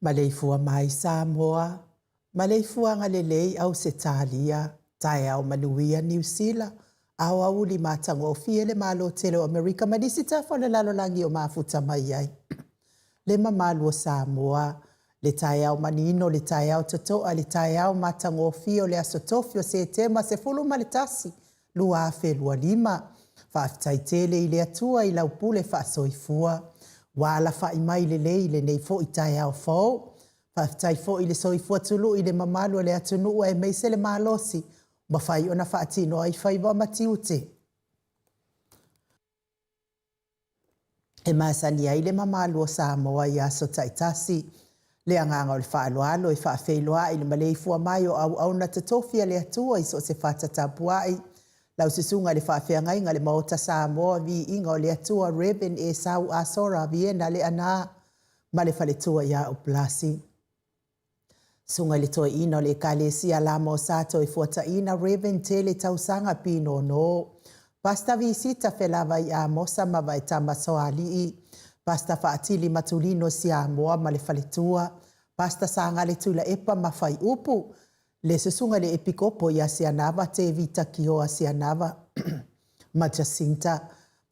Maleifua mai Samoa, maleifuaga lelei Ausetalia, taeao manuia Niu Sila, aoauli matagofie le Malo tele o Amerika ma nisi tafa o le lalolagi o mafuta mai ai. Le mamalu o Samoa, le taeao manino, le taeao totoa, le taeao matagofie o le aso tofi o Setema 11, 2025. Faafetai tele i le Atua i lau pule faasoifua, ua alafai mai lelei i lenei foi taeao fou. Faafetai foi i le soifua tului i le mamalu o le atunuu aemaise le malosi mafai ona faatino ai faiva ma tiute. E masani ai le mamalu o Samoa i aso taitasi. Le agaga o le faaaloalo e faafeiloai le maleifua mai o auauna totofi a le Atua i so o se fata tapuai. Lau susuga i le faafeagaiga le Maota Samoa, viiga o le Atua, Rev. Esau Asora Viena Leaana ma le faletua ia Upulasi. Susuga i le Toeaina o le Ekalesia Lama o Sa Toefuataiina Rev. Tele Tausaga Pinono, Pastor Visita Felavai Amosa ma Vaetama Soalii, Pastor Faatili Matulino Siamoa ma le faletua, Pastor Sagale Tuilaepa ma Faiupu, le Susuga i le Epikopo ia Sianava Tevita Kioa Sianava ma Jacinta,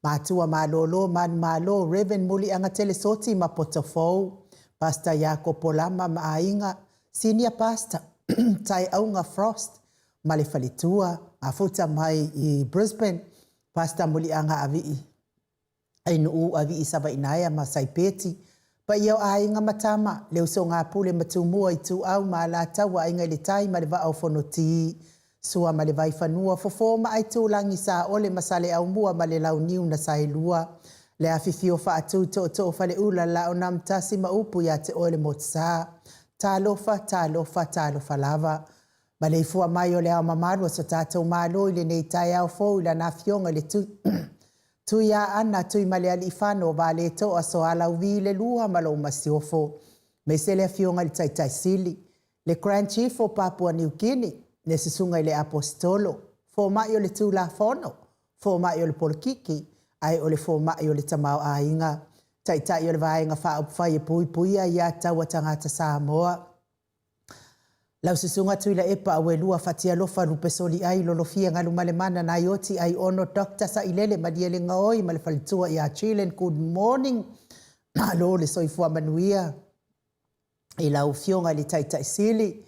Matua Malolo Manumalo, Rev. Muliagatele Soti ma Potofou, Pastor Iakopo Lama ma Aiga, Senior Pastor Taeauga Frost ma le faletua, mafuta mai i Brisbane, Pastor Muliaga Avii Ainuu Avii Savainaea ma Saipeti, paia o aiga ma tama, le usoga Pule ma Tumua Ituau ma Alataua Aiga i le Tai ma le Vaa o Fonoti, Sua ma le Vaifanua, Fofo ma Aitulagi, Saole ma Saleaaumua ma le Launiu na Saelua, le afifio faatu tootoo Faleula, Laonamtasi ma upu ia te oe le Motusa. Talofa, talofa, talofa lava. Maleifua mai o le ao mamalu o so tatou Malo i lenei taeao fou i lana Afioga i le Tuiaana, Tuimalealiifano, Vaaletoa, Soalauvi le Lua ma lou Masiofo. Aemaise le Afioga i le Taitai Sili, le Grand Chief o Papua Niu Kini, le Susuga i le Aposetolo, Fomai o le Tulafono, Fomai o le Polokiki, ae o le Fomai o le Tamaoaiga, Taitai o le Vaega Faaupufai e Puipuia Aia Tatau a Tagata Samoa. Lau Susuga Tuilaepa Auelua Fatialofa Lupesoliai Lolofia Galumalemana Naioti Aiono Doctor Sailele Malielegaoi ma le faletua ia Chilen Good morning. Malo le soifua manuia i lau Afioga i le Taitai Sili.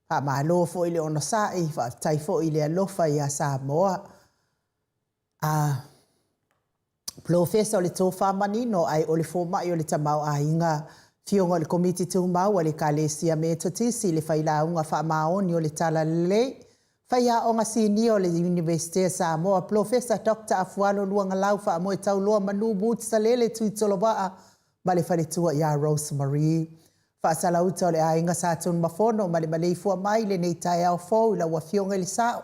Faamalo foi le onosai, faafetai foi i le alofa ia Samoa. A Polofesa o le Tofa Manino ae o le Fomai o le Tamaoaiga, Afioga o le Komiti Tumau a le Ekalesia Metotisi, le Failauga Faamaoni o le Talalelei, Faiaoga Sinia o le Iunivesite a Samoa, Polofesa Doctor Afualo Luagalau Faamoetauloa Manu Woods Salele Tuitolovaa ma le faletua ia Rose Marie. Faasalauta o le aiga Sa Tunumafono ma le maleifua mai i lenei taeao fou i lau Afioga i le Sao.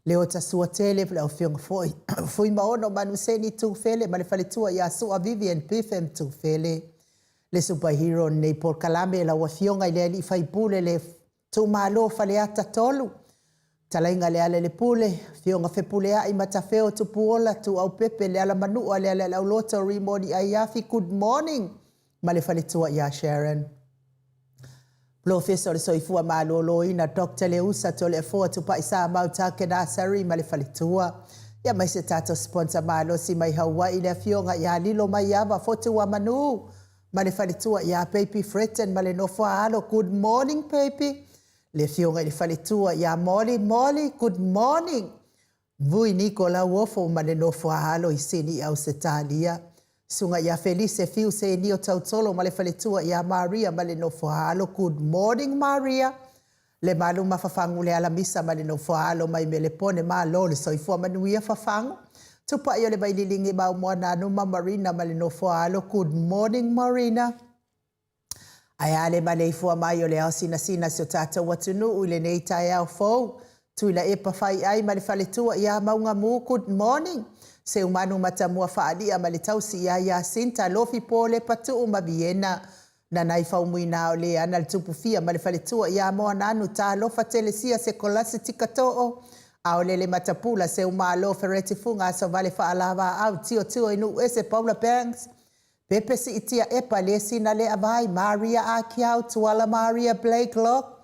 Leota Suatele, lau Afioga foi Fuimaono Manuseni Tufele ma le faletua ia Sua Vivian Biffem Tufele. Le superhero o lenei polokalame, lau Afioga i le Alii Faipule le Itumalo Faleata 3, Fetalaiga Lealailepule, Afioga Fepuleai Matafeo Tupuola Tuuaupepe Lealamanua Lealaiauloto Rimoni Aiafi, good morning ma le faletua ia Sharon. Polofesa o le Soifua Maloloina Doctor Leusa Toleafoa Tupai Samau Takenasari ma le faletua. Ia mai se tatou sponsor malosi mai Hawaii le afioga ia Lilo Maiava Fotuamanu ma le faletua ia Baby Fretton ma le nofo a alo. Good morning baby. Le afioga i le faletua ia Molly Molly, good morning. Vui Niko Lauofo ma le nofo a alo i Sini i Ausetalia. Susuga ia Felise Fiu Senio Tautolo ma le faletua ia Maria ma le nofo a alo. Good morning Maria. Lemalu ma Fafagu Lealamisa ma le nofo a alo mai Melepone. Malo le soifua manuia Fafagu. Tupai o le Vaililigi ma Moananu ma Marina ma le nofo a alo. Good morning Marina. Ae a le maleifua mai o le ao sinasina si o tatou atunuu i lenei taeao fou. Tuilaepa Faiai ma le faletua ia Maugamu, good morning. Seumanu Matamua Faalia ma le tausi ia Iasinta, Lofi Polepa Tuu ma Viena. Nanai Faumuina o Leana le Tupufia ma le faletua ia Moananu, Talofa Telesia Sekolasi Tikatoo, Aolele Matapula, Seumalo Fereti Fuga Asovale Faalavaau, Tio Tio i Nuuese Paula Banks, Pepe Siitia Epa Lesina Leavai, Maria Akiau, Tuala Maria Blake Locke,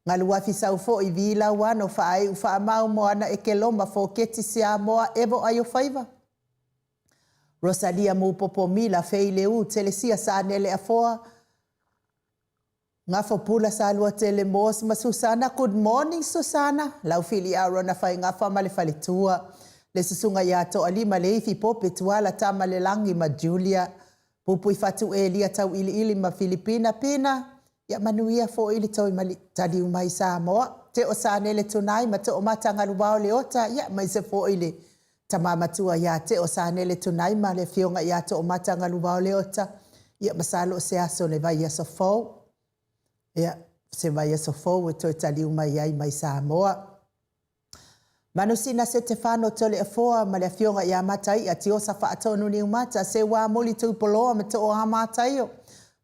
Galuafi Saufoi, Vi Lauano, Faaiu Faamau, Moana Ekeloma, Foketi Siamoa, Evo Aiofaiva, Rosalia Mupopo Mila, Fei Leu, Telesia Sanele Afoa, Gafopula Saluatele Moss ma Susana. Good morning Susana. Laufiliau Rona Faigafa ma le faletua. Le susuga ia Toalima Leifi Pope Tuala Tamalelagi ma Julia. Pupui Fatu Elia Tauiliili ma Filipina Pina. Ia manuia foi le toe taliu mai Samoa. Teo Sanele Tunai ma Toomata Galuvao Leota. Ia aemaise foi le tama matua ia Teo Sanele Tunai ma le afioga ia Toomata Galuvao Leota. Ia masalo o se aso le vaiaso fou. Ia, se vaiaso fou e toe taliu mai ai mai Samoa. Manusina Setefano Toleafoa ma le afioga ia Mataia Tiosa Faatonu Niumata, Seuamuli Tuipoloa ma Tooa Mataio,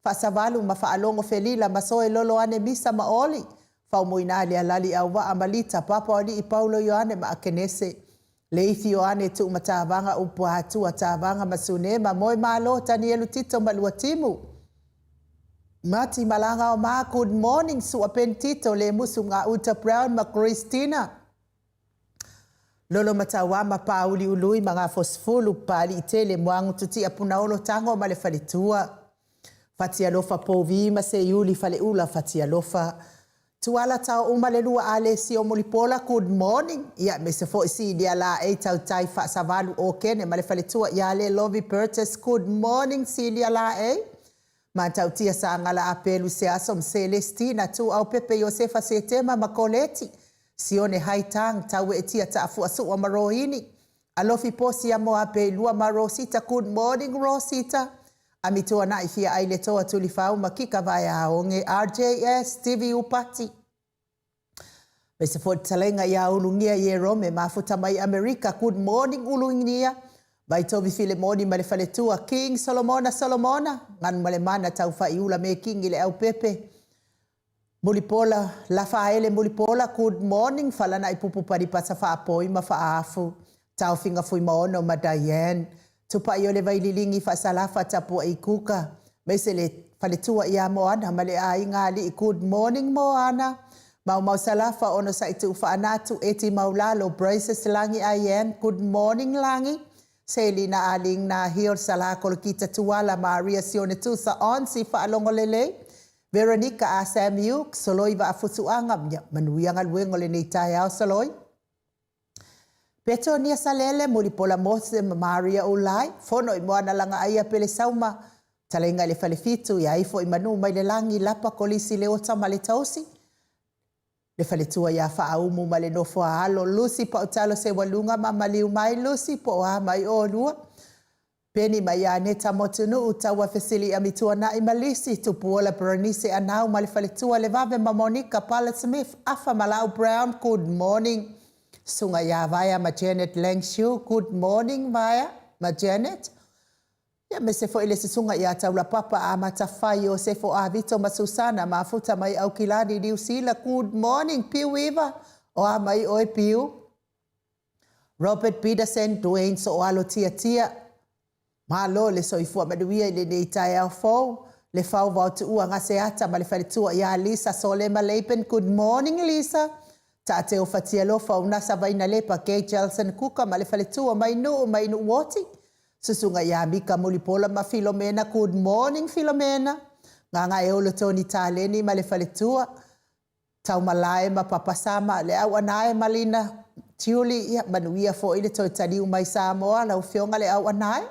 Faasavalu ma Faalogo Felila ma Soe Loloane Misa ma Oli, Faumuina Lealali Auvaa ma Lita, Papa o Alii Paulo Ioane ma Akenese, Leifi Ioane Tuumatavaga Upu Atua Tavaga ma Sune ma Moemalo Tanielu Tito ma Luatimu Mati Malaga o Ma. Good morning Sua Ben Tito Lemusu Gauta Brown ma Christina Lolo Matauama Pauli Ului ma Gafosefulu Papaliitele Moagu Tutia Punaolo Tago ma le Faletua Fatialofa Povi ma Seiuli Faleula Fatialofa Tuala Tao Uma le Lua Alesi o Mulipola. Good morning. Ia aemaise foi Silia Laei Tautai Faasavalu Okene ma le faletua ia Le Lovi Burgess. Good morning Silia Laei. Matautia Sagala Apelu Seaso ma Celestina Tuaupepe Iosefa Setema ma Koleti Sione Haitang Taueetia Taafuasua ma Rohini Alofi Posia Moape Lua ma Rosita. Good morning Rosita. Amituanai Fia Ai Le Toa Tulifau ma Kika Vaeaoge RJS Stevie Upati. Aemaise foi le fetalaiga ia Ulugia Ierome Mafuta mai Amerika. Good morning Ulugia. Vaitovi Filemoni ma le faletua, King Solomona Solomona, Galumalemana Taufaiula Mekingi Leaupepe, Mulipola, Lafaele Mulipola, Good morning Falanaipupu Palipasa Faapoi ma Faaafu, Taofiga Fuimaono ma Diane, Tupai o le Vaililigi Faasalafa Tapuai Kuka, aemaise le faletua ia Moana ma le aiga alii Good morning Moana, Maumau Salafa Onosai Tuufaanatu Eti Maulalo Braces Lagi I am Good morning Lagi, Selina Aling Nahil Sala Kolokita Tuala Maria Sione Tusa Onsi Faalogo Lelei Veronica A Sam Uke Soloi Vaafusuaga Ia manuia galuega o lenei taeao Soloi Petonia Salele Mulipola Mose ma Maria Ulai Fono i Moana Lagaaia Pele Sauma Talaiga i le Falefitu Ia ifo i manu mai le lagi Lapa Kolisi Leota ma le Tausi Le faletua ia Faaumu ma le nofo a alo Lucy Pautalo Seualuga ma maliu mai Lucy po o a mai oulua. Peni ma Ianeta Motunuu, Taua Fesili'a Mituana'i ma Lisi, Tupuola Berenice Anau ma le faletua Levave ma Monica Pala Smith, Afa ma Lau Brown, good morning. Susuga ia Vaea ma Janet Langshu, good morning Vaea ma Janet. Ia aemaise foi le susuga ia Taulapapa Amatafai Iosefo Avito ma Susana Mafuta mai Aukilani Niu Sila Good morning Piu Iva o a mai oe Piu Robert Peterson Duane Sooalo Tiatia Malo le soifua manuia i lenei taeao fou Le Fau Vaotuua Gaseata ma le faletua ia Lisa Solema Laban Good morning Lisa Taateo Fatialofa Unasa Vainalepa Gay Jelson Kuka ma le faletua mai Nuu mai Nuuoti Susuga ia Mika Mulipola ma Filomena Good morning Filomena Gagaeolo Tony Taleni ma le faletua Taumalae ma Papa Sama le Auanae ma Lina Tiuli Ia manuia foi le toe taliu mai Samoa lau afioga le Auanae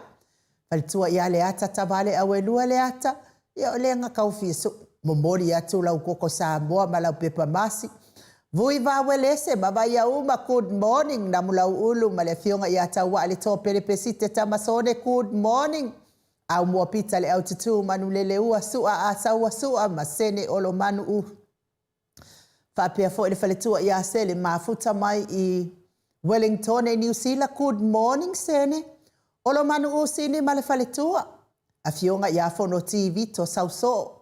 Faletua ia Leata Tavale Auelua Leata Ia o lea na kau fia su momoli atu lau koko Samoa ma lau pepa masi Vui Vawelese ma Vaiauma Good morning Namulauulu ma le afioga ia Tauaa le Toa Pele Pesite Tamasone Good morning Aumua Pita le Aututu Manuleleua Sua Asaua Sua ma Sene Olomanu U Faapea foi le faletua ia Sele mafuta mai i Wellingtone Niu Sila Good morning Sene Olomanu Usini ma le faletua Afioga ia Fonoti Vito Sausoo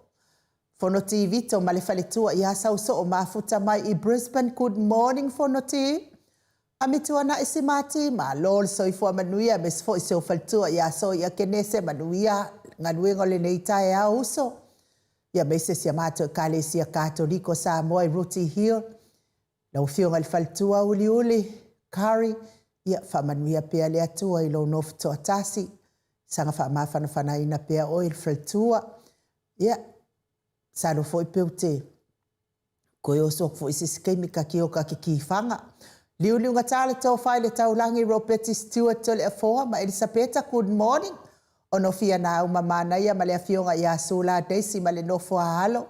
Fonoti Vito ma le faletua ia Sausoo mafuta mai i Brisbane Good morning Fonoti Amituana'i Simati Malo le soifua manuia aemaise foi si ou faletua ia Soia Kenese Manuia galuega o lenei taeao uso Ia aemaise si a matou Ekalesia Katoliko o Samoa i Rooty Hill, lau Afioga i le Faletua Uliuli Curry, ia faamanuia pea le Atua i lou nofo toatasi, saga faamafanafanaina pea oe i le Faletua. Ia, masalo foi pe ou te Koe oso atu foi i se isi taimi ka kio ka ke kifaga. Liuliugata le tofa i le taulagi Ropeti Stewart Toleafoa ma Elisapeta Good morning Ono fia nau ma manaia ma le afioga ia Sula Daisy ma le nofo a alo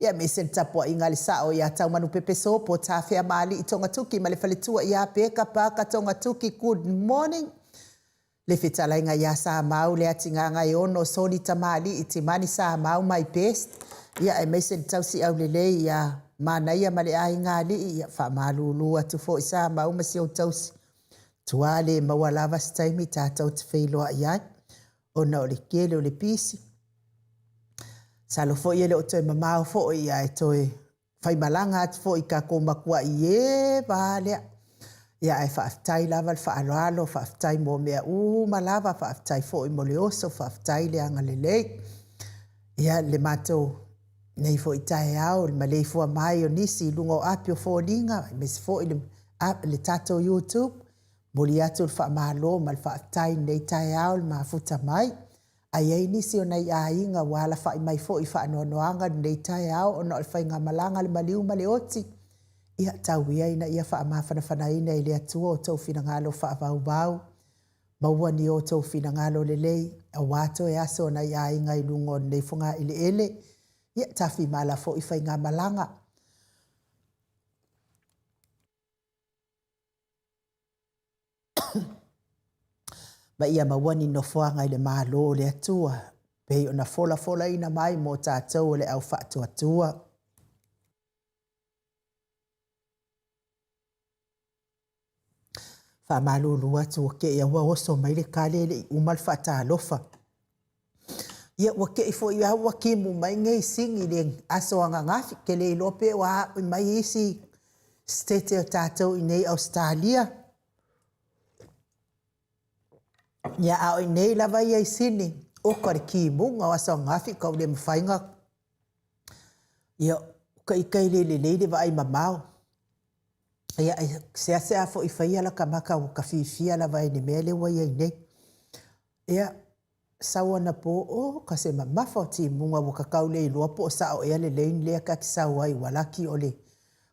ia aemaise le tapuaiga a le sao ia Taumanupepe Sopo Tafea Maalii Togatuki ma le faletua ia Peka Parker Togatuki Good morning Le fetalaiga ia Samau Leatigaga-e-ono Soli Tamalii Timani Samau my best ia aemaise le tausi aulelei ia Manaia ma le aiga alii ia faamalulu atu foi Samau ma si ou tausi tua le maua lava se taimi tatou te feiloai ai ona o le kele o le pisi masalo foi e le o toe mamao foi ae toe faimalaga atu foi i tatou matuai e va lea. Ia ae faafetai lava le faaaloalo, faafetai mo mea uma lava, faafetai foi mo le oso, faafetai le agalelei. Ia le matou nei foi taeao, le maleifua mai o nisi i luga o api o foliga, aemaise foi le, le tatou YouTube. Momoli atu le faamalo ma le faafetai i lenei taeao le mafuta mai. A i ai nisi o nai aiga ua alafai mai foi i faanoanoaga i lenei taeao ona o le faigamalaga a le maliu ma le oti, ia, tau ia ina ia faamafanafanaina e le Atua outou finagalo faavauvau, maua ni outou finagalo lelei, aua toe aso o nai aiga i luga o lenei fogaeleele, ia, tafimala foi faigamalaga. Ma ia maua ni nofoaga i le Malo o le Atua, pei ona folafolaina mai mo tatou o le au faatuatua. Faamalulu atu ua te i a ua oso mai le tali e le i uma le faatalofa. Ia ua te i foi a ua timu mai nei sini i le aso ananafi, ou te le iloa pe ua a'i mai isi Setete o tatou i inei i Ausetalia. Ia a o i inei lava ia i Sini, oka le timuga o aso ananafi tau le mafai ona ia uka ita e le lelei le vaai mamao. Ia e seasea foi faia lata mata ua ta fiafia lava ai i le mea lea ua i ai nei. Ia sau anapo, oka se mamafa o timuga ua ta tau le iloa po o sao ea le lane lea ta te sau ai ua laki o le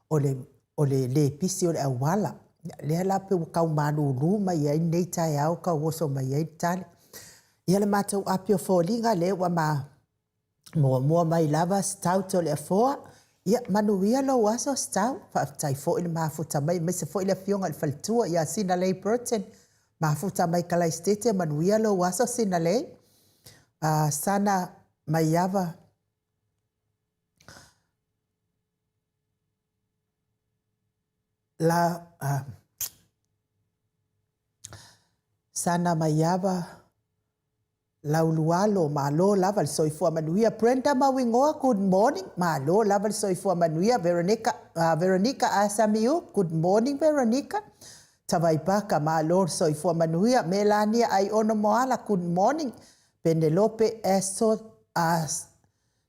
o le o le le pisi o le auala. Lea la pei ua tau malulu mai ai lenei taeao tau oso mai ai le tali. Ia le matou api o foliga lea ua ma muamua mai lava Stout o le Afoa. Ia manuia lou aso Stout. Faafetai foi le mafuta mai aemaise foi le afioga i le faletua ia Sinalei Burton. Mafuta mai Kalaisitete, manuia lou aso Sinalei. Sana Maiava La, Sana Maiava Laulualo, malo lava le soifua manuia. Brenda Mauigoa, good morning, malo lava le soifua manuia. Veronica, Veronica Asamiu, good morning Veronica. Tavaipaka, malo le soifua manuia. Melania Aiono Moala, good morning. Penelope Aso,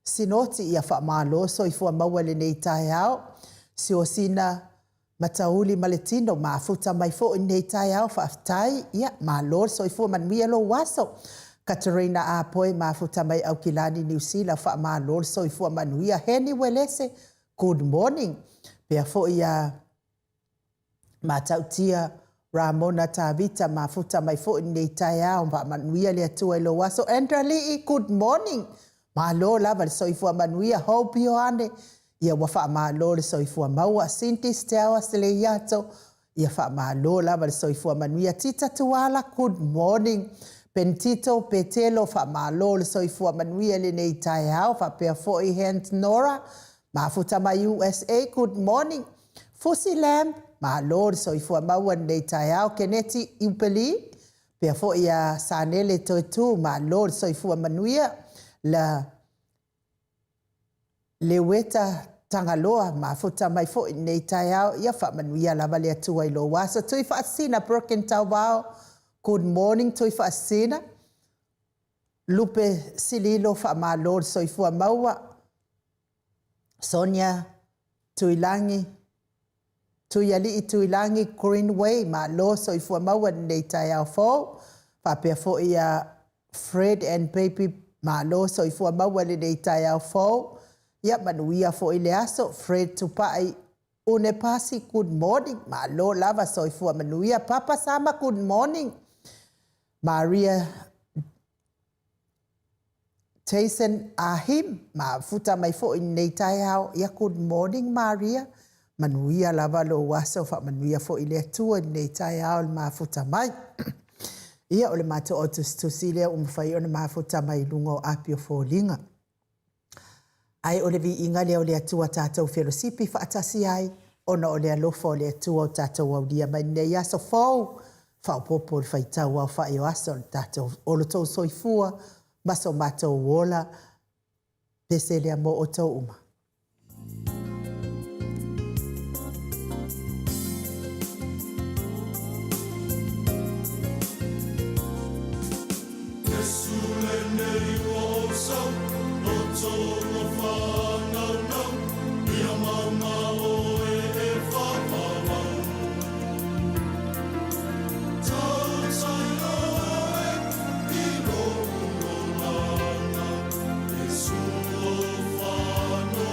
Sinoti, ia faamalo soifua maua i lenei taeao. Siosina Matauli ma le tino, mafuta mai foi i lenei taeao, faafetai, ia malo le soifua manuia lou aso. Katerina Apoe, mafuta mai Aukilani, Niu Sila, faamalo le soifua manuia. Heni Uelese, good morning. Pea foi ia Matautia Ramona Tavita, mafuta mai foi i lenei taeao, faamanuia le Atua i lou aso. Andra Lii, good morning. Malo lava le soifua manuia. Hope Ioane, ia ua faamalo le soifua maua. Cindy Steaua Seleiato, ia faamalo lava le soifua manuia. Tita Tuala, good morning. Pentito Petelo, faamalo le soifua manuia i lenei taeao. Faapea foi Hans Nora, mafuta mai USA, good morning. Fusi Lamb, malo le soifua maua i lenei taeao. Keneti Iupeli, pea foi ia Sanele Toetu, malo le soifua manuia. La Leueta Tagaloa, mafuta mai foi i lenei taeao. Ia faamanuia lava le Atua i lou aso. Tuifaasisina Broken Tauvao, good morning Tuifaasisina. Lupe Sililo, faamalo le soifua maua. Sonia Tuilagi, Tuialii Tuilagi Greenway, malo soifua maua i lenei taeao fou. Faapea foi ia Fred and Baby, malo soifua maua i lenei taeao fou. Ia manuia foi le aso. Fred Tupai Unepasi, good morning, malo lava soifua manuia. Papa Sama, good morning. Maria Jason Ahim, mafuta mai foi i lenei taeao. Ia good morning Maria, manuia lava lou aso, faamanuia foi le Atua i lenei taeao i le mafuta mai. Ia o le matou autusitusi lea ua mafai ona mafuta mai i luga o api o foliga. Ae o le viiga lea o le Atua tatou felosipi faatasi ai, ona o le alofa o le Atua o tatou aulia mai lenei aso fou, faaopoopo le faitau aofai o aso o le tatou o lo tou soifua ma so matou ola. Pese lea mo outou uma. Iesu lenei ua ou sau, loto ua whānaunau, ia maunga oe e whāwāwau. Tautai oe i lou olanga, Iesu o whānaunau.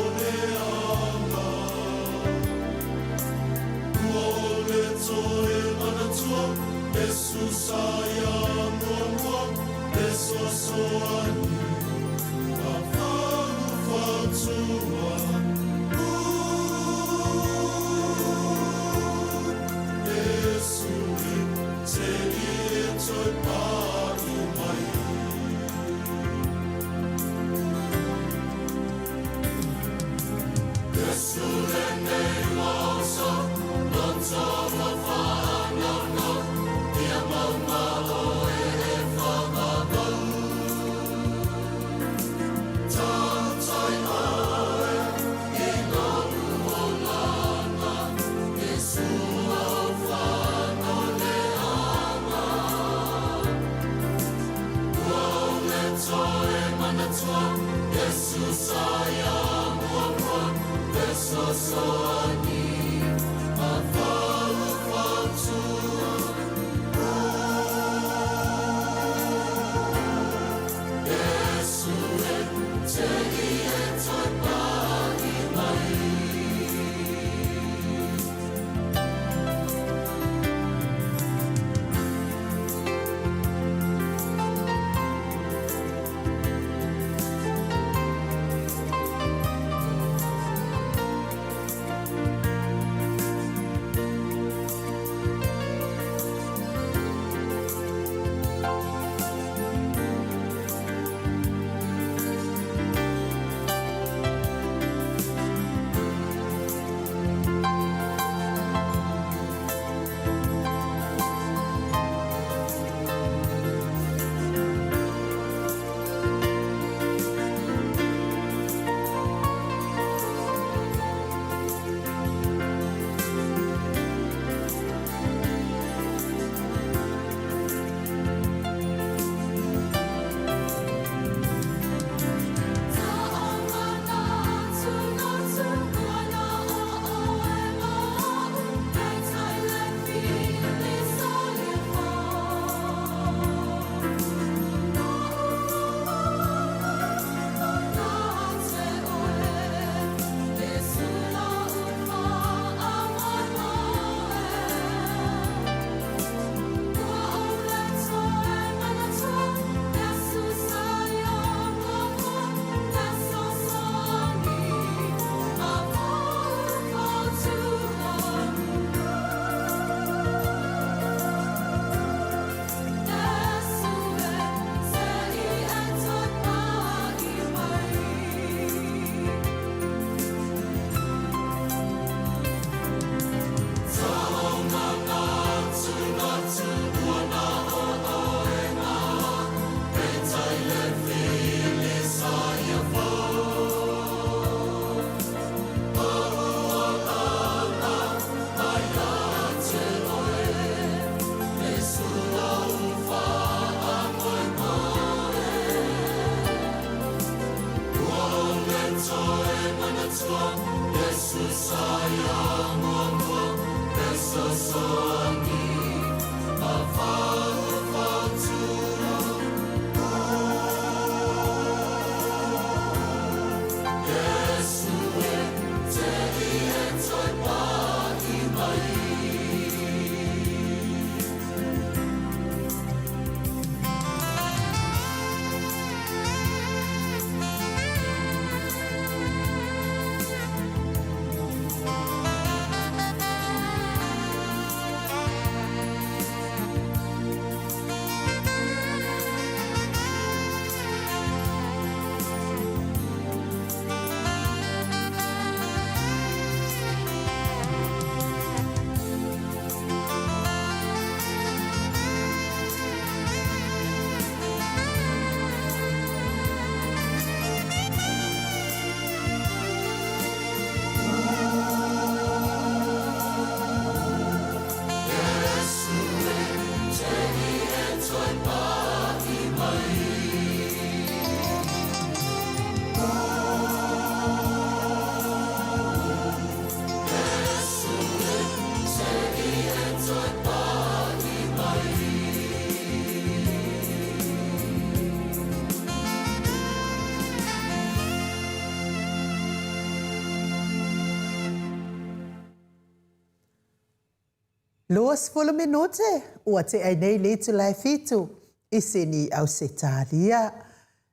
20 minute ua tea ai nei le itula e fitu i Sini, Ausetalia.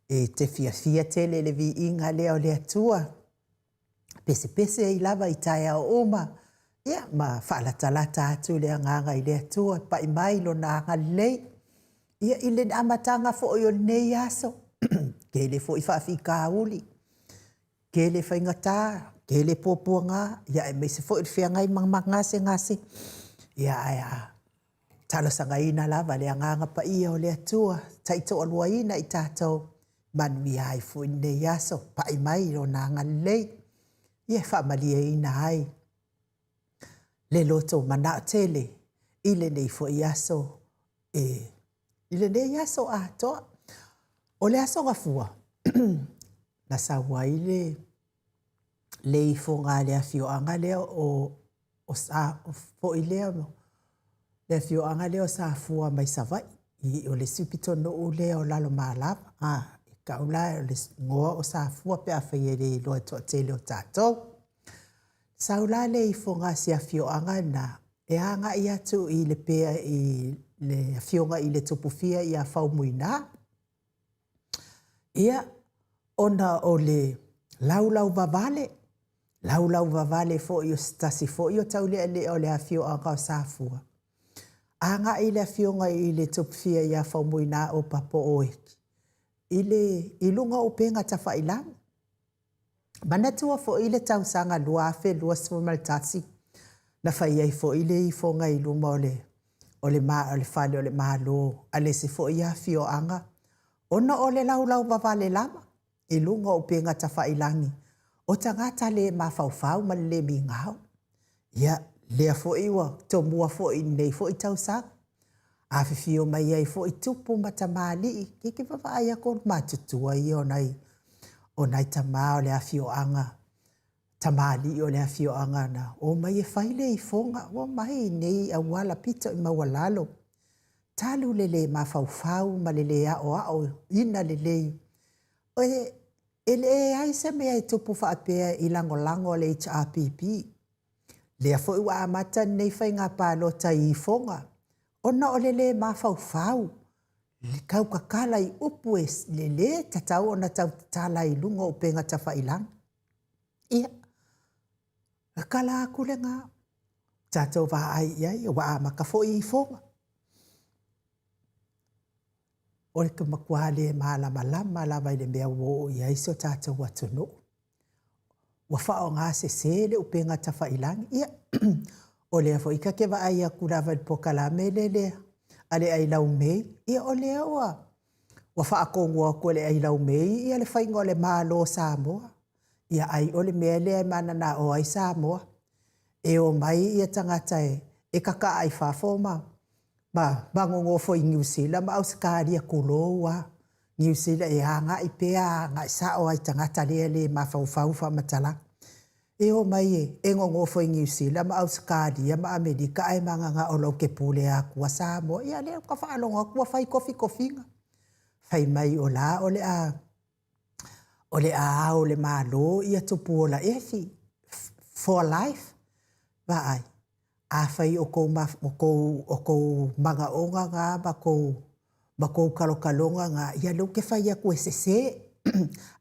E te fiafia tele le viiga lea o le Atua. Pesepese ai lava i taeao uma, ia ma faalatalata atu le agaga i le Atua e pai mai lona agalelei. Ia i le amataga foi o lenei aso, tele foi faafitauli, tele faigata, tele puapuaga, ia aemaise foi le feagai ma gasegase. Ia ae a talosagaina lava le agaga paia o le Atua, taitoaluaina i tatou, manuia ai foi lenei aso, pai mai lona agalelei, ia e faamalieina ai le loto manao tele i lenei foi aso e i lenei aso atoa. O le aso Gafua. Na sau ai le le ifoga a le afioaga lea o o sa foi lea le afioaga lea o Safua mai Savaii. I o le isi pitonuu lea o Lalomalava. A, e tau la o le igoa o Safua pe afai e le iloa e toatele o tatou. Sau la le ifoga a si afioaga lena e agai atu i le pea i le afioga i le Tupufia ia Faumuina. Ia, ona o le laulauvavale, laulauvavale foi o se tasi foi o taulealea o le afioaga o Safua, agai i le afioga i le Tupufia ia Faumuina Opapa Oeki, i le i luga o upega tafailagi. Manatua foi le tausaga 2021 na fai ai foi le ifoga i luma o le o le, o le fale o le Malo a le isi foi afioaga ona o le laulauvavale lava i luga o upega tafailagi o tagata le mafaufau ma le le migao. Ia, lea foi ua tomua foi i lenei foi tausaga. Afifio mai ai foi tupu ma tamalii, ke ke vaavaai aku o le matutua ia o nai, o nai tama o le afioaga, tamalii o le afioaga na omai e fai le ifoga, ua omai i nei auala pito i maualalo, talu le le mafaufau ma le le aoaoina lelei. E, e leai se mea e tupu faapea i lagolago a le HRPP. Lea foi ua amata lenei faiga palota i ifoga, ona o le lē mafaufau, le tautatala i upu e le lē tatau ona tautatala i luga o upega tafailagi. Ia, tatala atu lena, tatou vaai i ai, ua amata foi ifoga. O le matua le malamalama lava i le mea ua oo i ai si o tatou atunuu. Ua faaaoga sese le upega tafailagi. Ia, o lea foi ta te vaai atu lava i le polokalame lea a le Ailaumei, ia o lea ua ua faatonu atu e le Ailaumei ia le faiga o le Malo o Samoa. Ia ai o le mea lea e mananao ai Samoa, e omai ia tagata e, e tataa i fafo ma ma, ma nonofo i Niu Sila ma Ausetalia tulou a. Niu Sila e agai pea agai sao ai tagata lea le mafaufau faamatalaga. E omai e, e nonofo i Niu Sila ma Ausetalia ma Amerika ae mananao lau te pule atua Samoa. Ia lea ua faalogo atu ua fai tofitofiga. Fai mai o la o le a o le a ao le Malo ia Tupuola Efi for life. Vaai, afai o kou, o kou, o kou manaoga na ma kou, ma kou kalokaloga na, ia lea ou te fai atu e sese.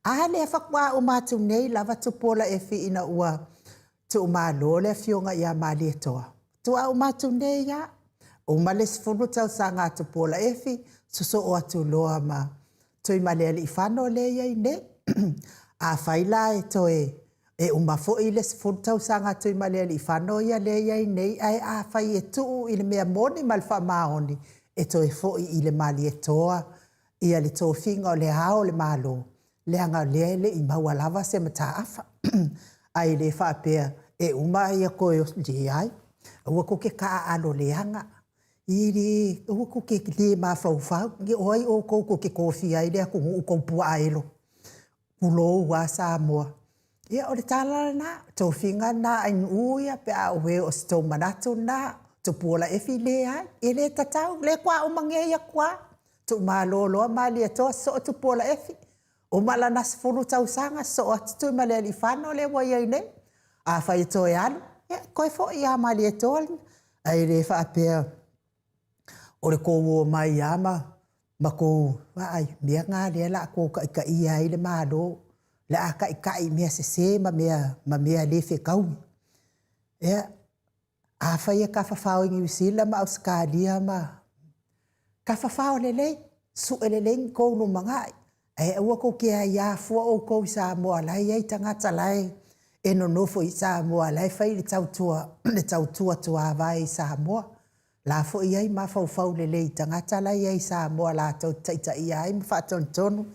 A lea faatoa uma atu nei lava Tupuola Efi ina ua tuumalo le afioga ia Malietoa. Faatoa uma atu nei lava. Uma le 10 tausaga a Tupuola Efi, sosoo atu loa ma Tuimalealiifano lea e i ai nei. Afai la e toe e uma foi le 10 tausaga a Tuimalealiifano ia lea e i ai nei, ae afai e tuu i le mea moni ma le faamaoni, e toe foi i le Malietoa ia le tofiga o le Ao o le Malo, leaga o lea e le i maua lava se mataafa. Ae le faapea e uma ia toe leai. Aua tou te taaalo leaga. E le, aua tou te le mafaufau. O ai outou tou te tofia ai le atunuu tou puaa elo. Tulou a Samoa. Ia o le tala lena, tofiga lena a ainuu ia pe a o e o se tou manatu lena. Tupuola Efi leai, e le tatau, le toa uma nei atu a. Tuumalo loa Malietoa sosoo Tupuola Efi. Uma lana 10 tausaga sosoo atu Tuimalealiifano lea ua i ai nei. Afai e toe alu, ia toe foi ia Malietoa ae le faapea o le tou omai lava ma, ma tou vaai, mea na lea o le a tou taitaia ai le Malo, o le a taitai i mea sese ma mea, ma mea le fetaui. Ia, afai e tafafao i Niu Sila ma Ausetalia ma tafafao lelei, sue lelei ni tou lumanai, ae aua tou te aia fua outou i Samoa la e i ai tagata la e nonofo i Samoa la e fai le tautua le tautua tuavae i Samoa. La foi i ai mafaufau lelei i tagata la e i ai i Samoa latou te taitaia ai ma faatonutonu.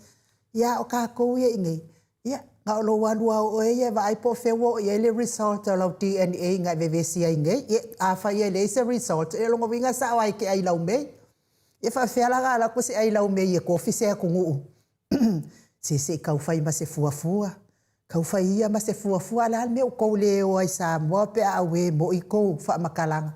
Ia a o tatou ia i inei, ia, na o lou alu lava o oe ia e vaai po o fea ua oo i ai le result o lau DNA na e vevesi ai nei. Ia, afai e leai se result, ia o lona uiga e sao lava e te ai laumei. Ia faapefea la ona alu atu se ai laumei e tofi se atunuu Se se i kau fai ma se fuafua, kau fai ia ma se fuafua, a o le a le mea ua kou le o ai i Samoa pe a auē moi kou faamatalaga.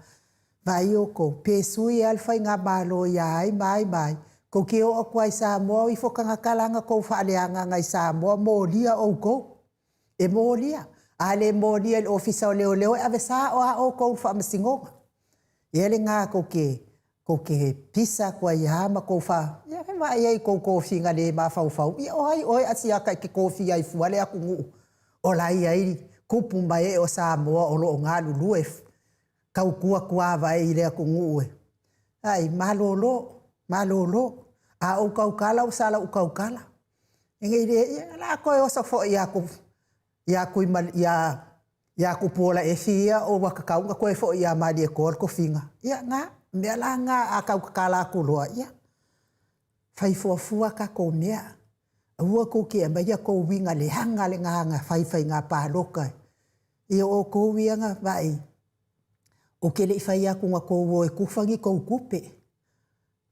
Vaai oukou, pe sui lava le faigamalo ia ai ma ai ma ai, kou te oo atu lava i Samoa o ifo tagata la na tou faaleagaina i Samoa molia outou. E molia. A le molia i le Ofisa o Leoleo e ave sao lava outou i le Faamasinoga. Ia lena tou te tou te pisa atu ai lava ma tou fa, ia vaai ai i tou tofiga le mafaufau, ia o ai oe a siaka e te tofia ai fua le atunuu o la e i ai tupu ma ee o Samoa o lo o galulue tautua tuavae i le atunuu e. Ai, malolo, malolo. A ou tautala ua sala ou tautala. E nei le, ia, o le a toe oso foi ia ia ia ia Tupuola Efi ia ua tatau ona toe foi ia Malietoa le tofiga. Ia, na, mea la na a tau tatala atu loa, ia, fai fuafua a tatou mea. Aua tou te aumaia tou uiga leaga lena na fai i faiga palota. Ia o outou ia na vaai, ou te le i fai atu na tou o e tufa ni tou tupe.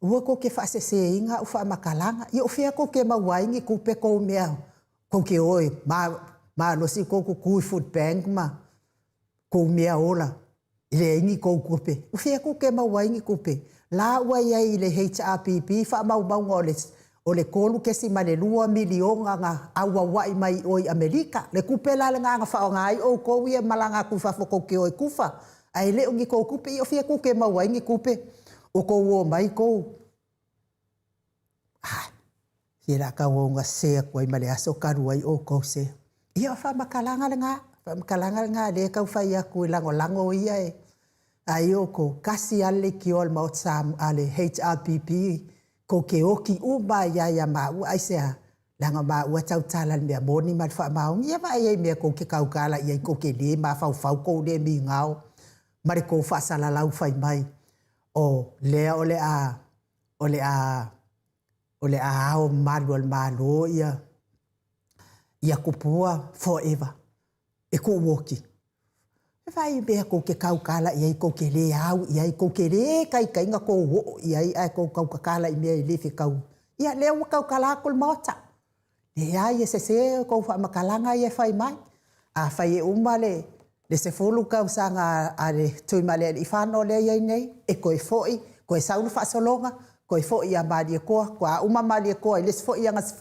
Aua tou te faaseseina au faamatalaga. Ia o fea tou te maua ai ni tupe tou mea tou te o e malosi tou tutu i food bank ma kou mea ola e leai ni tou tupe. O fea tou te maua ai ni tupe? La ua i ai i le HRPP faamaumauga o le o le $3.2 miliona na auauai mai i o i Amerika. Le tupe la lena na faaaoga ai outou ia e malaga atu i fafo tou te o e tufa, ae le o ni tou tupe. Ia o fea tou te maua ai ni tupe o tou o mai tou Ah, ia la tau ona sese atu ai ma le aso talu ai outou se. Ia o faamatalaga lena, faamatalaga lena lea e tau fai atu e lagolago ia e ai outou, tasi lava le leitio a le Maota Samoa, a le HRPP, tou te oti uma ai lava ia maua, aisea? Leaga maua e tautala i le mea moni ma le faamaoni. Ia vaai ai i mea tou te tautala i ai tou te le mafaufau tou le migao ma le tou faasalalau fai mai o lea o le a o le a o le a ao malu o le Malo ia ia Tupua forever e tuu oti. E vaai i mea tou te tautala i ai tou te le au i ai, tou te le taitai ona tou oo i ai ae tou tautatala i mea e le fetaui. Ia lea ua tautala atu le Maota. Leai e sese tou faamatalaga ia e fai mai. Afai e uma le 10 tausaga a le Tuimalealiifano lea e i ai nei, e toe foi, toe sau le faasologa, toe foi ia Malietoa, toa uma Malietoa i le isi foi aga 10,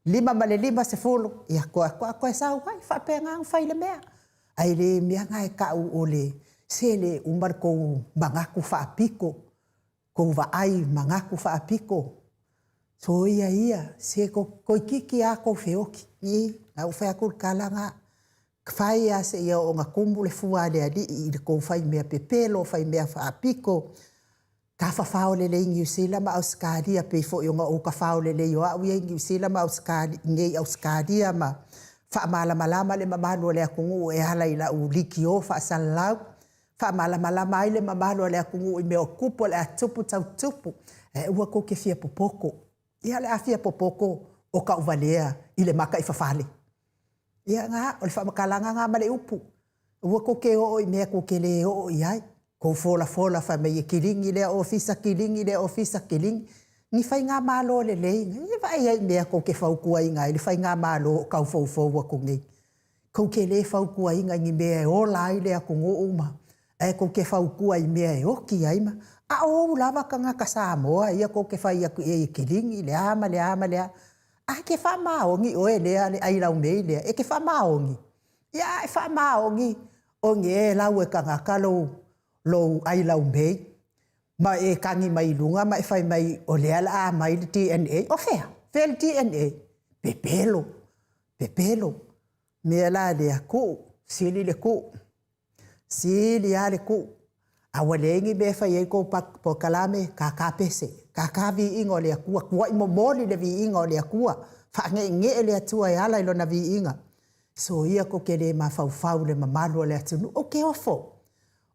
5 ma le 50, ia toe, toe sau ai, faapena ona fai le mea. Ae le mea na e tau o le se le uma le tou manatu faapito, tou vaai manatu faapito. Soia ia, se toeitiiti lava tou feoti. I, na ou fai atu le tala na, fai lava seia oo ina tumu le fua a le Alii i le tou fai mea pepelo, fai mea faapito, Tafafao lelei Niu Sila ma Ausetalia pei foi ona ou tafao lelei o au ia i Niu Sila ma Ausetalia nei Ausetalia ma faamalamalama le mamalu o le atunuu e ala i lau leitio faasalalau faamalamalama ai le mamalu o le atunuu i mea o tupu o le a tupu tau tupu ae aua tou te fia popoto ia o le a fia popoto o tauvalea i le mata i fafale Ia na, o le faamatalaga na ma le upu. Aua tou te oo i mea tou te le oo i ai. Tou folafola fai mai e kiligi lea ofisa, kiligi lea ofisa, kiligi. Ni faigamalo lelei, ia vaai ai i mea tou te fautuaina ai le faigamalo o tau foufou atu nei. Tou te le fautuaina i ni mea e ola ai le atunuu ma, ae tou te fautua i mea e oti ai ma, a o ou lava tagata Samoa ia tou te fai atu i ai e kiligi le a ma le a ma le a. A e te faamaoni oe lea le ai laumei lea, e te faamaoni. Ia a e faamaoni o ge e lau e tagata lou, lou ai laumei, ma e tagi mai i luga ma e fai mai o lea la a mai le DNA. O fea? Fea le DNA? Pepelo, pepelo. Mea la lea, tuu, sili le tuu. Sili lava le tuu. A ua leai ni mea e fai ai kou polokalame, kākā pese, kākā viiga o le Atua, tuaʻi momoli le viiga o le Atua, faageʻegeʻe le Atua e ala i lona viiga. Soia kou te le mafaufau i le mamalu o le atunuu. Ou te ofo.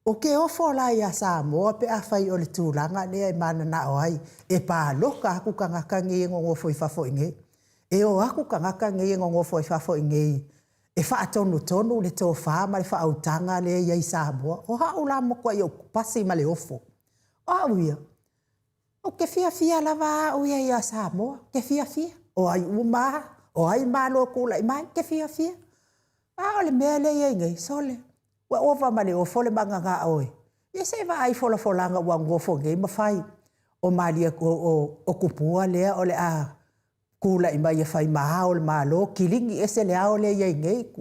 Ou te ofo la iā Samoa pe afai o le tulaga lea e mananao ai e paloka aku tagata nei e nonofo i fafo i nei. E o aku tagata nei e nonofo i fafo i nei e faatonutonu le tofa ma le faautaga lea e i ai i Samoa. O au la matuai ou pasi ma le ofo. O au ia, ou te fiafia lava au ia iā Samoa, ou te fiafia. O ai uma lava. O ai malo e tulai mai, ou te fiafia. A o le mea lea e i ai nei, sole, ua ova ma le ofo le magaga a oe. Ia se i vaai i folafolaga ua nonofo nei ma fai o malie o tupua lea o le a tulai mai e fai ma ao o le Malo, kilini ese le ao lea e i ai nei,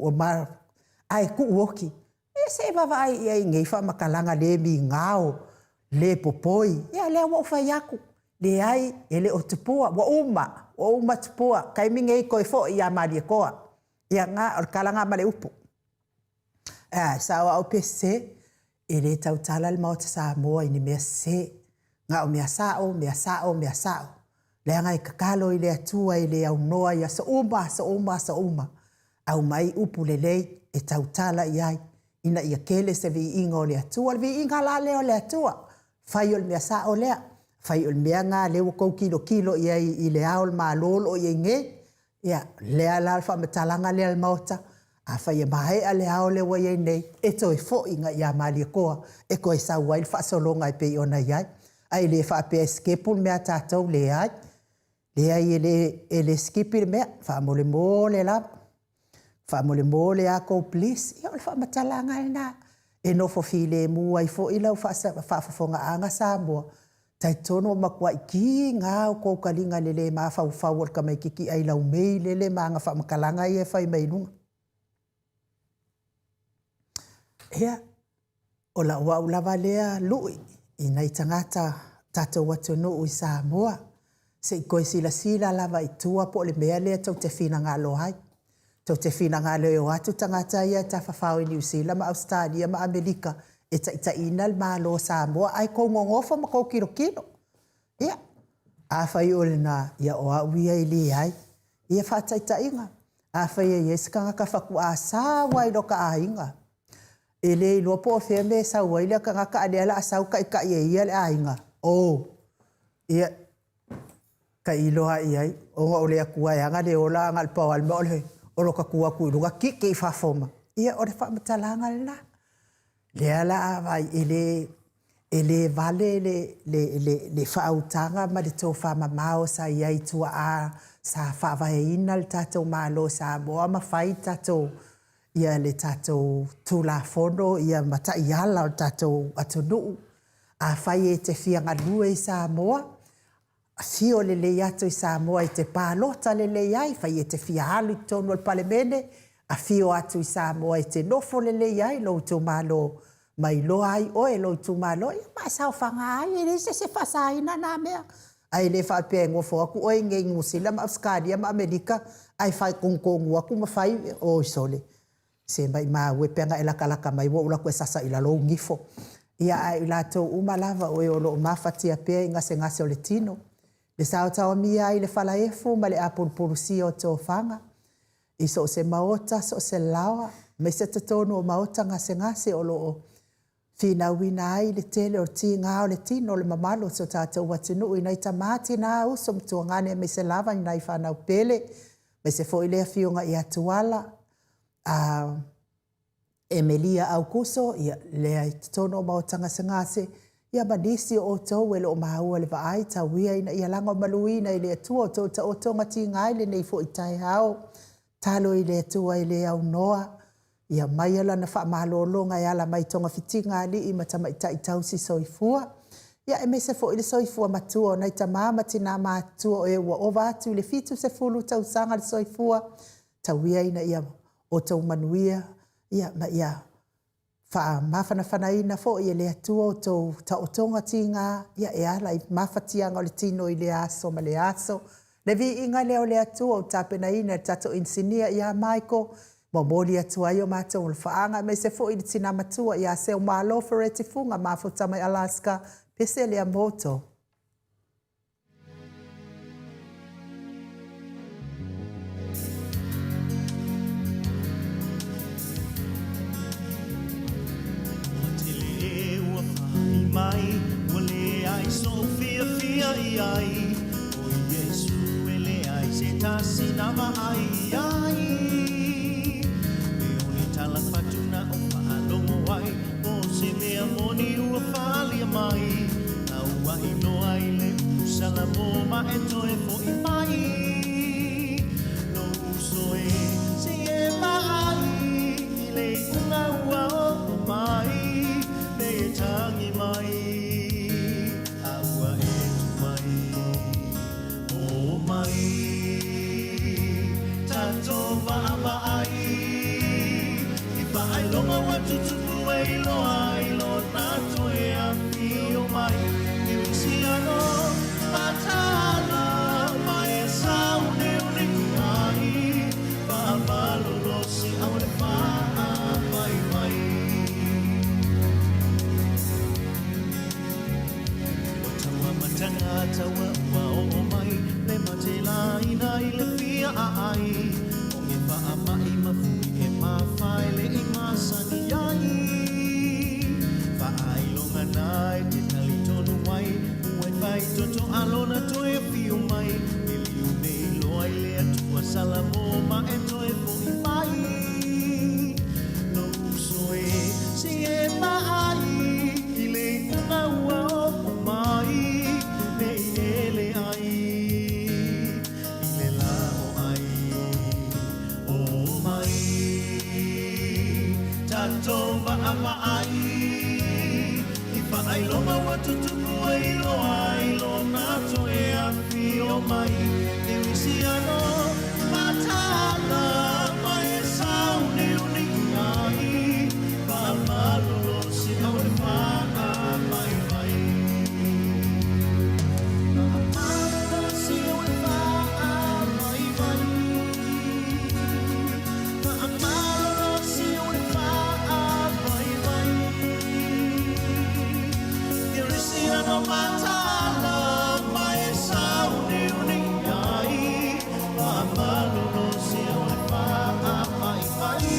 ae tuu oti. Ia se i vaavaai i ai i nei faamatalaga le migao, le popoi. Ia lea ua ou fai atu, leai, e le o tupua, ua uma, ua uma tupua, taimi nei toe foi ia Malietoa. Ia na, o le tala na ma le upu. Ae, sao au pe sese, e le tautala le Maota Samoa i ni mea sese. Na o mea sao, mea sao, mea sao. Leaga e tatalo i le Atua e le aunoa i aso uma, aso uma, aso uma. Aumai upu lelei e tautala i ai, ina ia tele se viiga o le Atua. O le viiga la lea o le Atua, fai o le mea sao lea, fai o le mea lena lea ua tou tilotilo i ai i le Ao o le Malo o lo o i ai nei. Ia, lea la o le faamatalaga lea a le Maota, afai e maea le ao lea ua i ai nei, e toe foi agai ia Malietoa e toe sau ai le faasologa e pei ona i ai. Ae le faapea e sikepu le mea a tatou, leai. Leai e le, e le sikipi le mea, faamolemole lava. Faamolemole lava tou please. Ia o le faamatalaga lena e nofo filemu ai foi lau faafofogaaga Samoa. Talitonu ua matuai tiga outou taliga i le le mafaufau o le tamaititi ai laumei lele ma ana faamatalaga ia e fai mai luga. Ia, o lau au lava lea lui i nai tagata tatou atunuu i Samoa, se i toe silasila lava i tua po o le mea lea tou te finagalo ai. Tou te finagalo e o atu tagata ia e tafafao i Niu Sila ma Ausetalia ma Amerika e taitaiina le Malo o Samoa ae tou nonofo ma tou tilotilo. Ia, afai o lena, ia o au ia e leai. Ia faataitaiga, afai e i ai se tagata faatoa sau lava i lota aiga, e le iloa po o fea mea e sau ai lea tagata a o lea o le a sau taitai e ia le aiga, oh, ia, tailo lava i ai, ona o le Atua e ana le ola, ae na o le pau lava le mea o le o lota tu atu i luga kiki i fafo ma. Ia, o le faamatalaga lena. Lea la a vaai, e le, e le vale le, le, le, le faautaga ma le tofamamao sa i ai tuaa sa faavaeina le tatou Malo o Samoa ma fai tatou, ia le tatou Tulafono ia ma taiala o le tatou atunuu. Afai e te fia galue i Samoa, afio lelei atu i Samoa e te palota lelei ai, fai e te fia alu i totonu o le Palemene, afio atu i Samoa e te nofo lelei ai lou itumalo, ma iloa ai oe e lou itumalo, ia ma e saofaga ai, e leai se isi e faasaina na mea. Ae le faapea e nofo atu oe i inei i Niu Sila ma Ausetalia ma Amerika ae fai togitogu atu ma fai, oi sole, Se maimau e pe ana e latalata mai ua ou alu atu e sasa i lalo ou nifo. Ia ae i latou uma lava o e o lo o mafatia pea i gasegase o le tino, le saotaomia ai i le falaefu ma le apulupulusia o tofaga, i so o se maota, so o se laoa, aemaise totonu o maota gasegase o lo o finauina ai le tele o tiga o le tino o le mamalu o si o tatou atunuu i nai tama, tina, uso ma tuagane aemaise lava i nai fanau pele, aemaise foi le afioga ia Tuala a Emelia Aukuso, ia, lea i totonu o Maota Gasegase, ia ma nisi o outou e le o maua le vaai, tau ia ina ia lagomaluina i le Atua outou taotoga tiga i lenei foi taeao. Talo i le Atua e le aunoa, ia aumaia Lana faamalologa e ala mai i togafitiga a alii ma tamaitai tausi soifua, ia aemaise foi le soifua matua o nai tama ma tina matutua o e ua ova atu i le 70 tausaga le soifua, tau ia ina ia outou manuia, ia, ma ia faamafanafanaina foi e le Atua outou taotoga tiga, ia, e ala i mafatiaga o le tino i lea aso ma lea aso. Le viiga lea o le Atua ua tapenaina e le tatou inisinia ia Michael, momoli atu ai o matou alofaaga aemaise foi i le tina matua ia Seumalo Fereti Fuga mafuta mai Alaska, pese lea mo outou. Ua tele ē ua fai mai, ua leai so'u fiafia i ai, O Iesu e leai se tasi na vaai i ai. E o le tala fatu na o faalogo ai, O se mea moni ua faaalia mai, A ua iloa i le upu Salamo ma e toe foi mai. Faailoga ua tutupu e iloa ai lona toe afio mai. Kerisiano mataala ma e sauniuni ai. Faamalolosi aua le faavaivai. Ua tauamataga taua ua oo mai le mate laina i le fia aai. O ge faamai ma fui e mafae le i masani ai. Faailoga na e te talitonu ai ua e faitoto a lona toe afio mai. Liliu nei loa i le Atua Salamo ma e toe foi mai. Lou uso e, se e vaai i le iuga ua oo mai, nei ele ai i le la o ai. O mai tatou vaavaai i faailoga ua tutupu e iloa ai lona toe afio mai. Kerisiano mataala ma e sauniuni ai. Faamalolosi aua le faavaivai. Faamalolosi aua le faavaivai. Faamalolosi aua le faavaivai. Kerisiano mataala ma e sauniuni ai. Faamalolosi aua le faavaivai.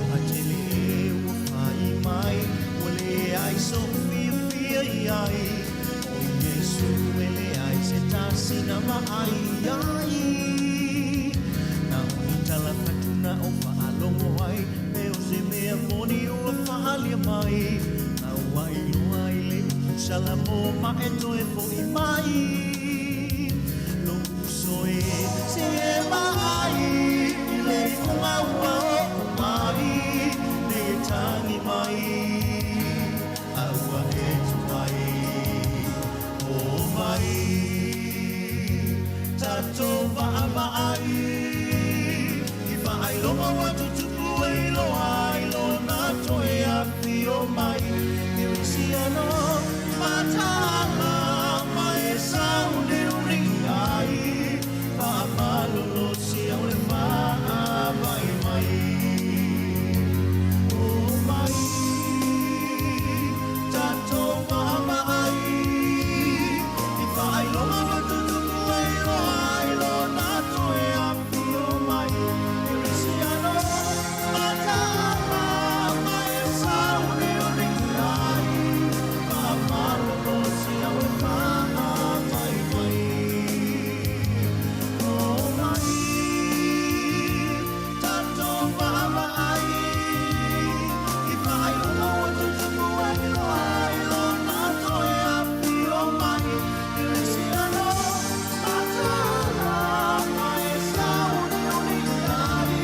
Ua tele e ua fai mai, ua leai sou fiafia i ai. O Iesu e leai se tasi na vaai i ai. Na o ni tala fatu na ou faalogo ai, me o se mea moni ua faaalia mai. A ua iloa i le upu Salamo ma e toe foi mai. Lou uso e, se e vaai i le iuga ua oo mai, nei e tagi mai, a ua e tuai. O mai tatou vaavaai i faailoga ua tutupu e iloa ai lona toe afio mai. Kerisiano mataala ma e sauniuni ai. Faamalolosi aua le faavaivai. O mai tatou vaavaai i faailoga ua tutupu e iloa ai lona toe afio mai. Kerisiano mataala ma e sauniuni ai. Faamalolosi aua le faavaivai. O mai tatou vaavaai i faailoga ua tutupu e iloa ai lona toe afio mai. Kerisiano mataala ma e sauniuni ai.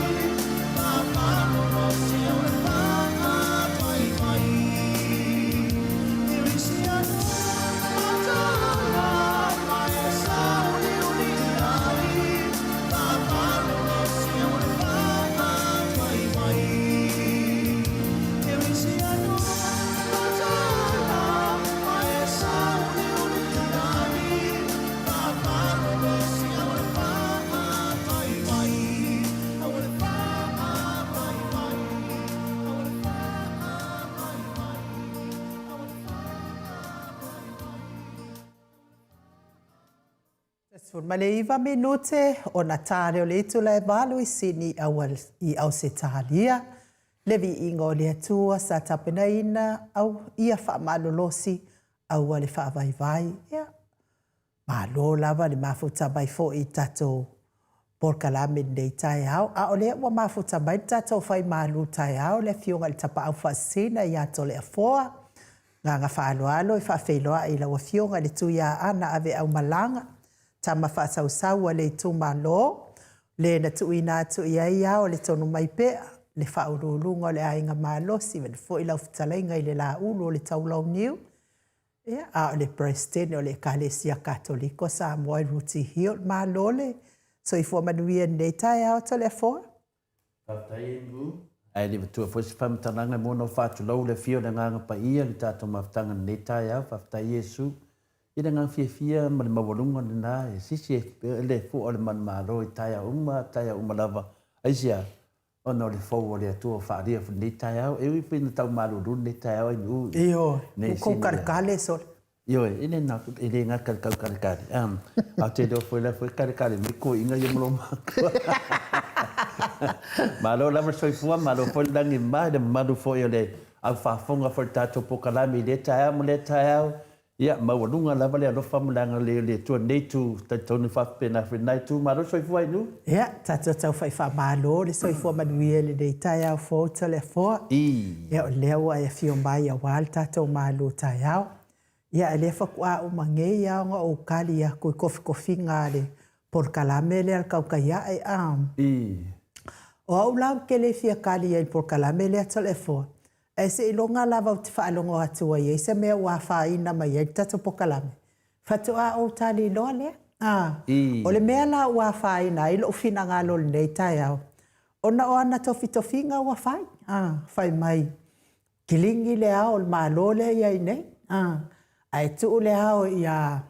Faamalolosi aua le faavaivai. Kerisiano mataala ma e sauniuni ai. Faamalolosi aua le faavaivai. Kerisiano mataala ma e sauniuni ai. Faamalolosi aua le faavaivai. Aua le faavaivai. Aua le faavaivai. Aua le faavaivai. 19 minute ona ta lea o le itula e 8 i Sini i Ausetalia, le viiga o le Atua sa tapenaina au ia faamalolosi aua le faavaivai. Ia, malo lava le mafuta mai foi i tatou polokalame i lenei taeao. A o lea ua mafuta mai le tatou faimalu taeao, le Afioga i le Tapaau Faasisina ia Toleafoa. Agaga faaaloalo e faafeiloai i lau Afioga i le Tuiaana Aveaumalaga, tama faasausau a le itumalo, le na tuuina atu i ai ao le tonu mai pea, le faauluuluga o le aiga malosi, vaeane foi lau fetalaiga i le Laulu o le Taulauniu, ia, a o le Peresetene o le Ekalesia Katoliko o Samoa i Rooty Hill. Malo le soifua manuia i lenei taeao Toleafoa. Faafetai e Gu. Ae le matua foi se faamatalaga e moana o faatulou le afio o le Agaga Paia i le tatou mafutaga i lenei taeao. Faafetai Iesu i le agaga fiafia ma le maualuga lena e sisi ai le fua o le manumalo i taeao uma, taeao uma lava. Aisea? Ona o le fou o le Atua ua faaalia foi i lenei taeao. E ui pei na tau malulu lenei taeao Gu i Ioe, ua kou kalekale sole. Ioe, e le na, e le gata i le taukalekale, a ou te iloa foi la foi e kalekale mai toeaiina ia ma lou matua. Malo lava le soifua, malo foi le lagi mama i le mamalu foi o le au faafofoga foi i le tatou polokalame i lea taeao ma lea taeao. Ia, maualuga lava le alofa ma le agalelei o le Atua i lenei itu, talitonu e faapena foi i lena itu. Malo le soifua Ainuu. Ia, tatou tau fai faamalo le soifua manuia i lenei taeao fou Toleafoa. Ia, o lea ua e afio mai aua le tatou malu taeao. Ia, a lea faatoa uma nei lava ona ou tali atu i kofikofiga a le polokalame lea a le tautai ae, a. O au la ou te le fia tali ai i le polokalame lea Toleafoa, ae seiloga lava ou te faalogo atu ai i ai se mea ua afaina mai ai le tatou polokalame, faatoa ou tali loa lea. A. O le mea la ua afaina ai lou finagalo i lenei taeao, ona o ana tofitofiga ua fai, a, fai mai, Kiligi le Ao o le Malo lea e i ai nei, a, ae tuu le Ao ia,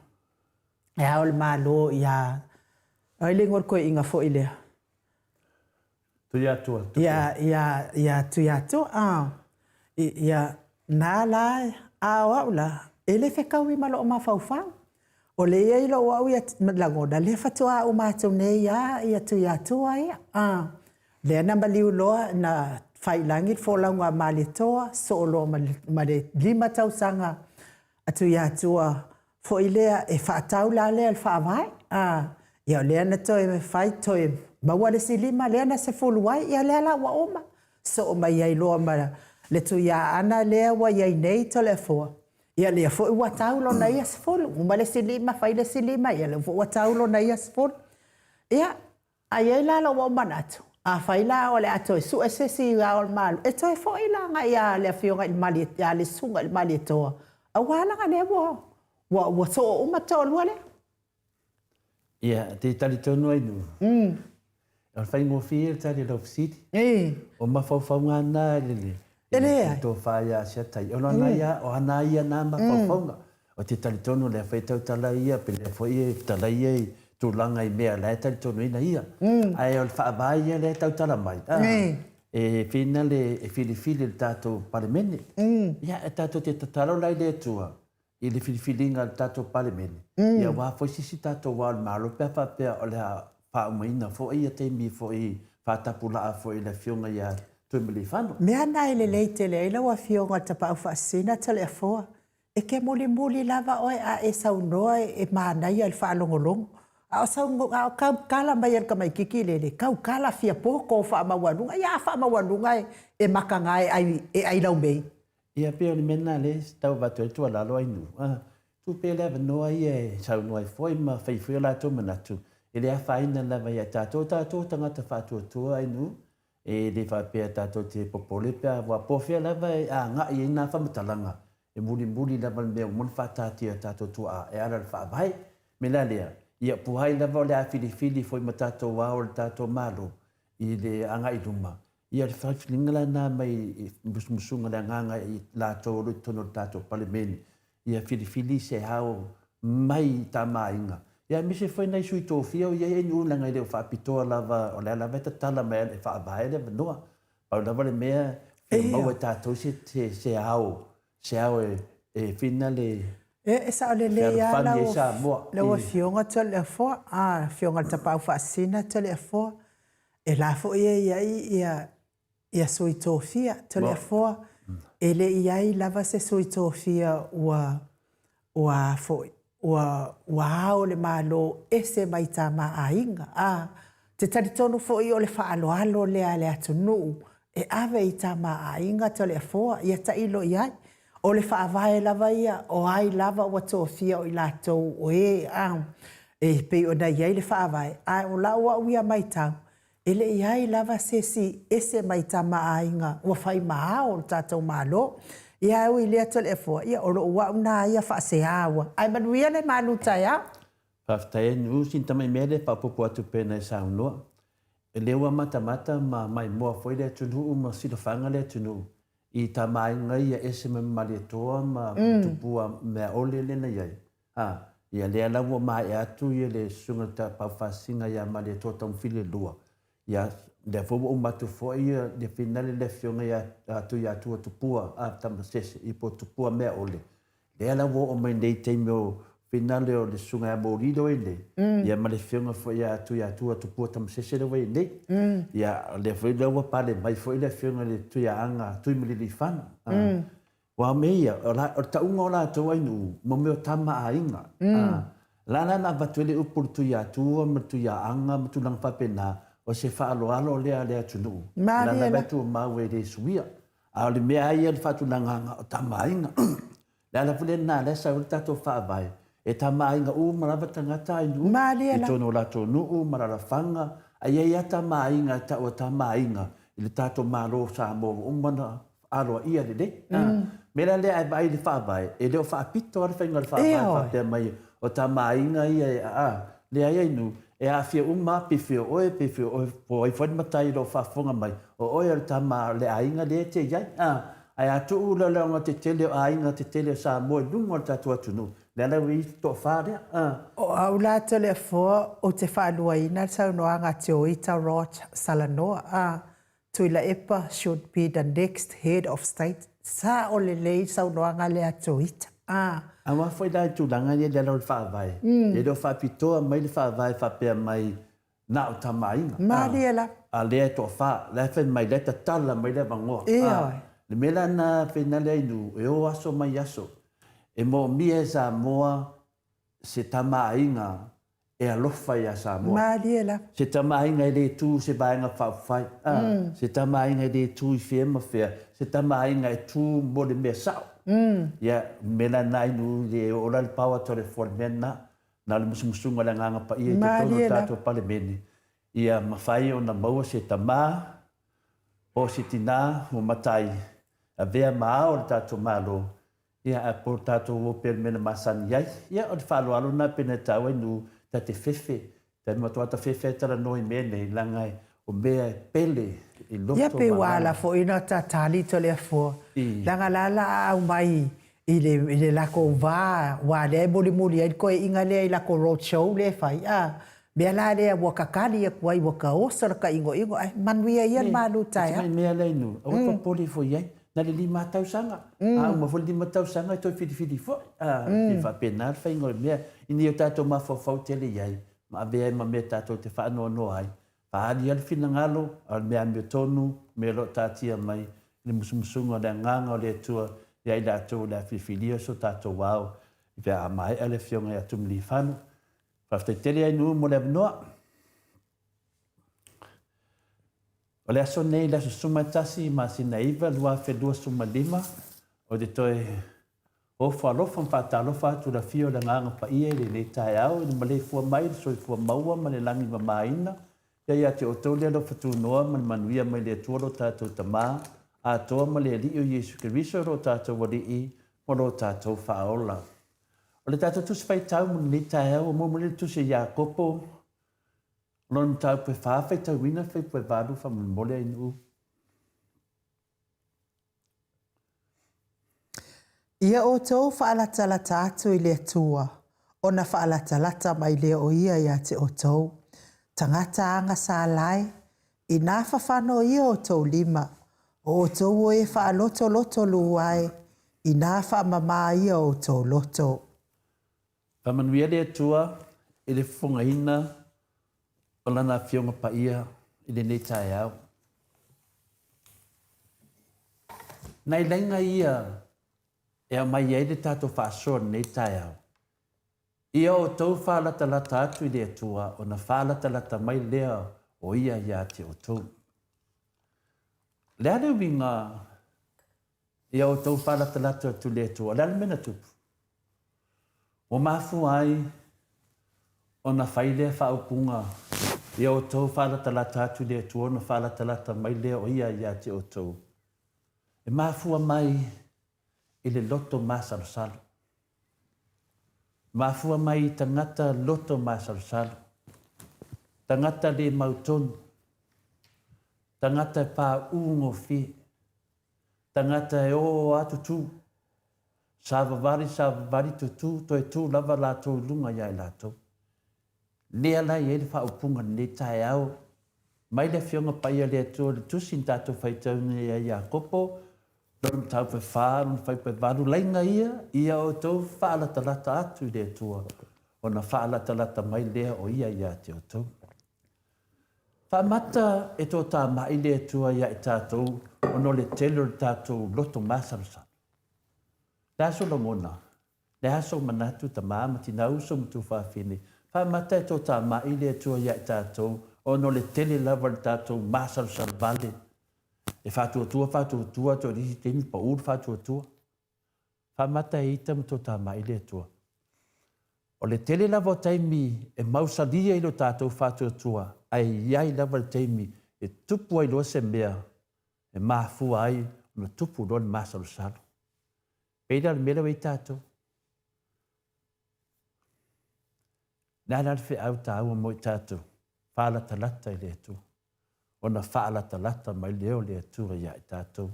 le Ao o le Malo ia, o ai le igoa o le toeaina foi lea? Tuiatua. Ia, ia, ia Tuiatua, a, ia, na la, a o au la, e le fetaui ma lou mafaufau. O lea e i ai lou au ia lagona, lea faatoa uma atu nei lava ia Tuiatua ia. A, lea na maliu loa, na fai i lagi le folauga a Malietoa, soo loa ma le 5 tausaga a Tuiatua foi lea e faatau la lea i le Faavae. A, ia o lea na toe fai toe maua le isi 5 lea na 10 ai, ia lea la ua uma. Soo mai ai loa ma le Tuiaana lea ua i ai nei Toleafoa, Ia lea foi ua tau lona ia 10, uma le isi 5 fai le isi 5, ia lea foi ua tau lona ia 10. Ia, a i ai la lou au manatu, afai la o le a toe sue se isi Ao o le Malo, e toe foi la agai ia le Afioga i le Malie, ia le Susuga i le Malietoa, aua leaga lea ua, ua, ua soo uma le toalua lea. Ia, te talitonu ai nu. O le faigofie le tali o lau fesili. O mafaufauga na i le E leai. tofa ia Asiatai. O lana ia, o ana ia na mafaufauga. O te talitonu lea foi e tautala ia, pe lea foi e fetalai ia i tulaga i mea la e talitonuina ia. Ae o le faavae ia lea e tautala mai, e whina le, e filifili le tatou Palemene. Ia, e tatou te tatalo la i le Atua, i le filifiliga a le tatou Palemene, ia aua foi se isi tatou Ao o le Malo pe a faapea o le a faaumaina foi ia taimi foi faatapulaa foi i le Afioga ia Tuimalealiifano. Mea na e lelei tele ai lau Afioga i le Tapaau Faasisina Toleafoa, e te mulimuli lava oe a e saunoa e manaia i le faalogologo. A o sau, a o tautala mai e le tamaititi lele, tautala fia poto faamaualuga, ia a faamaualuga e mataga e ai, e ai laumei. Ia pei o le mea lena lea e tau avatu ai le tuualalo ai nuu, a, tuu pea le avanoa ia e saunoa ai foi ma fai foi o latou manatu, e le afaina lava ia tatou, o tatou o tagata faatuatua ai nuu, e le faapea tatou te popole pe a, aua po o fea lava e agai ai na faamatalaga, e mulimuli lava le mea ua uma ona faataatia e tatou tuaa e ala i le Faavae. O le mea la lea, ia puhai lava o le a filifili foi ma tatou ao o le tatou Malo i le agai i luma, Ia, le filifiliga la lena mai i musumusuga le agaga i latou o lo o i totonu o le tatou Palemene, ia filifili se ao mai i Tama-a-Aiga. Ia aemaise foi nai sui tofia o i ai NU leaga e le o faapitoa lava, o lea lava e tatala mai e faavae le avanoa. Pau lava le mea, fia maua e tatou se, se, se ao, se ao e, e whina le E, e sao lelei lava lau, lau Afioga Toleafoa, a, Afioga i le Tapaau Faasisina Toleafoa, E la foi e i ai ia, ia sui tofia, Toleafoa, e le i ai lava se sui tofia ua, ua a foi, ua, ua ao le Malo ese mai tama aiga, a, te talitonu foi o le faaaloalo lea a le atunuu e ave i tama aiga Toleafoa, ia tailo i ai. O le faavae lava ia, o ai lava ua tofia o i latou o e a, e pei ona i ai le faavae, a o lau au ia matau, e le i ai lava se isi ese mai tama aiga ua fai ma ao o le tatou Malo. Ia ae ui i lea Toleafoa, ia o lou au na ia faasea ua. Ae manuia le malu taeao. Faafetai e Nu'u, sina tamai mea lea e faaopoopo atu pei ona e saunoa. E le ua matamata ma maimoa foi le atunuu ma silafaga le atunuu i tamaaiga ia ese mai ma Malietoa ma Tupua Meaole lea na i ai. A, ia lea la ua maea atu ia le Susuga i le Tapaau Faasisiga ia Malietoa Taumafilelua, ia lea foi ua uma atu foi ia le finale le Afioga ia Tuiatua Tupua a Tamasese ia po o Tupua Meaole, Lea la ua oo mai nei i taimi o finale o le Susuga ia Molido e nei, ia ma le Afioga foi ia Tuiatua Tupua Tamasese lea ua i ai nei. Ia, o lea foi la ua pale mai foi le Afioga i le Tuiaaga Tuimalealiifano. Aua o mea ia, o le tauga o latou ainuu, mo mea o tama a aiga. O la la na avatu ai le upu o le Tuiatua ma le Tuiaaga ma tulaga faapena, o se faaaloalo lea a le atunuu, o la lava e tumau e le suia. A o le mea lava ia o le faatulagaga o tamaaiga. O le ala foi lena o lea e sau ai le tatou Faavae, e tamaaiga uma lava tagata i nuu, i totonu o latou nuu ma alaalafaga, ae i ai lava tamaaiga e tau o tamaaiga i le tatou Malo o Samoa ua uma ona aloaia lelei. O le mea la lea a e vaai i le Faavae, e le o faapito lava le faiga o le Faavae faapea mai o tamaaiga ia e a, leai ai nuu, E aafia uma lava, pe fea oe, pe fea oe, po o ai foi le matai o lo o faafofoga mai, o oe o le tama o le aiga lea e te i ai. A, ae a tuu le laoga tetele o aiga tetele o Samoa i luga o le tatou atunuu, lea la ua i ai le toafa lea. A. O au la Toleafoa ou te faaluaina le saunoaga a Teoita Rod Salanoa, a, Tuilaepa should be the next head of state. Sao lelei saunoaga lea a Tuita. Ah. Aua foi la i tulaga ia i lalo o le Faavae, e le o faapitoa mai le Faavae faapea mai na o Tama Aiga. Malie lava. A lea e toafa, la e fai mai, la e tatala mai le avanoa. Ioe. Le mea la na finale ai nu, e o aso mai aso, e moomia e Samoa se Tama Aiga e alofa iā Samoa. Malie lava. Se tamaaiga e le tū i se vaega faaupufai, ā, se tamaaiga e le tū i fea ma fea, se tamaaiga e tū mo le mea sao. Ia, o le mea la lena inu i le oo la le pao atu a le Atua i le mea lena, na o le musumusuga o le Agaga Paia i totonu o le tatou Palemene, ia mafai ona maua se tama po o se tinā ua matai, avea ma ao o le tatou Malo, Ia, ae po o tatou o pea i le mea na masani ai. Ia, o le faaaloalo lena pei ona e taua i nuu ta te fefe, ta te matua ta fefe ai talanoa i mea nei, leaga o mea e pele i loto Ia, pei ua ala foi ona ta tali Toleafoa, leaga la la a aumai i le, i le lakou va, aua lea e mulimuli ai le toeaiina lea i lakou road show lea e fai, a mea la lea ua kakali atu ai ua taoso lata inoino, ae manuia ia le malu taeao. Mai mea lea i nuu, aua e popole ifo i ai. Na le lima tausaga, a uma foi le lima tausaga e toe filifili foi. A, e faapena le faiga o le mea, ina ia o tatou mafaufau tele i ai, ma avea ai ma mea tatou te faanoanoa ai. Faaali lava le finagalo, a o le mea amiotonu, mea o lo o taatia mai i le musumusuga o le Agaga o le Atua ia i latou o le a filifilia so tatou ao pe a maea le Afioga ia Tumiliifano. Faafetai tele Ainuu mo le avanoa. O le aso nei, le aso 11 masina 9 2025, ou te toe ofo alofa ma faatalofa atu i le afio o le Agaga Paia i lenei taeao i le maleifua mai i le soifua maua ma le lagi mamaina. Ia ia te outou le alofa tunoa ma le manuia mai le Atua lo tatou Tama atoa ma le Alii o Iesu Keriso lo tatou Alii ma lo tatou Faaola. O le tatou Tusi Faitau mo lenei taeao ua muamua le Tusi a Iakopo, Lona mataupu e fa faitauina fuaipua e valu faamolemole ai nuu. Ia outou faalatalata atu i le Atua, ona faalatalata mai lea o Ia ia te outou. Tagata agasala e, inā fafano ia outou lima, o outou o e faalotoloto lua e, inā faamamā ia outou loto. Faamanuia le Atua i le fofogaina o Lana Afioga Paia i lenei taeao. Nai laina ia e aumai ai le tatou faasoa i lenei taeao. Ia outou faalatalata atu i le Atua ona faalatalata mai lea o Ia ia te outou. O le a le uiga Ia outou faalatalata atu i le Atua. O le a le mea na tupu? Ua mafua ai ona fai lea faaupuga, Ia outou faalatalata atu i le Atua ona faalatalata mai lea o Ia ia te outou. E mafua mai i le loto masalosalo. Mafua mai i tagata loto masalosalo, tagata le mautonu. Tagata e paū gofie. Tagata e ō a tutū. Savavali, savavali, tutū, toe tū lava latou i luga ia i latou. Lea la i ai le faaupuga lenei taeao mai le Afioga Paia le Atua le Tusi na tatou faitau nei ia Iakopo, lona mataupu e fa, lona fuaiupu e valu, laina ia, ia outou faalatalata atu i le Atua, ona faalatalata mai lea o Ia ia te outou. Faamata e toatamai le Atua ia i tatou ona o le tele o le tatou loto masalosalo. Le a sou lagona? Le a sou manatu, tama ma tina, uso ma tuafafine? Faamata e toatamai le Atua ia i tatou ona o le tele lava o le tatou masalosalo vale. E faatuatua faatuatua atu i le isi taimi pau le faatuatua. Faamata e ita ma toatamai le Atua. O le tele lava o taimi e mausali ai lo tatou faatuatua, ae i ai lava le taimi e tupu ai loa se mea e mafua ai ona tupu loa le masalosalo. Pei la o le mea lea ua i ai tatou. Le a la le feau taua mo i tatou? Faalatalata i le Atua. Ona faalatalata mai lea o le Atua ia i tatou.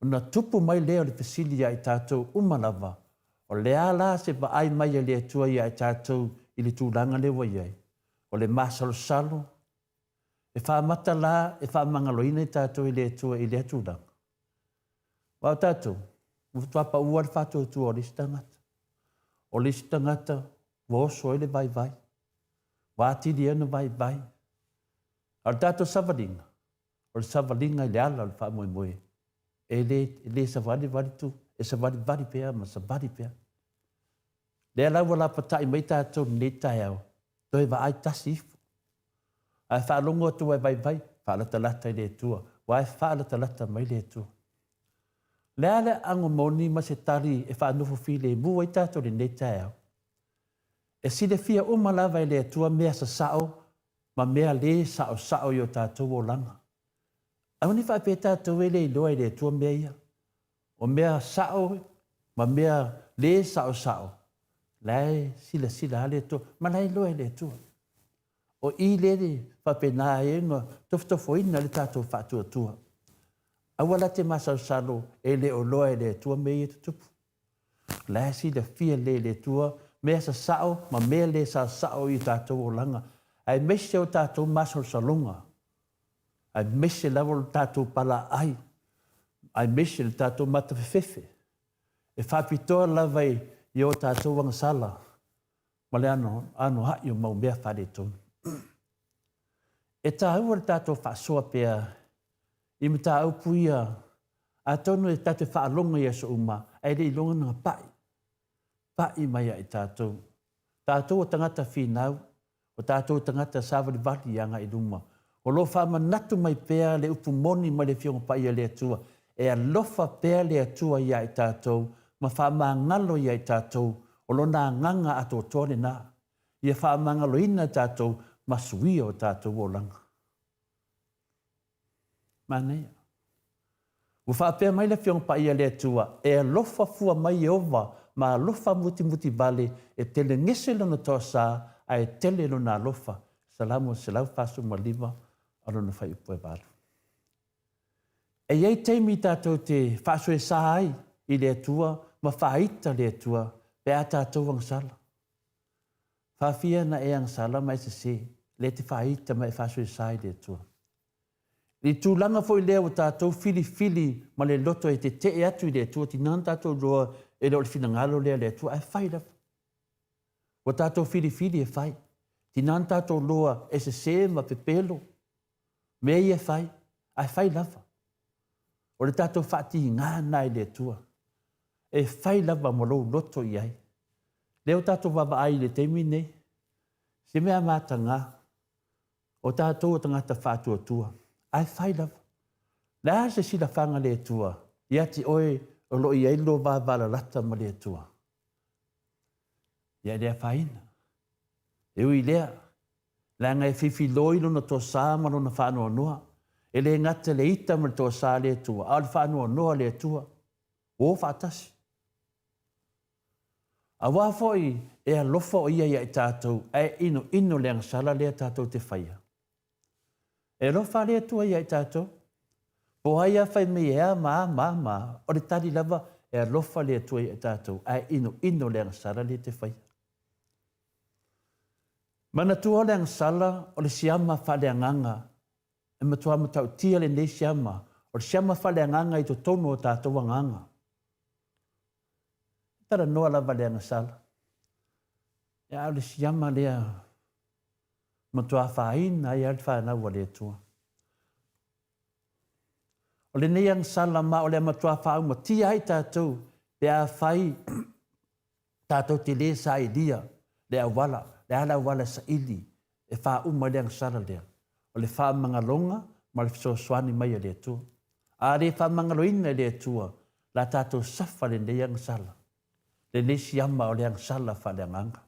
Ona tupu mai lea o le fesili ia i tatou uma lava, o le a la se vaai mai a le Atua ia i tatou i le tulaga lea ua i ai? O le masalosalo, e faamata la e faamagaloina i tatou e le Atua i lea tulaga? Aua o tatou, ua faatoa pau lava le faatuatua o le isi tagata. O le isi tagata ua oso ai le vaivai, ua atili ai ona vaivai. A o le tatou savaliga, o le savaliga i le ala o le faamoemoe, e le, e le savalivali tu, e savalivali pea ma savali pea. Lea la ua lapatai mai tatou i lenei taeao, toe vaai tasi ifo. Ae faalogo atu ua e vaivai, faalatalata i le Atua, ua e faalatalata mai le Atua. Le a le ago moni ma se tali e faanofo filemu ai tatou i lenei taeao? E silafia uma lava e le Atua mea sasao ma mea lē saosao i o tatou olaga. Aua ne i faapea tatou e le iloa e le Atua mea ia. O mea sao ma mea lē saosao, la e silasila lava le Atua, ma la e iloa e le Atua. O i lea e faapena ai ona tofotofoina le tatou faatuatua. Aua la te masalosalo e le o iloa e le Atua mea ia e tutupu. O la e silafia lelei e le Atua mea sasao ma mea le sasao i o tatou olaga, aemaise o tatou masalosaloga, aemaise lava o le tatou palaai, aemaise le tatou matafefefe, e faapitoa lava i o tatou agasala ma le anoa'i o mau mea faaletonu. E taua le tatou faasoa pea i mataupu ia, atonu e tatou te faalogo i aso uma, ae le i iloga ona pa'i, pa'i mai ia i tatou. Tatou o tagata finau, o tatou o tagata savalivali agai i luma. O lo o faamanatu mai pea le upu moni mai le Afioga Paia a le Atua, e alofa pea le Atua ia i tatou ma faamagalo ia i tatou, o Lona agaga atoatoa lena, ia faamagaloina tatou ma suia o tatou olaga. Manaia. Ua faapea mai le Afioga Paia a le Atua, E alofa fua mai Ieova ma alofa mutimuti vale, e telegese lona toasa, ae tele lona alofa. Salamo 149 o lona fuaiupu e valu. E i ai taimi tatou te faasoesa ai i le Atua ma faaita le Atua pe a tatou agasala. Faafia na e agasala ma e sese, lea e te faaita ma e faasoesa i le Atua. I le tulaga foi lea ua tatou filifili ma le loto e tetee atu i le Atua, tina ona tatou iloa e le o le finagalo lea o le Atua, ae fai lava. Ua tatou filifili e fai. Tina ona tatou iloa e sese ma pepelo mea ia e fai, ae fai lava. O le tatou faatiga lena i le Atua. E fai lava ma lou loto i ai. Lea ua tatou vaavaai i le taimi lenei, se mea mataga, o tatou o tagata faatuatua, ae fai lava. Le a se silafaga le Atua ia te oe o lo o i ai lo vavalalata ma le Atua? Ia e le afaina. E ui i lea, leaga e fifiloi lona toasā ma lona faanoanoa. E le gata i le ita ma le toasā a le Atua, a o le faanoanoa a le Atua. Ua o faatasi. Aua foi e alofa o Ia ia i tatou, ae inoino le agasala lea tatou te faia. E alofa le Atua ia i tatou. Po o ai a fai mai e a ma a ma a ma a, o le tali lava, e alofa le Atua ia i tatou, ae inoino le agasala lea e te faia. Manatua o le agasala o le siama faaleagaga e matua matautia lenei siama, o le siama faaleagaga i totonu o tatou agaga. E talanoa lava le agasala, a o le siama lea matua afaina ai lava le fanau a le Atua. O lenei agasala ma o le a matua faaumatia ai tatou pe afai tatou te le sailia le auala, le a le auala e saili e faauma ai le agasala lea? O le faamagaloga ma le fesoasoani mai a le Atua. A le faamagaloina e le Atua, la tatou safa lenei agasala, lenei siama o le agasala faaleagaga.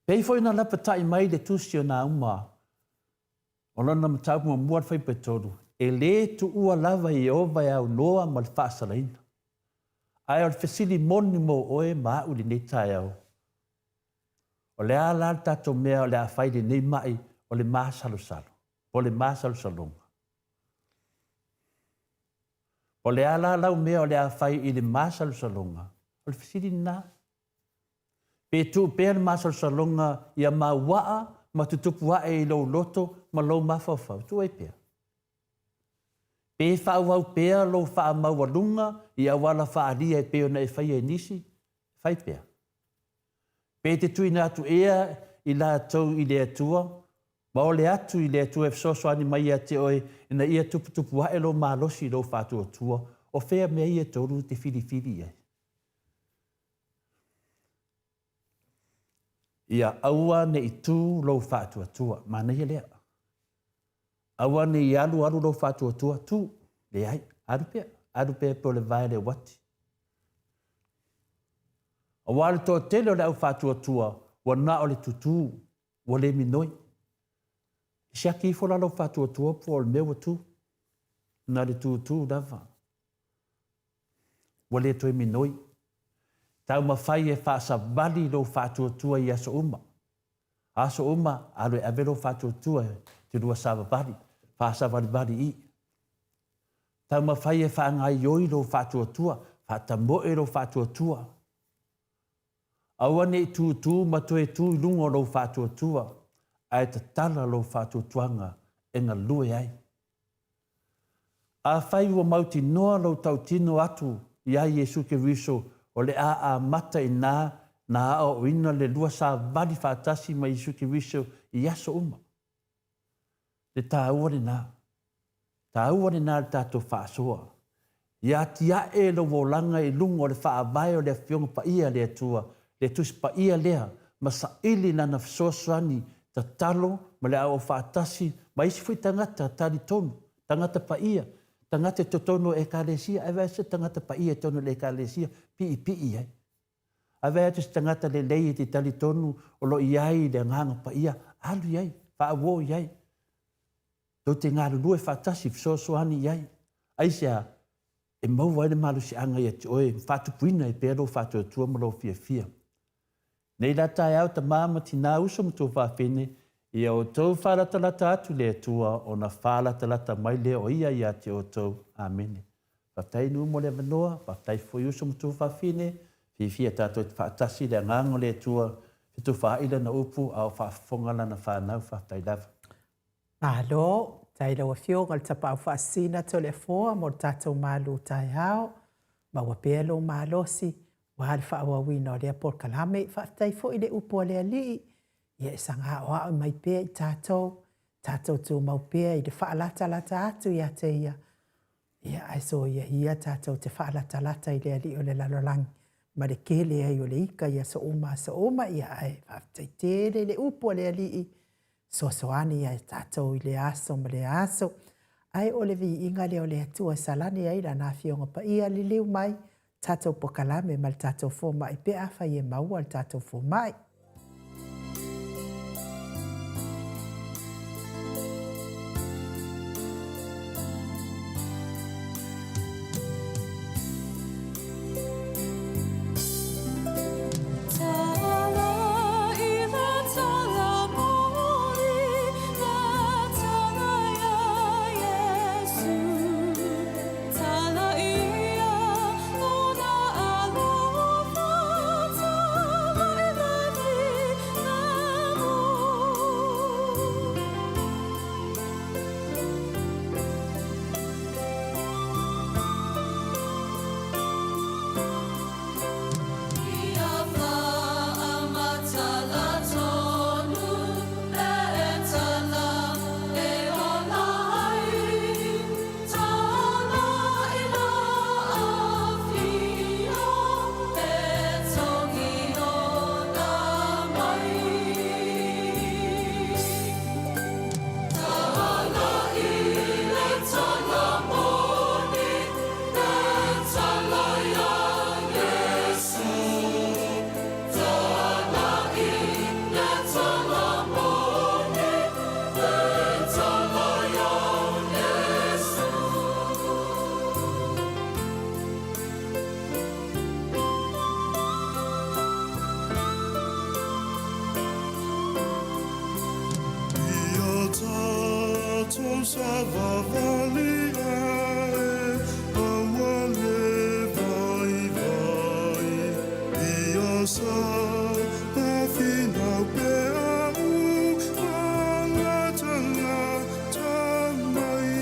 Pei foi ona lapatai mai le tusi o Nauma, o lona mataupu muamua le Fuaipetolu, e le tuua lava Ieova e aunoa ma le faasalaina. Ae o le fesili moni mo oe ma a'u i lenei taeao, o le a la le tatou mea o le a fai i lenei ma'i o le masalosalo, po o le masalosaloga? O le a la lau mea o le a fai i le masalosaloga? O le fesili lena. Pe tuu pea le masalosaloga ia mauaa ma tutupu ae i lou loto ma lou mafaufau, tuu ai pea. Pe faaauau pea lou faamaualuga i auala faaalia e pei ona e faia i nisi, fai pea. Pe te tuuina atu ea i latou i le Atua, ma ole atu i le Atua e fesoasoani mai ia te oe ina ia tuputupu ae lou malosi i lou faatuatua, o fea mea ia e tolu e te filifili i ai? Ia aua ne i tū lou faatuatua. Manaia lea. Aua ne i alu alu lou faatuatua, tū. Leai, alu pea, alu pea pei o le vae le uati. Aua o le toatele o le au faatuatua, ua na o le tutū, ua le minoi. E siaki ifo la lou faatuatua po o le mea ua tū. Na o le tutū lava. Ua le toe minoi. Taumafai e faasavali lou faatuatua i aso uma. Aso uma, alu e ave lou faatuatua e te lua savavali, faasavalivali i. Taumafai e faagaoioi lou faatuatua, faatamoe lou faatuatua. Aua ne i tūtū ma toe tū i luga o lou faatuatua, ae tatala lou faatuatuaga e galue ai. Afai ua mautinoa lou tautino atu iā Iesu Keriso o le a amata inā na aoaoina le lua savali faatasi ma Iesu Keriso i aso uma. Le tāua lenā. Tāua lenā le tatou faasoa. Ia atiae lou olaga i luga o le faavae o le Afioga Paia a le Atua, le Tusi Paia lea, ma saili Lana fesoasoani tatalo ma le aoao faatasi ma isi foi tagata talitonu, tagata paia, tagata i totonu o Ekalesia, ae vaai atu se tagata paia i totonu o le Ekalesia, piipii ai. Ae vaai atu se tagata lelei e te talitonu o lo o i ai le Agaga Paia, alu i ai, faauo i ai. Tou te galulue faatasi, fesoasoani i ai. Aisea? E maua ai le malosiaga ia te oe, faatupuina ai pea lou faatuatua ma lou fiafia. Nei la taeao tama ma tina, uso ma tuafafine, ia outou faalatalata atu i le Atua, ona faalatalata mai lea o Ia ia te outou. Amene. Faafetai Nuu mo le avanoa, faafetai foi uso ma tuafafine, fiafia tatou te faatasi i le Agaga o le Atua, fetufaai Lana upu a o faafofoga Lana fanau, faafetai lava. Malo, tai lau Afioga i le Tapaau Faasisina Toleafoa mo le tatou malu taeao. Maua pea lou malosi aua le faaauauina o lea polokalame. Faafetai foi i le upu a le Alii, ia e saga aoao mai pea i tatou, tatou tumau pea i le faalatalata atu ia te Ia, ia ae soia ia tatou te faalatalata i le Alii o le lalolagi ma le kele ai o le ika i aso uma aso uma, ia ae faafetai tele i le upu a le Alii, soasoani ia tatou i lea aso ma lea aso. Ae o le viiga lea o le Atua e salani ai Lana Afioga Paia, liliu mai tatou pokalame ma le tatou fomai pe afai e maua le tatou fomai. Savavali ae aua le vaivai ia sa Tafinau pea u malatalata mai.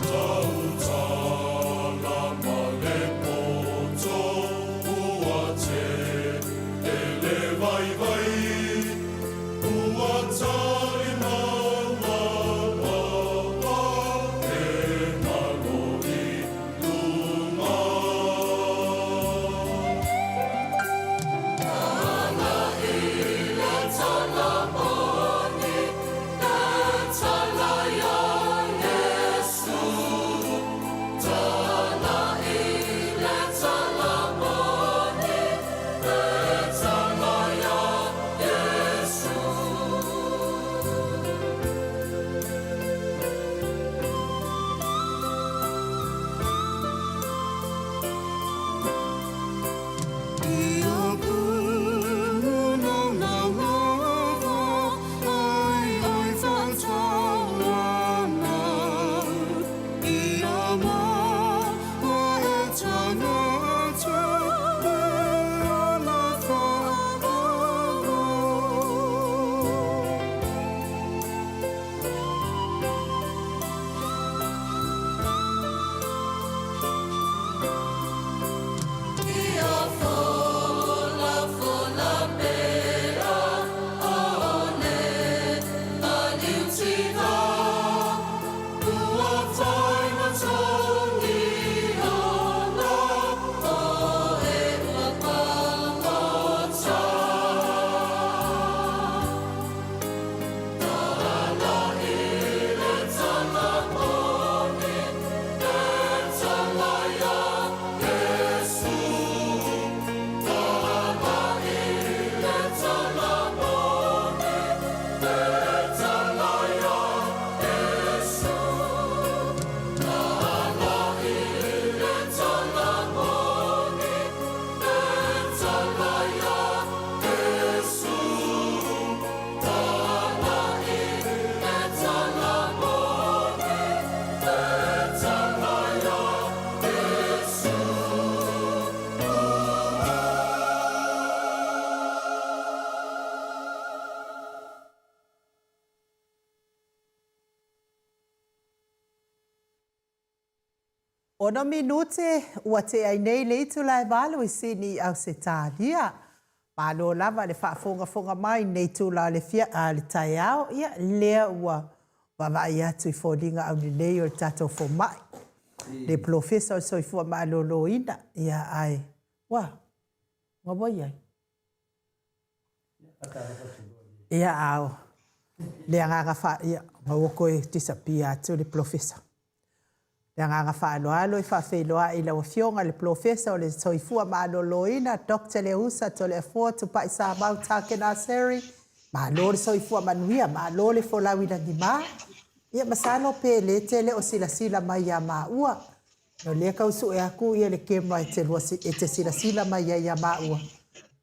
Tautala ma le poto ua tele le vaivai, ua tali maua papa e malo i luga. Ono minute ua tea ai nei le itula e valu i Sydney i Ausetalia. Malo lava le faafogafoga mai i lenei itula o le fia, a, le taeao, ia, lea ua vaavaai atu i foliga aulelei o le tatou fomai, le polofesa o le soifua maloloina, ia, ae, ua, ua ua i ai? Ia, a o le agaga fa, ia, ma ua toe disappear atu le polofesa. Le agaga faaaloalo e faafeiloai i lau Afioga i le Polofesa o le Soifua Maloloina, Doctor Leausa Toleafoa Tupai Samau Takenaseri, malo le soifua manuia, malo le folau i lagima. Ia masalo pe le tele o silasila mai ia maua. O lea tau sue atu ia le camera e te lua e te silasila mai ai ia maua.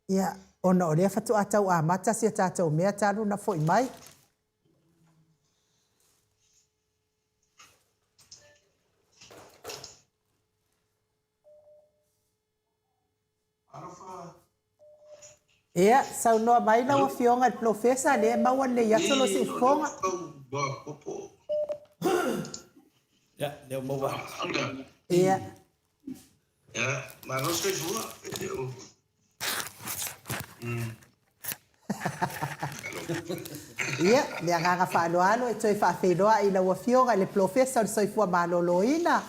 Ia, ona o lea faatoa tau amata si a tatou mea talu ona foi mai. Ia, saunoa mai lau Afioga i le Polofesa, lea e maua lelei atu lou siufofoga. Ia, lea ua maua atu. Ia. Ia, malo soifua. E le o... Ia, le agaga faaaloalo e toe faafeiloai i lau Afioga i le Polofesa o le Soifua Maloloina,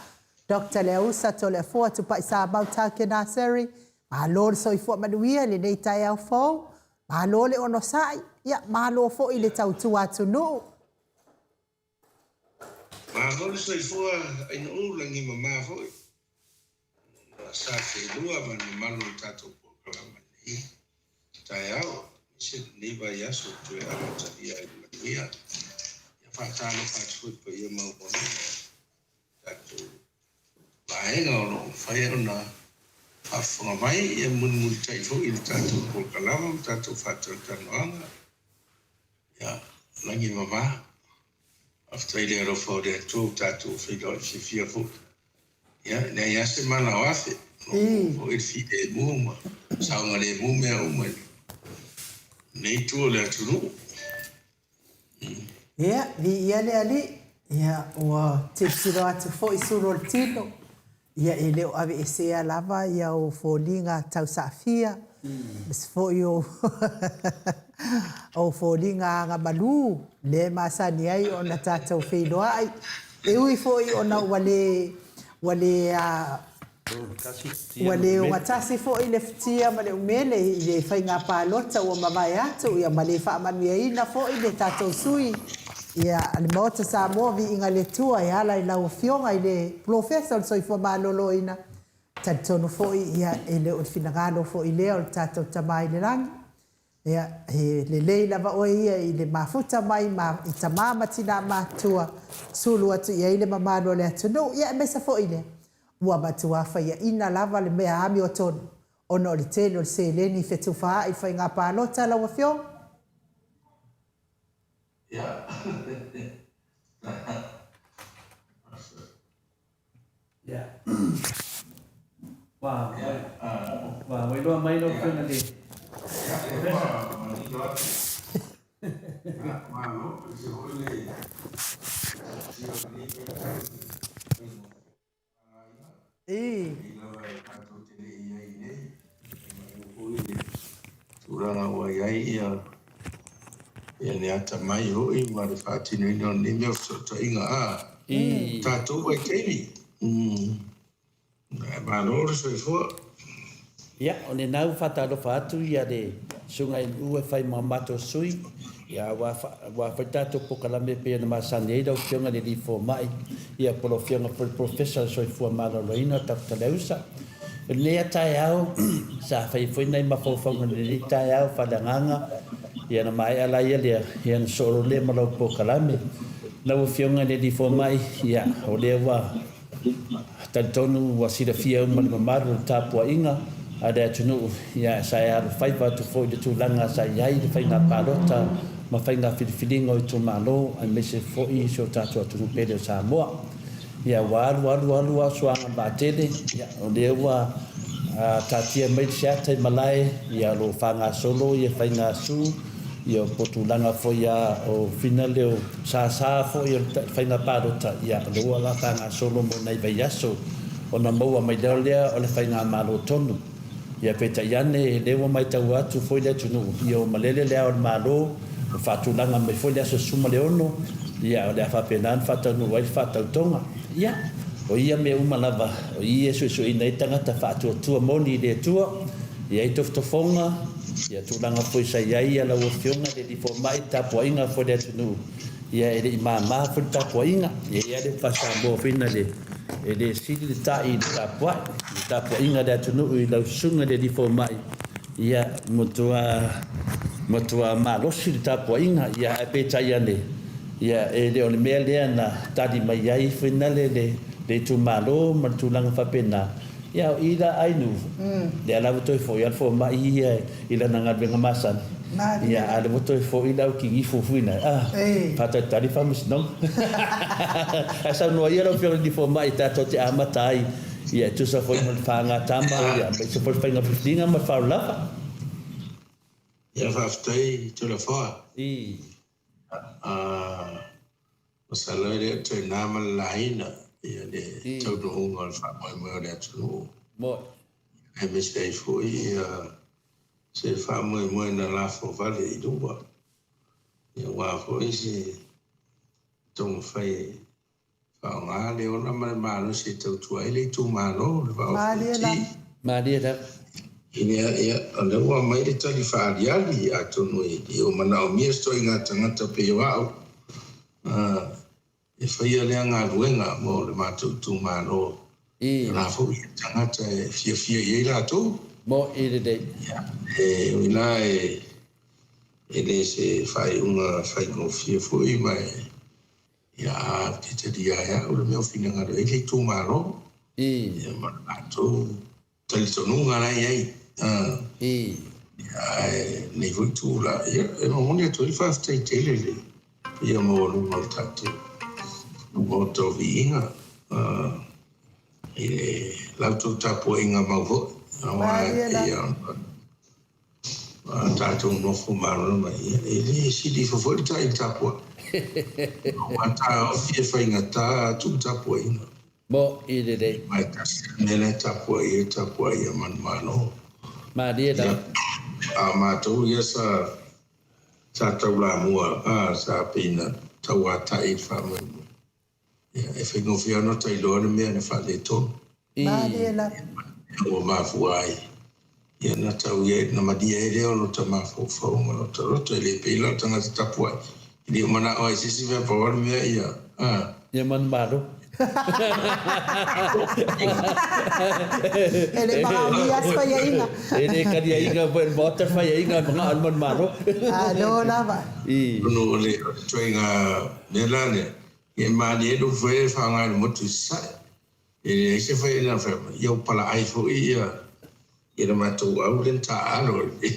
Doctor Leausa Toleafoa Tupaisamau Taukenaseri, malo le soifua manuia i lenei taeao fou, malo le onosai, ia, malo foi le tautua atunuu. Malo le soifua Ainuu lagi mama foi ona sa feilua ma le mamalu o le tatou polokalama i lenei taeao aemaise lenei vaiaso e toe amatalia ai le manuia. Ia faatalofa atu foi i le paia maualuga o le tatou vaega o lo o mafai ona faafofoga mai, ia mulimulitai foi i le tatou polokalama ma tatou faatalatalanoaga. Ia, lagi e mama. Faafetai i le alofa o le Atua ua tatou feiloai fiafia foi. Ia, e leai lava se mana o afe, o lo o maua foi le filemu ma saogalemu mea uma i lenei itu o le atunuu. Ia, viia le Alii. Ia, ua tilotilo atu foi sulu o le tino, ia e le o aveesea lava ia ou foliga tausaafia, aemaise foi o ou foliga agamalu, lea e masani ai ona tatou feiloai. E ui foi ona ua le, ua le a, Ua le ogatasi foi le futia ma le umele i le faiga palota ua mavae atu, ia ma le faamanuiaina foi le tatou sui ia le Maota Samoa Viiga i le Atua e ala i lau Afioga i le Polofesa o le Soifua Maloloina. E talitonu foi ia e le o le finagalo foi lea o le tatou Tama i le Lagi. Ia, he lelei lava oe ia i le mafuta mai ma i tama ma tinā matutua, sulu atu i ai le mamalu o le atunuu, ia aemaise foi lea, ua matua faiaina lava le mea amiotonu ona o le tele o le seleni fetufaai i faiga palota lau Afioga. Ia. Ua iloa mai lau Afioga i le Tulaga ua i ai ia le atamai foi ma le faatinoina o lenei mea o fesootaiga a tatou vaitaimi. Ae malo le soifua. Ia, o lena ua faatalofa atu ia le Susuga i le U e fai ma matou sui, ia ua ua fai tatou polokalame e pei ona masani ai lau Afioga i le Alii Fomai, ia po o lau Afioga foi i le Polofesa o le Soifua Maloloina Doctor Leausa. O lenei lava taeao, sa fai foi nai mafaufauga i lenei taeao faaleagaga, ia ona maea laia lea, ia ona soo loa lea ma lau polokalame. Lau Afioga i le Alii Fomai, ia o lea ua talitonu ua silafia uma e le mamalu o le tapuaiga a le atunuu, ia sa e alofaiva atu foi i le tulaga sa i ai le faiga palota ma faiga filifiliga o itumalo aemaise foi si o tatou atunuu pele o Samoa. Ia ua alu alu alu lava suaga o le vaatele, ia o lea ua taatia mai le seata i malae, ia o lo o faagasolo ia faiga su, ia po o tulaga foi a o fina leo sasa foi o le faiga palota, ia o lea ua la faagasolo mo nai vaiaso ona maua mai lea lea o le faigamalo tonu. Ia peitai ane, lea ua maitau atu foi le atunuu, ia ua malele le Ao o le Malo, ua faatulaga mai foi le aso 16, ia o le a faapena ona faataunuu ai le faatautoga. Ia, o ia mea uma lava, o i e suesueina ai tagata faatuatua moni i le Atua, e i ai tofotofoga, ia tulaga foi sa i ai lau Afioga i le Alii Fomai, le tapuaiga foi a le atunuu, ia e le i mama foi le tapuaiga. E i ai lava le upu faa-Samoa foi na le E le sili le ta'i i le tapuai, le tapuaiga a le atunuu i lau susuga i le alii fomai, ia, matua, matua malosi le tapuaiga, ia, ae peitai ane, ia, e le o le mea lea na tali mai ai finale le, le itumalo ma le tulaga faapena, ia, o i la Ainu, lea la ua toe foi lava le fomai ia i lana galuega masani, ia, a o lea ua toe foi le au kinifu foi na, a, faatalitali faamasinoga. Ae saunoa ia lau Afioga i le Fomai tatou te amata ai, ia, e tusa foi ma le fagatama, ia, aemaise foi le faiga filifiliga ma le faaololava. Ia, faafetai Toleafoa. Masalo e le o toe na ma le laina ia le taunuuga o le faamoemoe o le atunuu. Aemaise ai foi ia se faamoemoe na lafo vale i luma, ia aua foi se taumafai e faaaoga le ola ma le malosi e tautua ai le itumalo, le Vaa o Fonoti. Malie lava. Ia, ia, o lea ua aumai le tali faaaliali, atonu e le o manaomia se ituaiga tagata pei o au e faia lea galuega mo le matou itumalo. O la foi e tagata e fiafia i ai latou. Mo'i lelei. Ia, e ui la e e le se faaiuga faigofie foi ma e ia a te talia e au le mea o finagalo i ai le itumalo. Ia ma le latou. Talitonuga la e i ai. Ae lenei foi itula, ia, e momoli atu ai le faafetai tele i le paia maualuga o le tatou Maota o Viiga i le la outou tapuaiga mau foi, aua e pei lava ona tatou nofo malamalama, ia, e le sili ifo foi le tai i le tapuai. Aua taofi e faigata atu le tapuaiga. Mo i lelei. Aua e tasi le mea la e tapuai ai, e tapuai ia manumalo. Malie lava. Ia, a o matou ia sa, sa taulamua, a, sa pei na tauatai i le faamoemoe. Ia, e faigofie lava ona ta iloa le mea na faaletonu. Malie lava. Ua mafua ai, ia na tau i ai, na malie ai lea o lota mafaufau ma lota loto, e le pei la o tagata tapuai, e le o manao ai i se isi mea pau lava le mea ia, a. Ia manumalo. E le manaomia se faiaiga. E le kaliaiga foi e le Maota le faiaiga e manao i le manumalo. Malo lava. Atonu o le ituaiga mea la lea, ia e malie ai lou foe e faaaoga i le motu i Sasae. E leai se fai na fai mai, ia ua palaai foi ia ia le matou au lea na taaalo i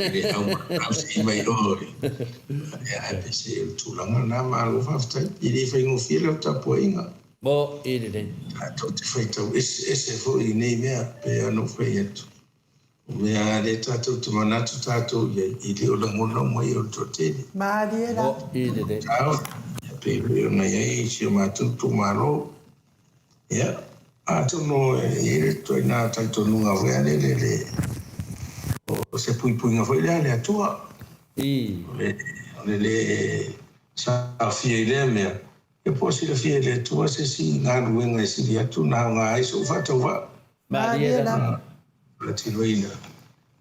le au mausii mai o. Ia ae peiseai o le tulaga lena, malo faafetai. E le faigofie lau tapuaiga. Mo i lelei. Tatou te faitau eseese foi i nei mea, pei lava ona ou fai atu. O mea lava lea tatou te manatu tatou i ai, e le o lagona uma ia o le toatele. Malie la. Mo i lelei. Ia pei foi ona i ai si o matou itumalo. Ia, atonu e i ai le ituaiga talitonuga foi lea le, le, o se puipuiga foi lea a le Atua. I. O le, o le lē saofia i lea mea, ia po o silafia e le Atua se isi galuega e sili atu na aoga ai so'u faatauvaa. Malie lava. Faatinoina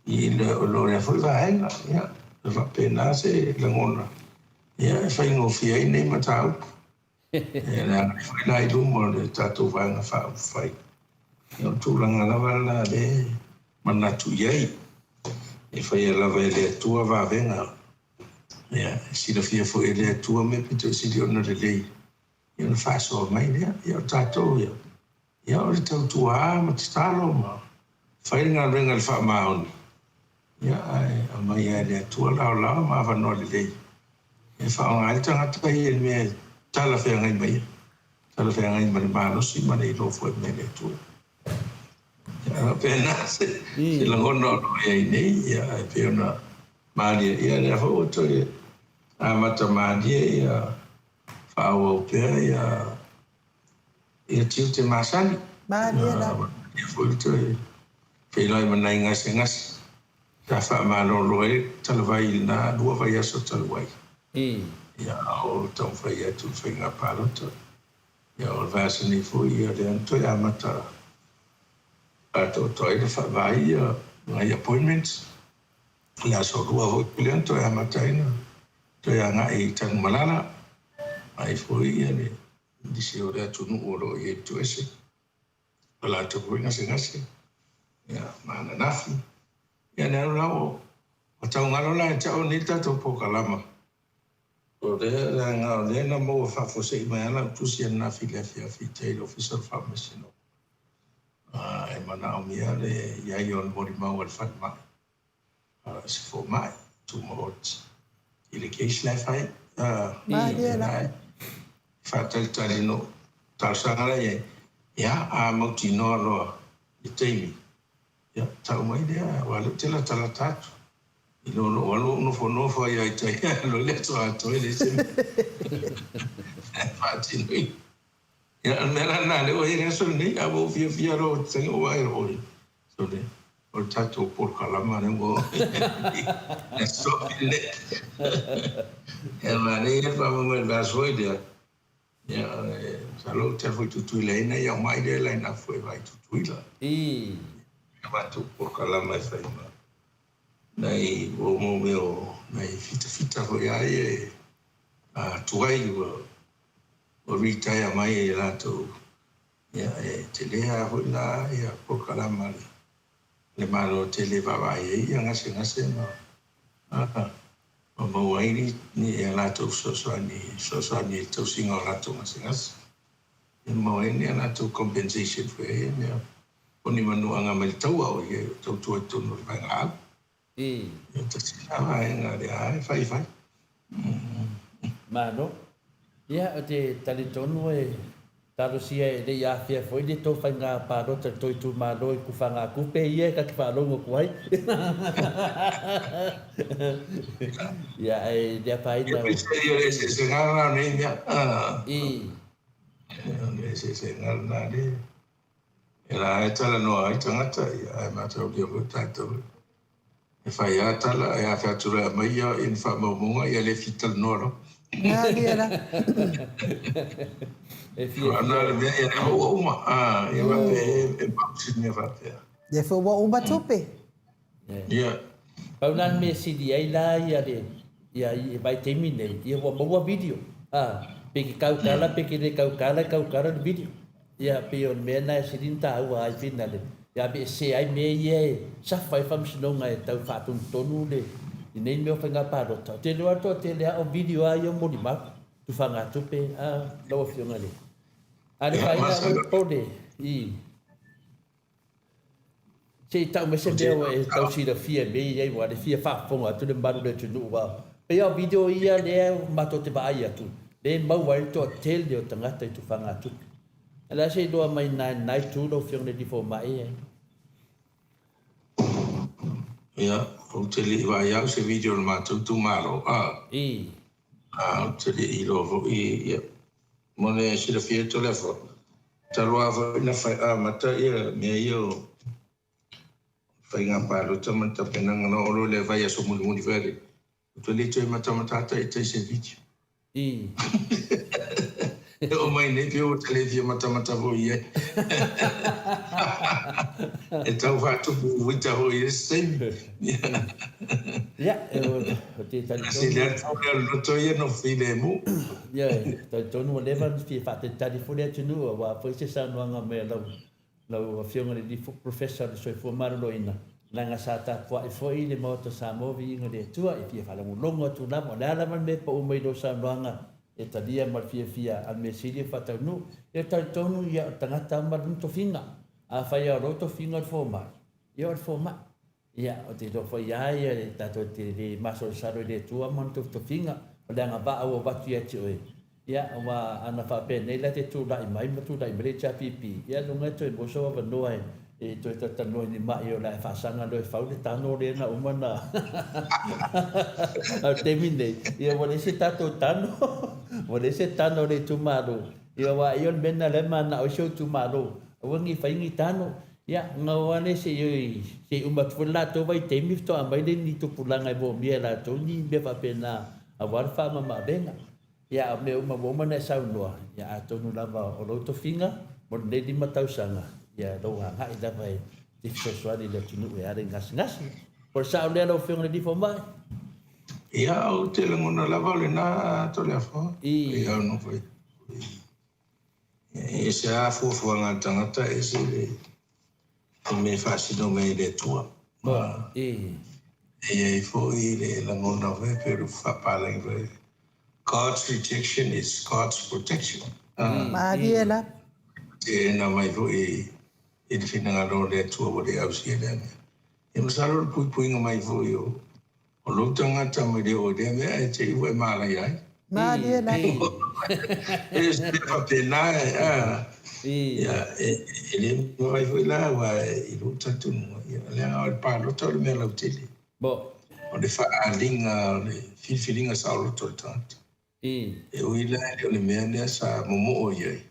i lea foi vaega. Ia, e faapena se lagona, ia, e faigofie ai nei mataupu. Ia, le agai foi la i luma o le tatou Vaega Faaupufai. Ia, o le tulaga lava lena lea e manatu i ai. E faia lava e le Atua vavega. Ia, e silafia foi e le Atua mea pito sili ona lelei, ia ona faasoa mai lea. Ia, o tatou ia, Ia, o le tautua ma tatalo ma fai le galuega i le faamaoni, ia, ae aumai lava e le Atua laolao ma avanoa lelei e faaaoga ai le tagata ia i le mea e talafeagai ma ia, talafeagai ma le malosi ma le iloa foi i mea a le Atua. Ia, e faapena se lagona o lo o i ai nei, ia, ae pei ona malie, ia, lea foi ua toe amata malie ia faaauau pea ia Ia tiute masani. Malie lava. Ia foi le toe feiloai ma nai gasegase sa faamalolo ai le talavai i lena lua vaiaso talu ai. Ia a o taumafai atu i le faiga palota. Ia o le vaiaso nei foi ia lea na toe amata atoatoa ai le faavae ia nai appointments. O le aso lua foi lea na toe amata ai na toe agai i Tanumalala ai foi ia le Nisi o le atunuu o lo o i ai i Toese, o latou foi gasegase, ia, ma ananafi. Ia, le alu la ua tau galo la e te au nei le tatou polokalama. O lea, leaga o lea na maua faafuasei mai lava lau tusi ananafi i le afiafi i tai i le Ofisa o le Faamasinoga, e manaomia le i ai o le molimau a le falemai. se fomai tumaoti i le case la e fai. Malie la. Faatalitali no talosaga la i ai, ia, a mautinoa loa le taimi, ia, tau mai lea, aua o lea ou te latalata atu. I lo lou alu ou nofonofo ai lava i tai, alu ai le aso atoa e leai se mea e faatinoina. Ia, o le mea la lena, lea ua i ai le aso lenei, a ua ou fiafia loa ou te tagi, ua vaai oi, sole, o le tatou polokalama lea ua oo i ai le aso lenei. Ia, manaia le faamoemoe i le vaiaso foi lea, ia, masalo ou te alu foi i Tutuila e i ai nai au mai lea e line up foi e vaai i Tutuila. Ia matou polokalama e fai ma nai, mo mea o nai fitafita foi lava ia e tuai ua Ua retire mai e latou, ia e tele lava foi la ia polokalama a le Malo tele e vaavaai ai ia gasegase ma ma maua ai ni a latou fesoasoani fesoasoani i le tausiga o latou gasegase. Ia maua ai ni a latou compensation foi ia mea. O ni manu aga mai le taua o ia e tautua i totonu o le vaega au. Ia tasi la vaega lea e fai fai. Malo. Ia, ou te talitonu e talosia e le i afea foi le tou faiga palota i le tou itumalo i Kufagatupe ia e ta te faalogo atu ai. Ia, ae le afaina. Ia, peiseai o le eseesega lena o nei mea. O le eseesega lena lea. E la e talanoa ai tagata, ia, ae mataulia foi tatou. E fai lava tala, ae a fai atu loa e aumai ia ni faamaumauga, ia le fia talanoa loa. Malie la. E fiafia. Ana le mea, ia lea ua uma. Ia faapea e bounce le mea faapea. Lea foi ua uma tupe. Ia. Pau la le mea e sili ai la ia le ia i vaitaimi nei, ia ua maua video. A, pe ke kaukala pe ke le kaukala, e kaukala le video. Ia, pei o le mea lena e sili ona taua ai finale, ia aveesea ai mea ia e safa ai faamasinoga e tau faatonutonu le i nei mea o faiga palota. Ou te iloa le toatele lava o video lava ia o molimau, tufagatupe a lau Afioga i le A le faaiga oe popole i. Se i tau mai se mea ua e tau silafia i mea ia i aua le fia faafofoga atu le mamalu o le atunuu aua pei lava o video ia lea matou te vaai atu lea e maua ai le toatele o tagata i tufagatupe. A o le a se iloa mai i lena itu lau Afioga i le Alii Fomai e? Ia, ou te le i vaai au se video o le matou itumalo, a. I. A ou te le i iloa foi, ia, mo le silafia e Toleafoa, talu lava foi na fai amata ia mea ia o faiga palota ma le tapenaga na oo loa i le vaiaso mulimuli foi a le ou te le toe matamata ata i se video. I. E oo mai nei pei ua ta le fia matamata foi i ai. E tau faatupu uita foi i le isi taimi. Ia, ou te talitonu. Sili atu le loto ia no filemu. Ia, e talitonu ua leva ona fia faatalitali foi le atunuu aua foi se saunoaga mai a lau lau Afioga i le Professor o le Soifua Maloloina, leaga sa tapuai foi le Maota Samoa viiga i le Atua e fia faalogologo atu lava, o le a lava le mea e pau mai i lau saunoaga e talia ma le fiafia a le mea sili e faataunuu. Ia talitonu ia o le tagata ma lona tofiga. Afai lava o lou tofiga o le fomai, ia o le fomai. Ia, ou te iloa foi ia ia e tatou te le masalosalo i le Atua ma ona tofitofiga, o le agavaa ua avatu ia te oe. Ia, aua ana faapenei la te tulai mai ma tulai mai le HRPP, ia luga e toe maua sou avanoa e toe talatalanoa i ni ma'i o le a e faasaga loa e fau le tano lea na uma na A o le taimi nei, ia ua leai se tatou tano, ua leai se tano a le itumalo. Ia aua ia o le mea lena o lea e mananao ai si ou itumalo, aua ne i fai ni tano. Ia, gau lava lea se i se i uma atu foi le latou vaitaimi faatoa aumai lea ni tupulaga e moomia e latou ni mea faapena aua le faamamaavega. Ia, a o mea uma ua uma ona e saunoa, ia atonu lava o lou tofiga mo lenei lima tausaga, ia lou agai lava e te fesoasoani i le atunuu e ala i gasegase. Po o le sao lea lau Afioga i le Alii Fomai? Ia, ou te lagona lava o lena Toleafoa. I. Ia, ono foi. E ese lava fuafuaga a le tagata, ese le mea e faasino mai ai le Atua. E i ai foi le lagona foi pei o le faapalagi foi, God's rejection is God's protection. Malie la. Teena mai foi i le finagalo o le Atua ua le ausia lea mea. Ia masalo le puipuiga mai foi o O lou tagata mai le oo i lea mea e te i ua e malaia ai. Malie la. E se mea faapena e, a, ia, e, e le mafai foi la, aua i lou talitonuga, ia, leaga o le palota o le mea lautele. O le faaaliga o le filifiliga saoloto o le tagata. E ui la e le o le mea lea sa momoo i ai,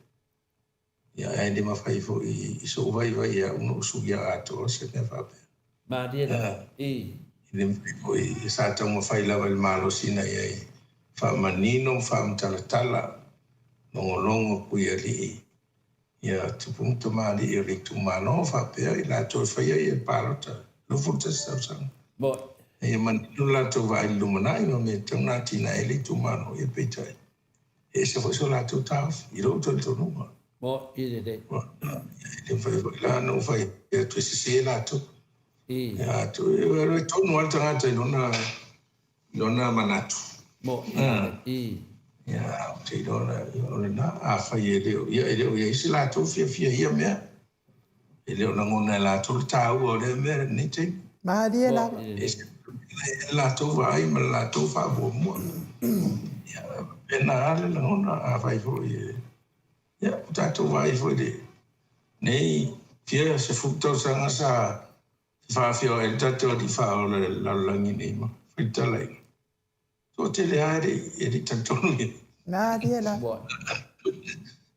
Ia, ae le mafai foi i sou vaivai e au ona ou suia atoa se mea faapea. Malie lava, i. E le mafai foi, sa taumafai lava i le malosi ina ia faamanino ma faamatalatala, logologo puialii, ia tupu ma tamalii o le itumalo faapea i latou e faia le palota, 21 tausaga. Moi. Ia manino le latou vaai i le lumanai ma mea e tatau ona atinae ai le itumalo, ia peitai. E ese foi so latou taofi i lou talitonuga. Mo i lelei. E le mafai foi la ona ou fai atu e sese latou. I. Atu e alu e tonu lava le tagata i lona i lona manatu. Mo i lelei. I. Ia, ou te iloa la, o lena, afai e le o ia, e le o i ai se latou fiafia i ia mea. E le o lagona e latou le taua o lea mea i lenei taimi. Malie lava. E ese le latou vaai ma le latou faamuamua. Ia, e faapena lava le lagona, afai foi e... Ia, ua tatou vaai foi i lenei fia 10 tausaga sa fefaafioai ai le tatou Alii Faaola i le lalolagi nei ma faitalaina. Toatele lava e le i talitonu i ai. Malie lava.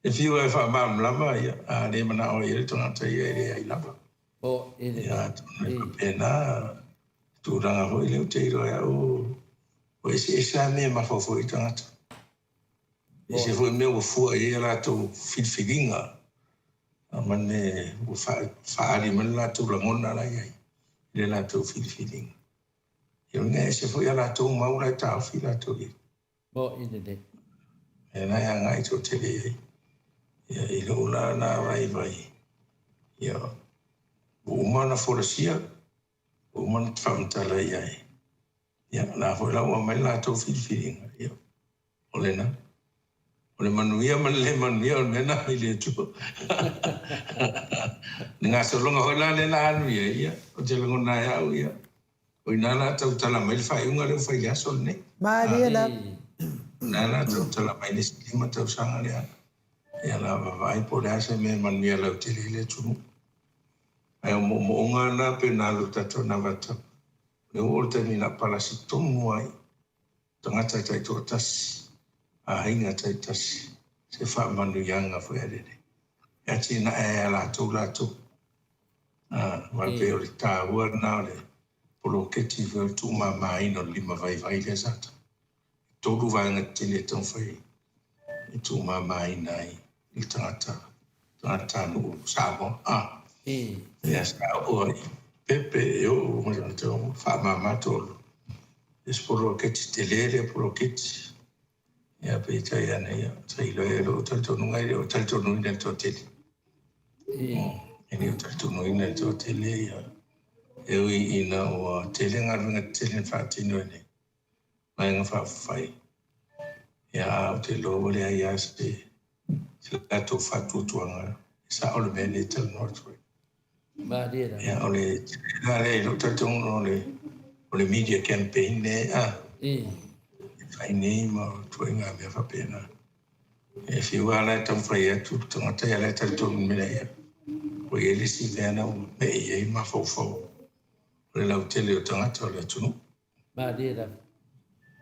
E fiu lava e faamalamalama, ia, a le manao ai le tagata ia e leai lava. Ia, atonu e faapena le tulaga foi lea ou te iloa e au, ua eseese lava mea e mafaufau ai tagata. E ese foi mea ua fua i ai a latou filifiliga ma le mea ua faaali mai le latou lagona la e i ai i le latou filifiliga. Ia o lena e ese foi a latou mau la e taofi latou i ai. Moni lelei. Mea la e agai toatele i ai. Ia i lou la na vaivai, ia ua uma ona folasia, ua uma ona faamatala i ai. Ia la foi la ua aumai le latou filifiliga, ia o lena. O le manuia ma le le manuia o le mea lena i le Atua. Le gasologa foi la lea la alu i ai, ia, ou te lagona e au, ia, o i ina la tautala mai le faaiuga lea ua fai i le aso lenei. Malie lava. O ina la tautala mai le isi 5 tausaga lea, ia la vaavaai po o le a se mea e manuia lautele ai le atunuu. Ae o moomooga na pe na alu i le tatou Navata, o lea ua oo i le taimi na palasi tonu ai tagata taitoatasi, aiga taitasi, se faamanuiaga foi a le Alii e atinae ai e latou latou. Aua e pei o le taua lena o le poloketi foi o le tuumamaina o le limavaivai lea sa tau. E 3 vaega tetele e taumafai e tuumamaina ai le tagata, tagatanuu Samoa. Ia sa oo ai Pepe e oo mai tagata faamama toalua. Se poloketi tele lea poloketi. Ia peitai ane ia, sa iloa e lou talitonuga e le o talitonuina e le toatele. E le o talitonuina e le toatele ia e ui ina ua tele galuega tetele na faatino e le Vaega Faaupufai. Ia a ou te iloa ua leai lava se se latou faatuatuaga e sao le mea lea e talanoa atu ai. Malie lava. Ia o le tele lea i lou talitonuga o le o le media campaign lea a e fai nei ma ituaiga mea faapena. E fiu lava la e taumafai atu le tagata ia la e talitonu i le mea ia. Ua i ai le isi mea na ua me'i i ai mafaufau o le lautele o tagata o le atunuu. Malie lava.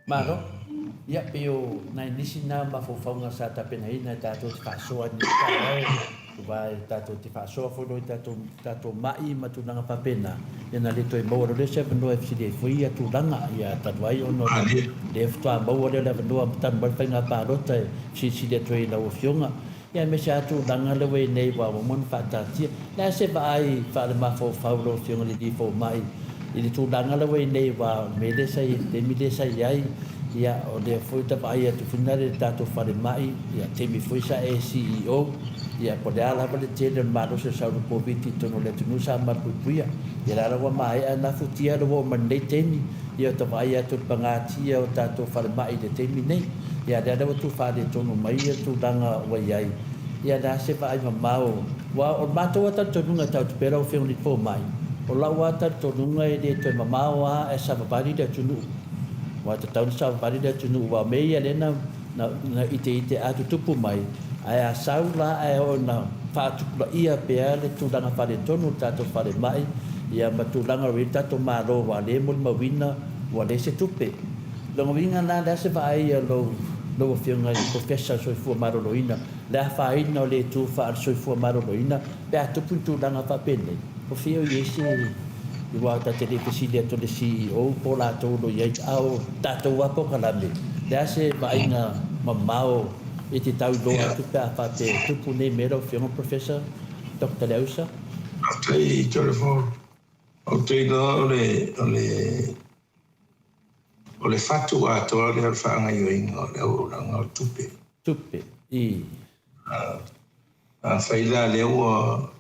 Malo. Ia, pei o nai nisi na mafaufauga sa tapenaina e tatou te faasoa i lenei taeao, aua e tatou te faasoa foi loa i tatou, tatou ma'i ma tulaga faapena, ia na le toe maua loa lea se avanoa e fesili ai foi ia tulaga, ia talu ai ona o lea faatoa maua lea o le avanoa talu mai le faiga palota e fesilisili atu ai i lau Afioga. Ia aemaise lava tulaga lea ua i ai nei ua uma ona faataatia. O le a se vaai faalemafaufau lau Afioga i le Alii Fomai i le tulaga lea ua i ai nei aua o le mea lea sa i ai i le taimi lea sa i ai, ia o lea foi ua ta vaai atu foi lea i le tatou falemai, ia taimi foi sa e CEO, ia po o le a lava le tele o le malosi o le sau o le Koviti i totonu o le atunuu sa malupuipuia. Ia la la ua maea na futia lea ua oo mai i lenei taimi, ia ua ta vaai atu i le pagatia o tatou falemai i le taimi nei. Ia lea la ua tu faaletonu mai ia tulaga ua i ai, ia le a se vaai mamao, aua o le matou lava talitonuga e taoto pea lau Afioga i le Fomai, o lau lava talitonuga e le toe mamao lava ae savavali le atunuu. Aua e tatau ona savavali le atunuu aua o mea ia lea na na iteite a tutupu mai, ae a sau la ae oo ina faatupulaia pea le tulaga faaletonu o le tatou falemai, ia ma tulaga ua i ai le tatou Malo aua o lea e molimauina ua leai se tupe. Lona uiga la, le a se vaai a lou lau Afioga i le Professor o le Soifua Maloloina, le afaina o le itu faale-soifua maloloina pe a tupu ni tulaga faapenei? O fea o i ai se aua ta te le i fesili atu i le CEO po o latou o lo o i ai, a o tatou lava polokalame, le a se vaaiga mamao e te tau iloa atu pe a faapea e tupu nei mea lau Afioga Professor Doctor Leausa? Faafetai Telefon. Ou te iloa o le o le O le fatu atoa lea o le faagaioiga o le auaunaga o tupe. Tupe, i. Afai la lea ua,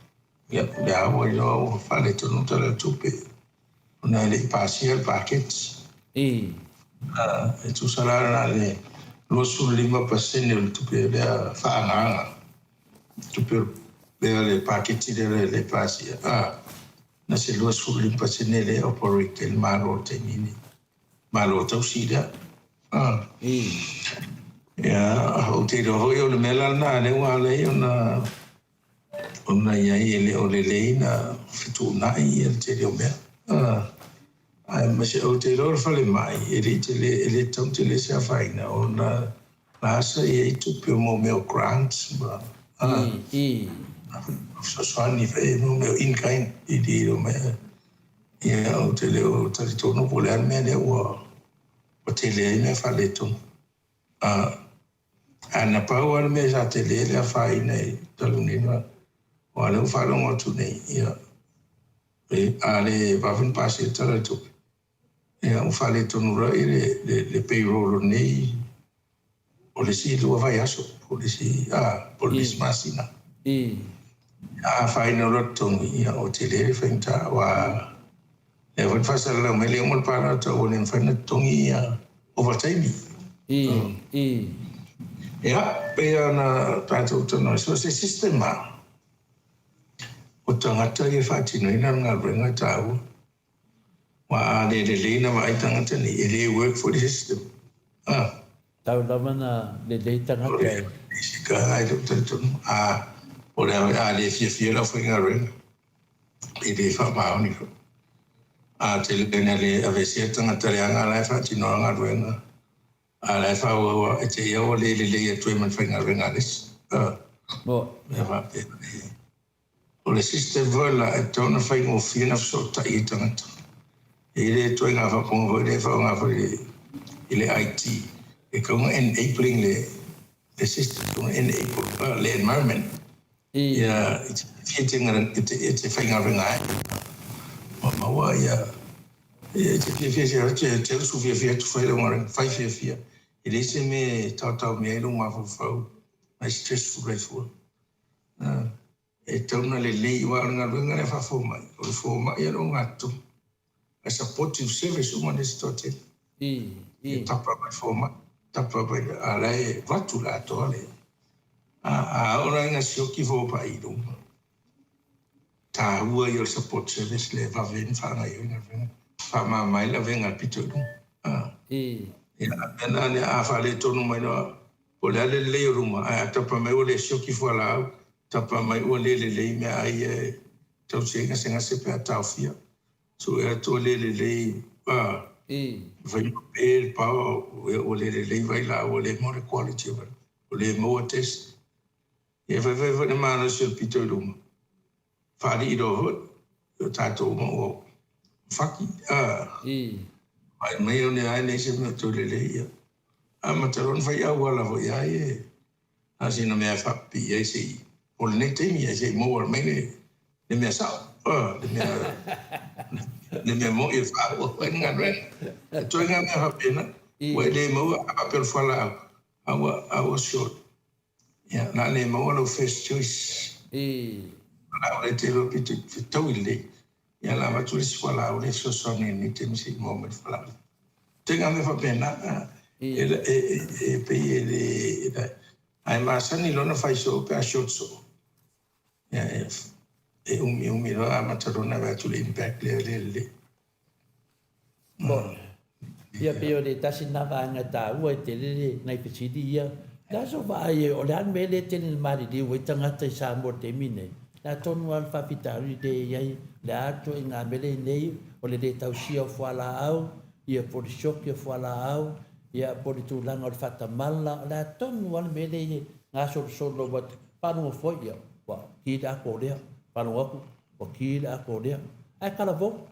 ia, lea ua iloa ua faaletonu tala o le tupe, ona e le i pasia le paketi. I. E tusa la na le 25% o le tupe lea faaagaaga, tupe o le. lea le paketi lea le pasia, a, na se 25% lea e operate ai le Malo i le taimi lenei. Malo tausi lea. A. Ia, ou te iloa foi o le mea la lena lea ua ala ai ona ona i ai e le o lelei na fetuunai ia le tele o mea. A. Aemaise ou te iloa o le falemai e le i tele e le tatau ona tele se afaina ona la sa i ai tupe mo mea o grants ma fesoasoani foi mo mea o in kind i le mea. Ia ou te le o talitonu po o le a le mea lea ua tele ai mea faaletonu. Ae na pau lava le mea sa tele le afaina i talu nei aua o lea ua faalogo atu nei, ia, a le vave ona pasia le Tala o le Tupe, ia ua faaletonu loa le payroll o lenei, o le isi 2 vaiaso, po o le isi, a, po o le isi masina. A afaina loa totogi, ia ua tele le faigata, aua lea foi na faasalalau mai le uma le palota ua le mafai ona totogi ia ovataimi. Ia, pei ona tatou talanoa, so o se system lava o tagata ia e faatinoina le galuega e taua. Aua a le lelei na vaai tagata nei, e le work foi le system. Ah. Tau lava na lelei tagata e. Isi ka ai lou talitonu. A, o le a le fiafia le aufaigaluega, e le faamaoni foi. A tele ina le aveesea tagata leaga la e faatinoa galuega, a la e faaauau e te ia ua le lelei atu ai ma le faigaluega a le isi. Ah. Mo. Mea faapea. O le system foi la e tatau ona faigofie ona fesootai ai tagata. E i ai le ituaiga faafofoga foi lea e faaaoga foi i le IT, e tatau ona enabling le system, e tatau ona enable le environment ia fiafia e te faigaluega ai. Ua maua ia, e te fiafia e te usu fiafia atu fai lau galuega, fai fiafia. E leai se mea e taotaomia ai lou mafaufau mai stressful ai fua. E tatau ona lelei aua o le galuega lea faafomai, o le fomai lava le ogatotonu. Ae supportive service uma le isi toatele. E tapa mai fomai, tapa mai, a o la e avatu le atoa le. A oo la ina sioki fomai i luma, taua ia o le support service lea e vave ai ona faagaoioi galuega, faamama ai le avega a le pito i luga. Ia, mea na lea a faaletonu mai loa Po o le a le lelei o luma, ae a tapa mai ua le sioki fualaau, tapa mai ua le lelei meaai ia e tausi ai gasegase pe a taofia. Sue atu ua le lelei a fai ma pe le power, ua le lelei vailaau, ua le maua le quality o vailaau, ua le maua test. Ia e faifai foi le malosi o le pito i luma, faalii loa foi, o tatou uma ua faki, a vaai mai o lea e leai se mea o toe lelei, ia amata loa ona fai auala foi lava ia, na o sina mea e faapipii ai se i, o lenei taimi ae se i maua mai le mea sao, le mea le mea moni e faaauau ai le galuega. E toe ngā mea faapena, ua e le maua a faapea o le fualaau, a ua, a ua short. Ia, o le a le maua lou first choice. O le a le te iloa pe te fetaui lelei. Ia, o le a avatu le isi fualaau lea e fesoasoani i lenei taimi se i maua mai le fualaau. Ituaiga mea faapena, e, e, e, pei e le, ae masani loa ona fai soo pe a short soo. Ia, e, e umiumi loa amata loa ona avatu le impact lea le lelei. Bon. Ia pei o le tasi lena vaega taua e tele le nai fesili ia. Le a sou vaai o le a le mea lea e tele ina maliliu ai tagata i Samoa i le taimi lenei? Le a tonu lava le faafitauli lea e i ai, le a ituaiga mea lea e i ai nei, o le le tausia o fualaau, ia po o le sioki o fualaau, ia po o le tulaga o le faatamala, o le a tonu lava le mea lea e gasolosolo atu. Faalogo foi, ia, ua ki le ato o lea, faalogo atu, ua ki le ato o lea, ae talavou.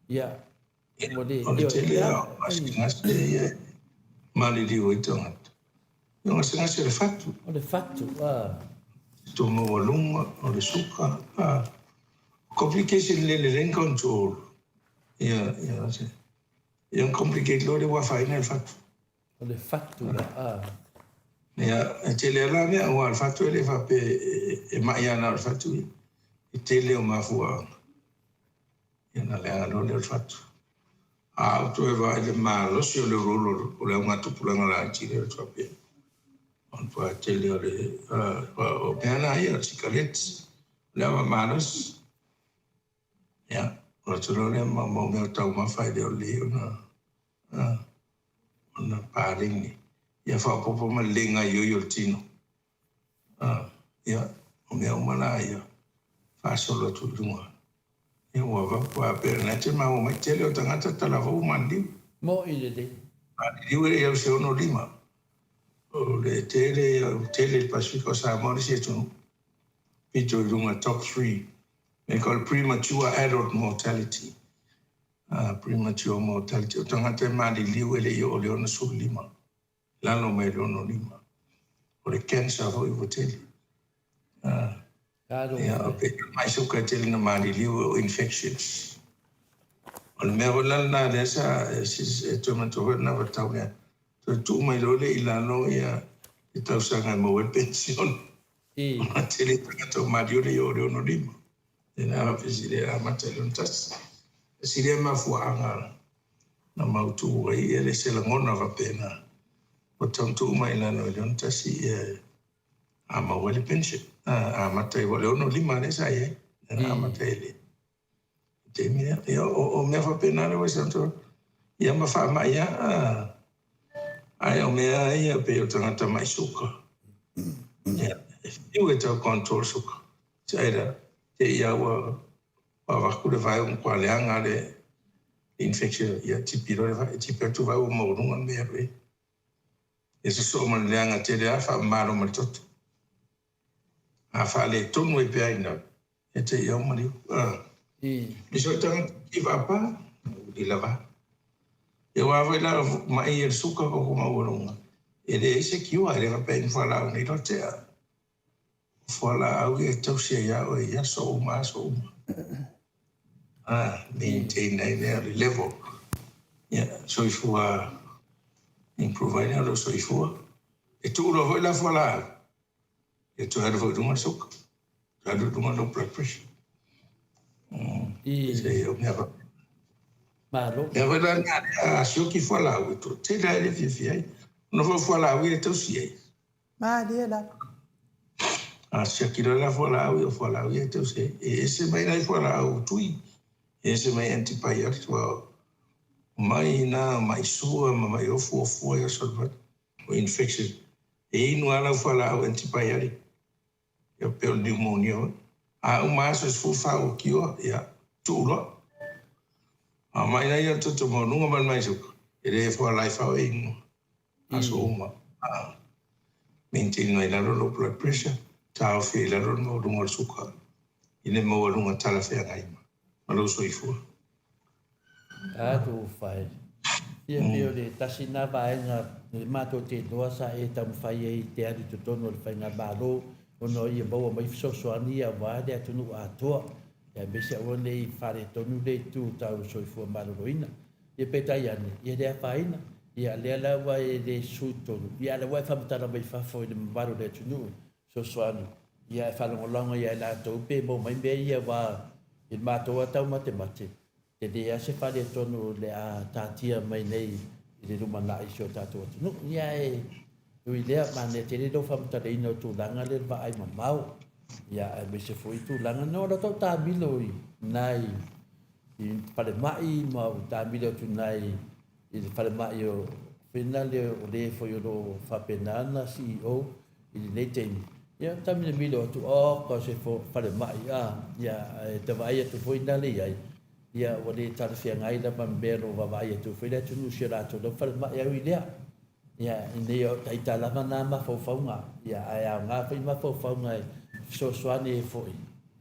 Ia, ua le, O le tele lava o gasegase ia e maliliu ai tagata, o gasegase o le fatu. O le fatu, a. Te maualuga, o le suka, a. Complication le lelei ona control, ia, ia, ia ona complicate loa lea ua afaina le fatu. O le fatu la, a. Ia, e tele lava la mea, aua o le fatu e le faapea e mai lava na o le fatu ia. E tele o mafuaaga. Ia ona leaga loa lea o le fatu. A ou toe vaai i le malosi o le uluulu o le augatupulaga laiti lea o le faapea. O le tele o le, o mea na ia, o le sikareti. Le ava malosi, ia, o atu loa lea ma mau mea o taumafa e le o lelei ona, ona paleni. Ia faaopoopo ma le le gaoioi o le tino. Ia, o mea uma la ia, faasolo atu i luga. Ia ua avatu a pei o lena e te maua mai, tele o tagata talavou maliliu. Mo'i lelei. Maliliu e le i au se 65. O le tele, tele i le Pasefika o Samoa le isi atunuu pito i luga, top 3, they call it premature adult mortality. Premature mortality, o tagata e maliliu e le i oo i le 65, lalo mai le 65. O le cancer foi ua tele. Ia, o pe mai suka e tele na maliliu o infections. O le mea foi la lena lea sa e toe manatua foi lena vaitau lea. Toe tuu mai loa lea i lalo ia le tausaga e maua ai le penisione. Ona tele tagata ua maliu le i oo i le 65. Lena la fesili e amata i le 61. Tasi lea mafuaaga na mautu ai ia le se lagona faapena ua tau tuu mai i lalo i le 61 ia a maua ai le pension. Amata ai, aua o le 65 lea sa i ai, lea na amata ai i le taimi lea. Ia, o mea faapena lea ua i ia ma faamai lava, ae o mea ia pei o tagata mai suka. Ia, e fiu e tau control suka. Saira, te ia ua avatu le vae ua matua leaga le infection, ia tipi loa le vae, tipi atu vae ua maualuga le mea e alu i ai. Ia sosoo ma le leaga tele lava, faamamalo ma le toto. A faaletonu ai pea ina, e te i au maliu. Nisi o tagata ki vaapa, uli lava. Ia aua foi la ma'i ia le suka koko maualuga, e leai se cure, e le faapea inu fualaau nei loa tea. O fualaau ia e tausi ai lava oe i aso uma aso uma. Maintain ai lea o le level. Ia, soifua, improve ai lea o lou soifua. E tuu loa foi la fualaau, ia toe alu foi i luga le suka, toe alu i luga lou blood pressure. Se o mea faapena. Malo. Mea foi la lena lea a sioki fualaau, e toatele lava e le fiafia ai. Ona foi o fualaau ia e tausi ai. Malie lava. A siaki loa la fualaau ia, o fualaau ia e tausi ai. E ese mai nai fualaau tui, e ese mai antibiotics, aua o mai na, mai sua ma mai ofuofua ia soifua, o infection. E inu lava lau fualaau antibiotic, ia pei o le pneumonia foi. A uma aso e 14 ua cure, ia, tuu loa. A o mai la ia o le toto maualuga ma le mai suka, e le fualaifao e inu. Aso uma. Maintain mai lalo lou blood pressure, taofi ai i lalo le maualuga o le suka i le maualuga talafeagai ma lou soifua. Talofa e. Ia pei o le tasi lena vaega matou te iloa sa e taumafai ai te alu i totonu o le faigamalo ona ia maua mai fesoasoani aua le atunuu atoa aemaise aua ne i faaletonu le itu tau soifua maloloina. Ia peitai ane, ia le afaina, ia lea la ua e le susu i totonu, ia a o lea ua e faamatala mai fafo i le mamalu o le atunuu, fesoasoani, ia e faalagolago ia i latou pe maua mai mea ia aua i le matou lava taumatemate, tele lava se faaletonu o le a taatia mai nei i le lumanai i si o tatou atunuu. Ia ae ui i lea, manaia tele lou faamatalaina o tulaga lea i le vaai mamao, ia aemaise foi tulaga na o lau tau taamilo i nai i falemai ma ua taamilo atu i ina i le falemai o Finale o le foi o lo o faapena ana CEO i lenei taimi. Ia taamilomilo atu, oh, ka se falemai, ah, ia, e ta vaai atu foi ina le i ai, ia, ua le talafeagai lava ma mea o lo o vaavaai atu foi le atunuu i si o latou lava falemai au i lea. Ia, nei o ita lava na mafaufauga, ia, ae aoga foi mafaufauga e fesoasoani ai foi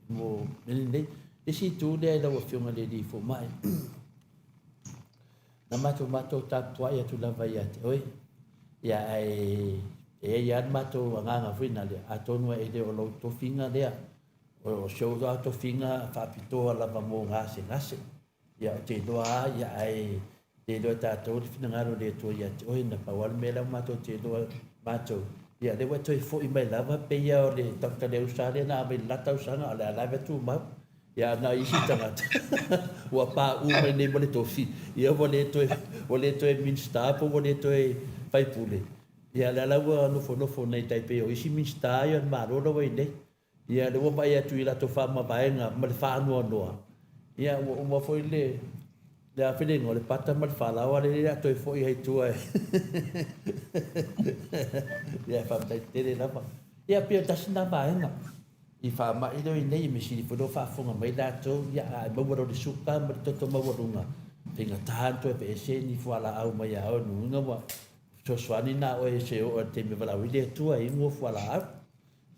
mo mea lenei. Le isi itu lea i lau Afioga i le Alii Fomai, na matou matou tapuai atu lava ia te oe, ia, ae e i ai lava le matou agaga foi na lea, atonu e le o lou tofiga lea, o si ou lava tofiga faapitoa lava mo gasegase. Ia, ou te iloa lava, ia, ae le iloa e tatou le finagalo o le Atua ia te oe, na pau lava le mea lea ua matou te iloa matou, ia, lea ua e toe foi mai lava, pei lava o le Doctor Leusa lea na aumai i le la tausaga, a o lea lava e tumau. Ia, a na isi tagata ua paʻu mai nei ma le tofi, ia, ua le toe, ua le toe Minisita po ua le toe faipule, ia, lea la ua nofonofo nei tai pei o isi Minisita ia o le Malo la ua i ai nei. Ia, lea ua vaai atu i latou faamavaega ma le faanoanoa, ia ua uma foi le le a foi le igoa, le pata ma le falaoa lea o le a toe foi ai i tua e. Ia, faafetai tele lava. Ia, pei o tasi lena vaega i faamai lea o i nei, e measili foi lea o faafofoga mai latou, ia a e maua loa le suka ma le toto maualuga, faigata ona toe aveese ni fualaau mai ia oe, lona uiga ua fesoasoani na oe e se oo i le taimi e valaau ai le Atua e inu o fualaau.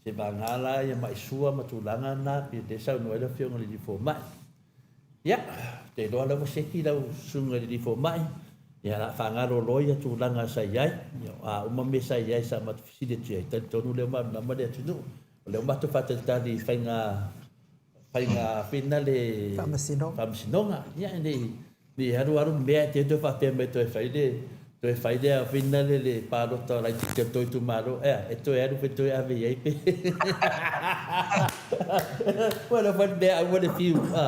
Se vagana la ia mai sua ma tulaga na pei lea saunoa ai le afioga i le alii fomai. Ia, ou te iloa la ua seki lau susuga i le alii fomai, ia la faagalo loa ia tulaga sa i ai, ia o a uma mea sa i ai sa matou fesili atu i ai, talitonu lea ua malamalama le atunuu. O lea ua matou faatalitali i faiga faiga foi na le Faamasinoga. Faamasinoga. Ia ne i ne i alu alu mea e te toe faapea mai toe fai le toe fai le foi na le le palota laitiiti o le tou itumalo ea e toe alu pe toe ave i ai pe ua le fai le mea aua le fiu a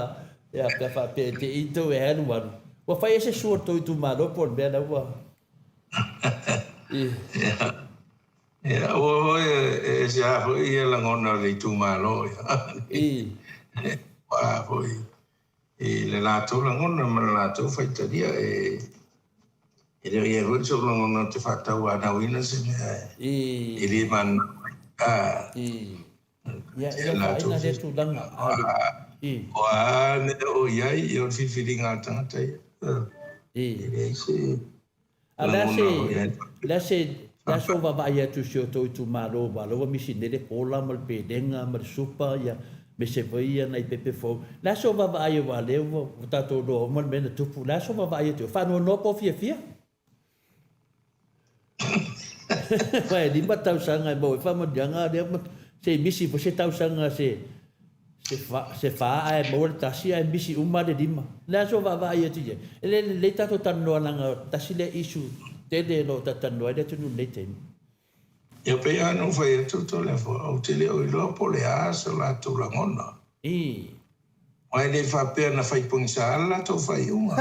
ia pe faapea e te i tou e alu alu ua fai ai se sua o le tou itumalo po o le mea la ua Ia, aua foi e ese lava foi ia lagona o le itumalo ia. Ua foi i le latou lagona ma le latou faitalia e e le o i ai foi sou lagona ou te faatauanauina se mea e le mananao ai. Ia, e le afaina lea tulaga. O a mea o i ai, ia o le filifiliga a le tagata ia. E leai se A o le a se, le a se, le a sou vaavaai atu i si o tou itumalo aua o lea ua misi nei le kola ma le pelega ma le supa ia aemaise foi ia nai pepe fou. O le a sou vaavaai aua o lea ua tatou iloa uma le mea na tupu. O le a sou vaavaai atu i ai? Faanoanoa po o fiafia? Aua e lima tausaga e maua ai faamanuiaga lea se i misi foi se tausaga se Se fa, se fa ae maua le tasi ae misi uma le lima. O le a sou vaavaai atu i ai? E le lelei tatou talanoa leaga tasi lea issue tele o lo o talatalanoa ai le atunuu i lenei taimi. Ia pei lava ona ou fai atu Toleafoa, ou te le o iloa po o le a so latou lagona. I. Aua e le faapea na fai pogisa le latou faaiuga.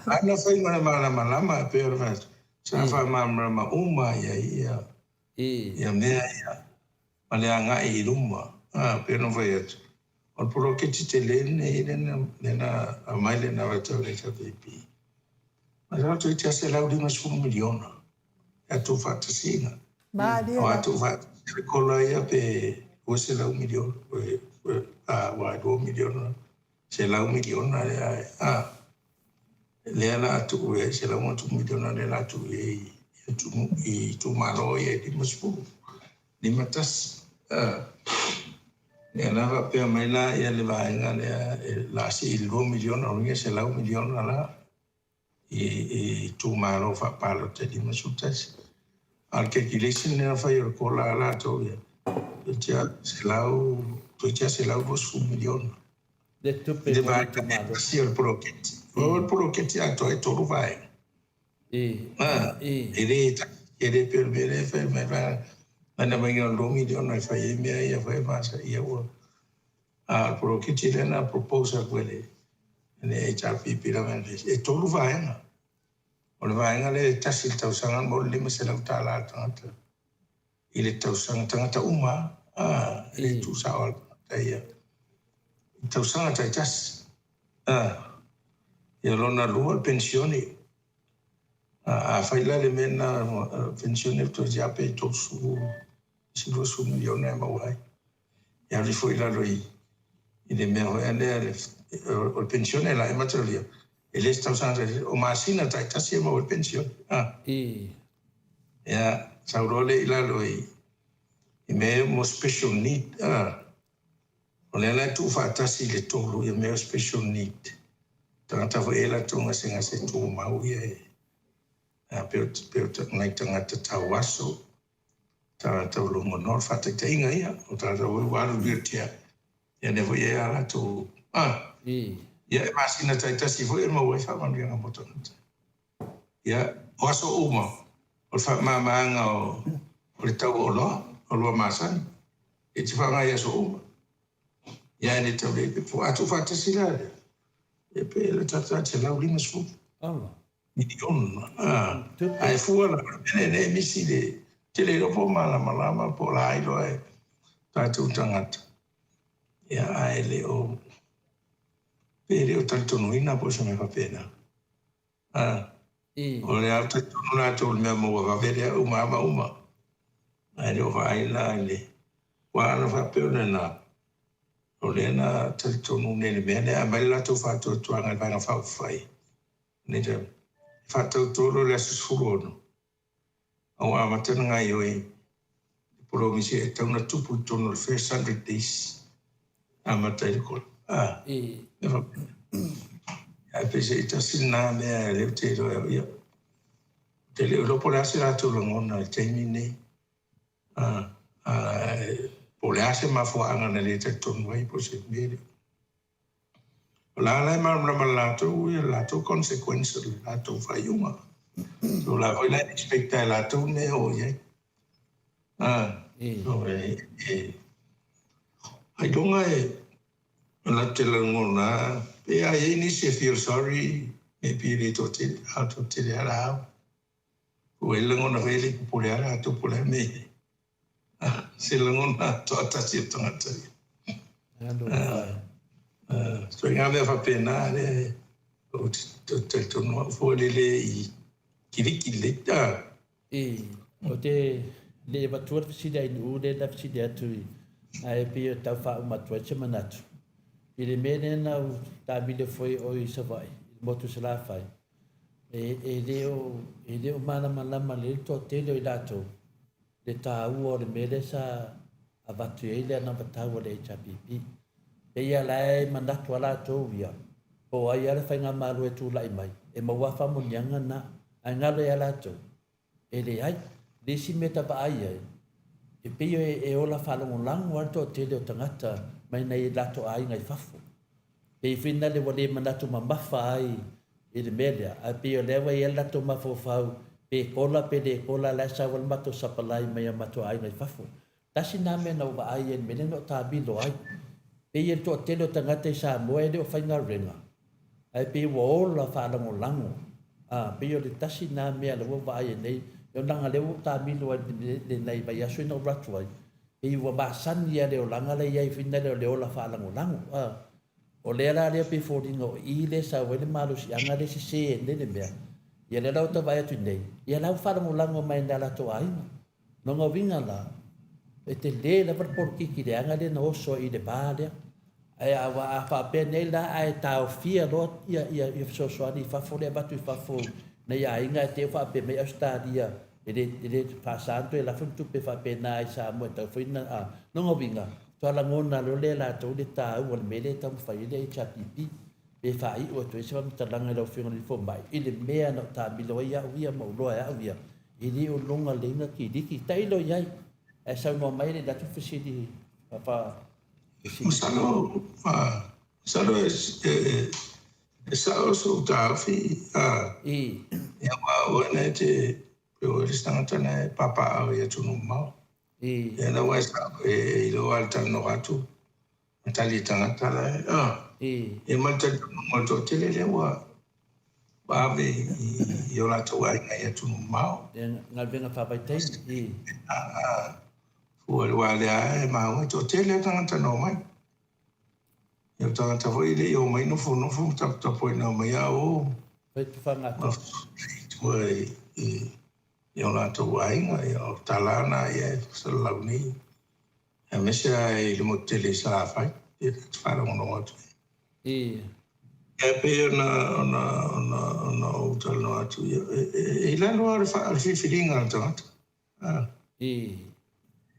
A na fai ma le malamalama e pei ona fai atu, sa faamalamalama uma i ai ia, ia mea ia. ma le agai i luma. A, pei ona fai atu, o le poloketi tele lenei lea na aumai lea na avatu e le HRPP, masalo toeitiiti lava $150 miliona e a tuufaatasiga. Malie O a lava. tuufaatasi le kola ia pe $200 miliona, aua e $2 miliona, $100 miliona lea, a, lea la a tuu i ai $100 miliona lea la a tuu i ai i atunuu i itumalo ia e 50, 51. Ia la faapea mai la ia le vaega lea e la sii i le 2 miliona, o lona uiga $100 miliona la i itumalo faapalota e 51. A o le calculation lea na fai o le kola a latou ia, toeitiiti lava $120 miliona. Le tupe I le mo le vaega e itumalo. tasi o le poloketi. O le poloketi atoa e tolu vaega. E le tasi, e le pei o le mea lea e fai mai na na aumaiga o le $2 miliona e fai ai mea ia foi ma sa ia ua. A o le poloketi lea na propose atu e le le HRPP lava e tolu vaega. O le vaega lea e tasi i le tausaga mo le $500 a le tagata i le tausaga tagata uma a e le tuusao a le tagata ia i tausaga taitasi. A ia lona lua le penisione. A fai la le mea lena penisione toeitiiti lava pe 30 isi 20 miliona e maua ai. E alu ifo i lalo i i le mea foi lea o le penisione la e mataulia e le se tausaga taitasi o masina taitasi e maua ai le penisione. A. Ia sau loa lea i lalo i i mea ia mo special need. A. O lea la e tuufaatasi i le tolu ia mea o special need. Tagata foi e latou gasegase tumau ia e pei o nai tagata tauaso, tagata o logonoa, o le faataitaiga ia, o tagata foi ua alu i wheelchair, ia lea foi e i ai a latou, ia e masina taitasi foi e maua ai faamanuiaga mo tagata. Ia, o aso uma, o le faamamaina o le tau o oloa, oloa masani, e te faaaoga i aso uma. Ia, e le tau lelei pe po. A tuufaatasi la lea, ia pe lata atu $150 miliona. Ae fua la, o le mea lea e misi le, ou te le iloa po o malamalama po o la iloa e. tatou tagata, ia, ae le o, pe le o talitonuina po o se mea faapena. A, o le a talitonu latou i le mea maua vave lea uma lava ma uma, ae le o vaai la i le, aua ana faapea o lena, o lea na talitonu nei i le mea lea, aumai le latou faatuatuaga i le Vaega Faaupufai, nei e faatauto loa i le aso 16, a ua amata ona gaoioi le polomisi e tatau ona tupu i totonu o le first 100 days amata ai le kola. A, mea faapena. Ae peiseai tasi lena mea lea ou te iloa e au ia. Ou te le o iloa po o le a se latou lagona i le taimi lenei. A, a, po o le a se mafuaaga na le talitonu ai po o se mea lea. O la la e malamalama e latou ia le latou consequence o le latou faaiuga. So o la foi la e expect e latou le mea e oo i ai. Ah, so e, e, ailoga e latou te lagona pe a i ai nisi e feel sorry, maybe e le toatele, a toatele lava la au. Ua i ai lagona foi e le i popole lava latou po o le a le mea e i ai. Se lagona toatasi o tagata ia. So i ngā mea faapena lea ou te talitonu au foi le le i kiliki lelei. I, ou te le i avatua le fesili a Inuu lea na fesili atu i, ae pei e tau faauma atu ai se manatu. I le mea lea na ou taamilo foi oe i Savaii, i le motu o Salafai, e, e le o, e le o malamalama lelei le toatele o i latou le taua o le mea lea sa avatu i ai le anavatau a le HRPP. Pei lava la e manatu lava latou ia, po o ai lava le faigamalo e tulai mai, e maua lava faamanuiaga na, ae galo ia latou, e leai. Le isi mea ta vaai ai, e pei e ola faalagolago lava le toatele o tagata mai nai latou aiga i fafo. Pei foi lena ua le manatu mamafa ai i le mea lea, ae pei o lea ua i ai le latou mafaufau, pe kola pe le kola, la e sau ai le matou sapalai mai a matou aiga i fafo. Tasi lena mea na ou vaai ai i le mea lea na ou taamilo ai. Pei e le toatele o tagata i Samoa e le o faigaluega, ae pei ua ola faalagolago. A, pei o le tasi lena mea lea ua ou vaai ai nei, leaga lea ua ou taamilo ai i lenei vaiaso ina ua ou alu atu ai, pei ua masani lava le olaga la e i ai foi lea o le ola faalagolago. A, o lea la lea pei e foliga o i lea e sau ai le malosiaga lea e sese ai nei le mea. Ia lea la ua tau vaai atu nei, ia la ua faalagolago mai nai a latou aiga. Lona uiga la, e tele lava le polokiki leaga lea na oso ai i le va lea. Ae a a faapea nei la ae taofia loa ia ia ia fesoasoani i fafo lea avatu i fafo nei aiga ae te i ua faapea mai Ausetalia e le e le faasa ona toe lafo ni tupe faapena i Samoa e tau foi na a lona uiga faatoa lagona loa lea e latou le taua o le mea lea e taumafai ai le HRPP pe faaiu atu ai se faamatalaga i lau Afioga i le Fomai i le mea na ou taamilo ai au ia ma ou iloa e au ia e le o loga leina kiliki tailo i ai ae saunoa mai le atu fesili fa Masalo, masalo e sao sou taofi, a. I. Ia aua o oe na e te, pe o oe le isi tagata na e papaaao i atunuu mamao. I. Ia na ua e sao, e iloa lava le talanoa atu ma tali i tagata la e, a. I. Ia ma le talitonuga o le toatele lea ua ave i o latou aiga i atunuu mamao. Ia, galuega faavaitaimi. I. A, a. Fua aua lea e maua e toatele a tagata na omai. Ia o tagata foi e le i omai nofonofo ma taputapuai na omai a o Fai tufaga atu. tua i i o latou aiga, ia o tala na ia e salalau nei. Aemaise lava i le motu tele i Salafai, ia ta te faalogologo atu ai. I. E pei ona ona ona ona ou talanoa atu, ia e i lalo lava o le filifiliga a le tagata. I.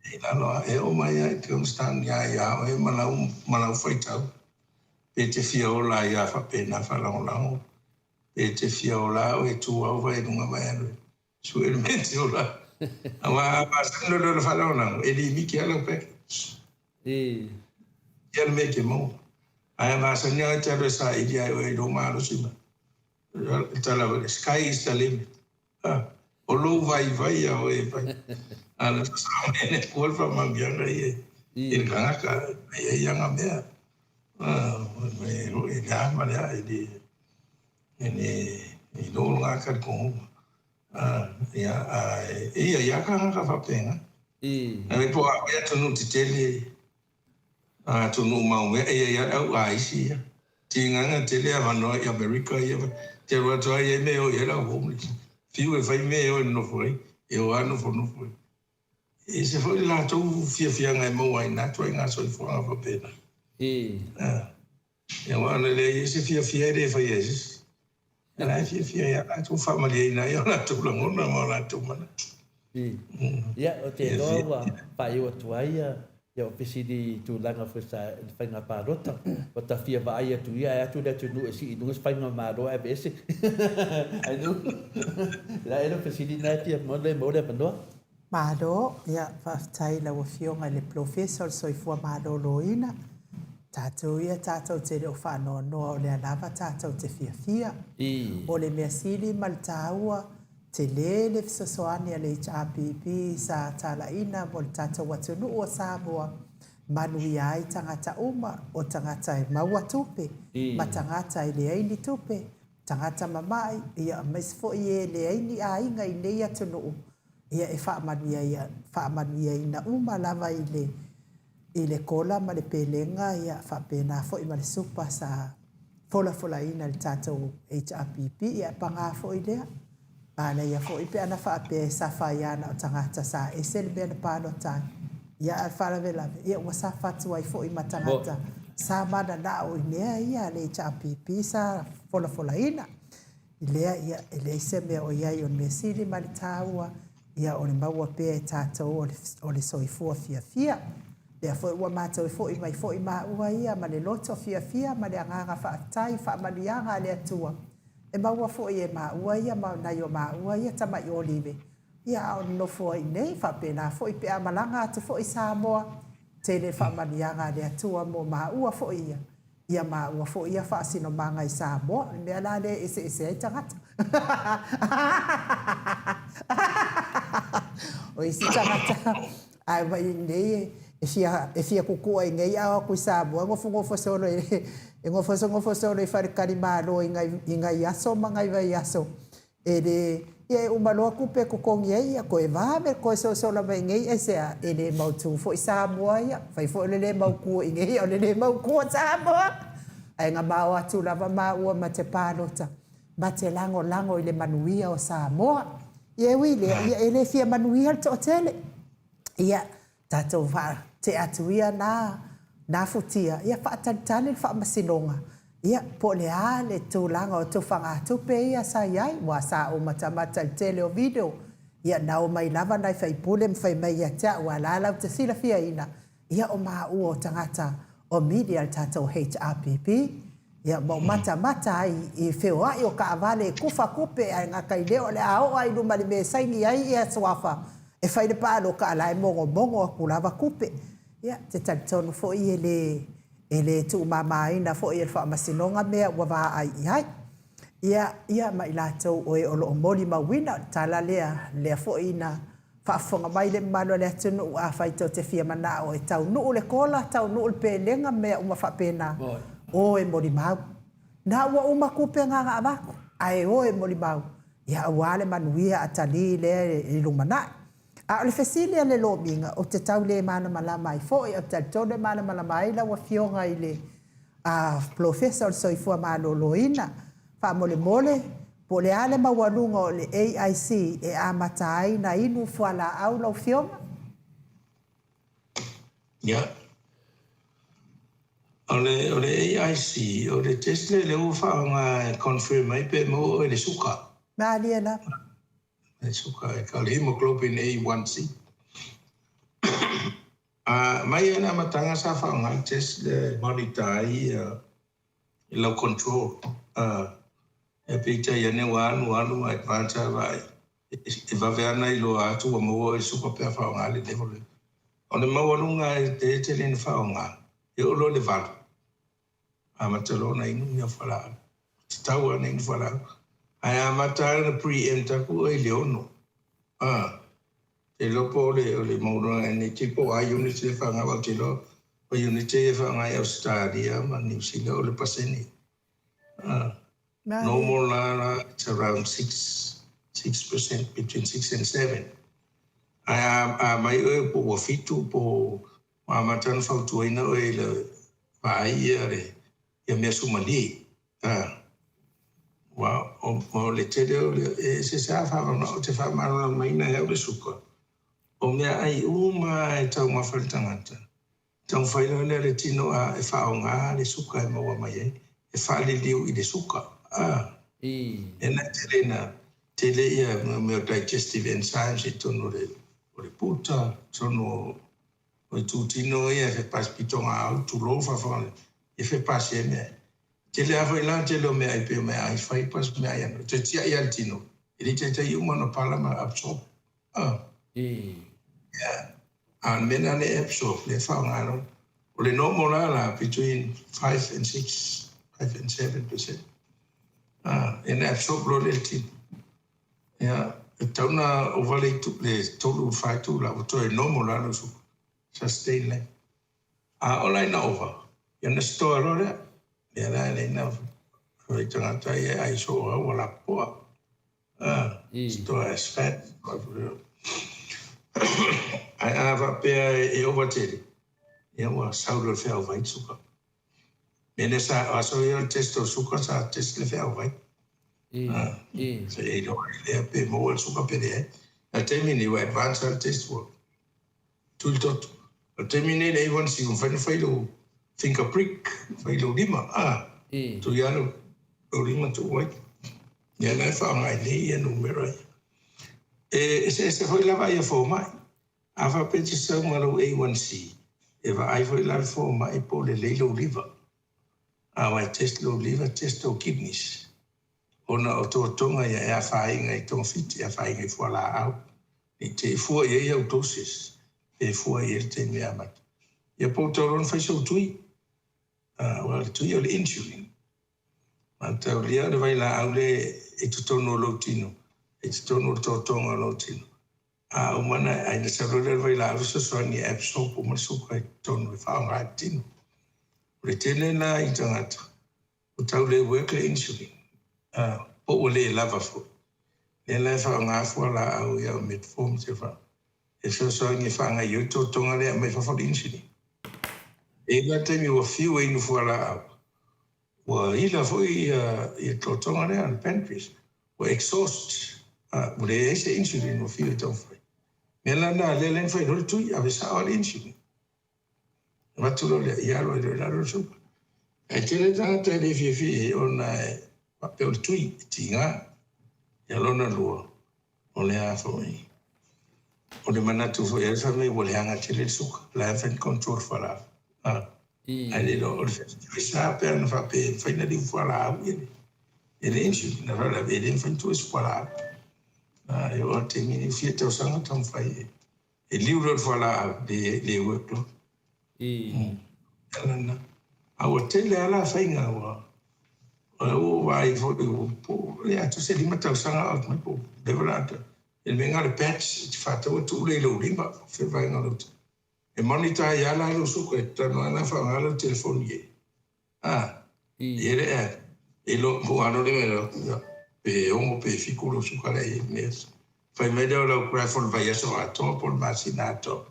I lalo lava, e oo mai lava i Queenstown ia ia oe ma lau, ma lau faitau, pe te fia ola ai lava faapena faalagolago, pe te fia ola lava oe e tu au i luga ma e alu e sue le mea e te ola ai. Aua a masani loa le ola faalagolago, e limiti lava lau package. I. Ia le mea e te maua. Ae a masani lava oe e te alu e saili ia oe i lou malosi ma le tala foi lea, sky is the limit. O lou vaivai ia oe e fai. A na sasao mai le Atua le faamanuiaga ia i le tagata e i ai ana mea. E le a ma le a, e le e le iloa lona talitonuga. Ia, ae e i ai lava tagata faapena. Ae po o a foi atunuu tetele, atunuu maumea, e i ai lava le au aisi ia. Tigaga tele avanoa i Amerika ia, te alu atu lava e i ai mea e o i ai le au homeless. Fiu e fai mea e o e nonofo ai, e o lava nofonofo ai. E ese foi le latou fiafiaga e maua ai i na ituaiga soifuaga faapena. Aua ana leai ai se fiafia e le faia e se isi. Ia la e fiafia ai lava latou, faamalieina ai o latou lagona ma o latou manatu. Ia, ou te iloa ua faaiu atu ai ia ou fesili i tulaga foi sa i le faiga palota. Ua ta fia vaai atu ia ae atu le atunuu e sii i luga se faigamalo ae aveese. Ai nu. La e le fesili na e fia maua le maua le avanoa. Malo, ia faafetai i lau Afioga i le Polofesa o le Soifua Maloloina. Tatou ia tatou te le o faanoanoa o lea lava tatou te fiafia. O le mea sili ma le taua, tele le fesoasoani a le HRPP sa talaiina mo le tatou atunuu o Samoa, manuia ai tagata uma, o tagata e maua tupe ma tagata e leai ni tupe, tagata mamai, ia aemaise foi e leai ni aiga i nei atunuu, ia e faamanuia, faamanuiaina uma lava i le, i le kola ma le pelega, ia faapena foi ma le supa sa folafolaina i le tatou HRPP, ia e paga foi lea. Manaia foi pe ana faapea e safa ai lava na o tagata sa ese le mea na palota ai. Ia a o le faalavelave, ia ua safa atu ai foi ma tagata sa mananao i mea ia a le HRPP sa folafolaina. I lea, ia, e leai se mea o i ai o le mea sili ma le taua, ia o le maua pea e tatou o le soifua fiafia. Lea foi ua matou foi mai foi maua ia ma le loto fiafia ma le agaga faafetai i faamanuiaga a le Atua e maua foi e maua ia ma nai o maua ia tamai olive, ia a o nonofo ai i inei, faapena foi pe a malaga atu foi i Samoa, tele le faamanuiaga a le Atua mo maua foi ia, ia maua foi ia faasinomaga i Samoa, o le mea la lea e eseese ai tagata. O isi tagata, Ae mai nei e fia e fia kukua i nei ao atu i Samoa e nofonofo solo e e nofonofo solo i faletalimalo i nai i nai aso ma nai vaiaso e le ia e uma loa tupe e totogi ai ia toe vave toe sosola mai nei aisea e le mautu foi Samoa ia fai foi o le le mautu i nei a o le le mautu o Samoa ae na mao atu lava maua ma te palota ma te lagolago i le manuia o Samoa. Ia e ui i lea, ia e le fia manuia le toatele. Ia, tatou faatea atu ia na, na futia, ia faatalitali le faamasinoga, ia, po o le a le tulaga o tufagatupe ia sa i ai, aua sa ou matamata i le tele o video, ia na omai lava nai faipule ma fai mai ia te au, aua o la latou te silafiaina, Ia o maua o tagata o media le tatou HRPP, ia ma ou matamata ai i feoai o taavale e kufa tupe ae gata i lea o le a oo lava i luma i le mea e saini ai ia suafa e fai le palota a la e mogomogo atu lava tupe. Ia te talitonu foi e le e le tuumamaina foi e le Faamasinoga mea ua vaai i ai. Ia ia ma i latou o e o lo o molimauina o le tala lea lea foi na Faafofoga mai le mamalu o le atunuu, afai tou te fia manao e taunuu le kola, taunuu le pelega ma mea uma faapena, o e molimau. Na ua uma tupe na na avatu, ae o e molimau, ia aua le manuia atalii lea i lumanai. A o le fesili a le lomiga, ou te tau le malamalama ai foi, ou te talitonu e malamalama ai lau Afioga i le Polofesa o le Soifua Maloloina, faamolemole, Po o le a le maualuga o le AIC e amata ai na inu fualaau lau Afioga? Ia. O le, o le AIC, o le test lea lea ua faaaoga e confirm ai pe maua oe i le suka. Malie lava. Le suka, e call hemoglobin A1C. A, mai lava i le amataga sa faaaoga le test lea e monitor ai i lau control ae peitai ane ua alu alu ua advance lava vaai e vave lava ona iloa atu ua maua oe i suka pe a faaaoga le level lea. O le maualuga e tele ina faaaoga e oo loa i le valu amata loa ona inu mea fualaau. E tatau lava ona inu fualaau ae amata lava ona pre-empt atu oe i le ono. Te iloa po o le o le maualuga NAT po o a units lea e faaaoga aua ou te iloa o units ia e faaaoga i Ausetalia ma Niu Sila o le pasene. Normal la la it's around 6 6% between 6 and 7. Ae a a mai oe po ua fitu po ua amata ona fautuaina oe i le vaai ia le ia mea sumalie a ua o o le tele o le e eseese lava faamama ou te faamalamalamaina e au le suka o meaai uma lava e taumafa e le tagata Taumafai loa lea le tino a e faaaoga le suka e maua mai ai, e faaliliu i le suka. A. Lena e tele ina tele ia mea o digestive enzymes i totonu o le o le puta, totonu o o itutino ia e fepasi pitogaau, tulou faafofoga, e fepasi ai mea. Tele lava foi la le tele o meaai pei o meaai fibres, meaai ano, e toe tiai lava le tino, e le i taitai uma ona pala ma absorb. A. Ia, a o le mea lena lea e absorb, lea e faaaoga loa. O le normal lava la, between 5 and 6, 5 and 7%. A, ia ona absorb loa lea e le tino. Ia, e tatau ona ova le itu, le 3 i le 4 itula ua toe normal lava lou suka. Sustain lea. A ola ina ova, ia ona store loa lea. Lea la e leai na fai tagata ia e ai soo au ua lapopoa. A, store as fat. Ae a faapea e ova tele, ia ua sau loa le feauvai le suka. Mea lea sa, o aso ia o le test o le suka, sa test le feauvai. Sa e iloa ai lea pe maua le suka pe leai. A o le taimi lenei ua advance lava le test ua tui le toto. O le taimi lenei le A1C ua mafai ona fai lou finger prick, fai lou lima, a, tui lava lou lima tuu ai. Ia la e faaaoga ai nei ia numera ia. E eseese foi lava ia fomai. A faapea e te sau ma lou A1C, e vaai foi la le fomai po o lelei lou liver. A aua e test lou liver, test tou kidneys. Ona o totoga ia e afaina i togafiti, e afaina i fualaau, ne i te i fua i ai au doses, pe fua i ai le taimi e amata. Ia po o tau loa ona fai sou tui, aua o le tui o le insulin. Mataulia o le vailaau lea i totonu o lou tino, i totonu o le totoga o lou tino. A uma ona ai na sau loa lea o le vailaau fesoasoani e absorb uma le suka i totonu e faaaoga e le tino. O le tele la i tagata, ua tau le work le insulin, a, po ua le lava foi. Lea la e faaaoga fualaau ia o metformin se fa, e fesoasoani e faagaoioi le totoga lea e aumai fafo le insulin. E i ai la taimi ua fiu e inu fualaau, Ua ila foi ia totoga lea le pancreas, ua exhaust, ua leai se insulin ua fiu e taumafai. Mea la na lea la na fai loa le tui, ave sao lava le insulin. Avatu loa lea, ia alu ai loa i lalo le suka. Ae tele tagata e le fiafia i ai ona e faapea o le tui e tiga. Ia lona lua, O le a foi? O le manatu foi ai fai mai ua leaga tele le suka, la e mafai ona control fualaau. A, ae le iloa o le sa pe ana faapea e mafai ona liu fualaau ia le e le insulin, a faalavelave e le mafai ona tuu ai se fualaau. A, e oo lava i le taimi nei, fia tausaga taumafai e e liu loa le fualaau, le le work loa. Lana. A ua tele lava la faiga ua ua ou vaai foi ua po le atoa se 5 tausaga o out mai po leva la atoa. I le mea na o le patch e te faataua tuu lea i lou lima o fea vaega o lou E monitor ai lava la lou suka e talanoa la faaaoga lau telefoni i ai. A, i le app, e lo po alo le mea ia, pe ono pe fiku lou suka lea i mea. Fai mai lea o lau graph o le vaiaso atoa po o le masina atoa,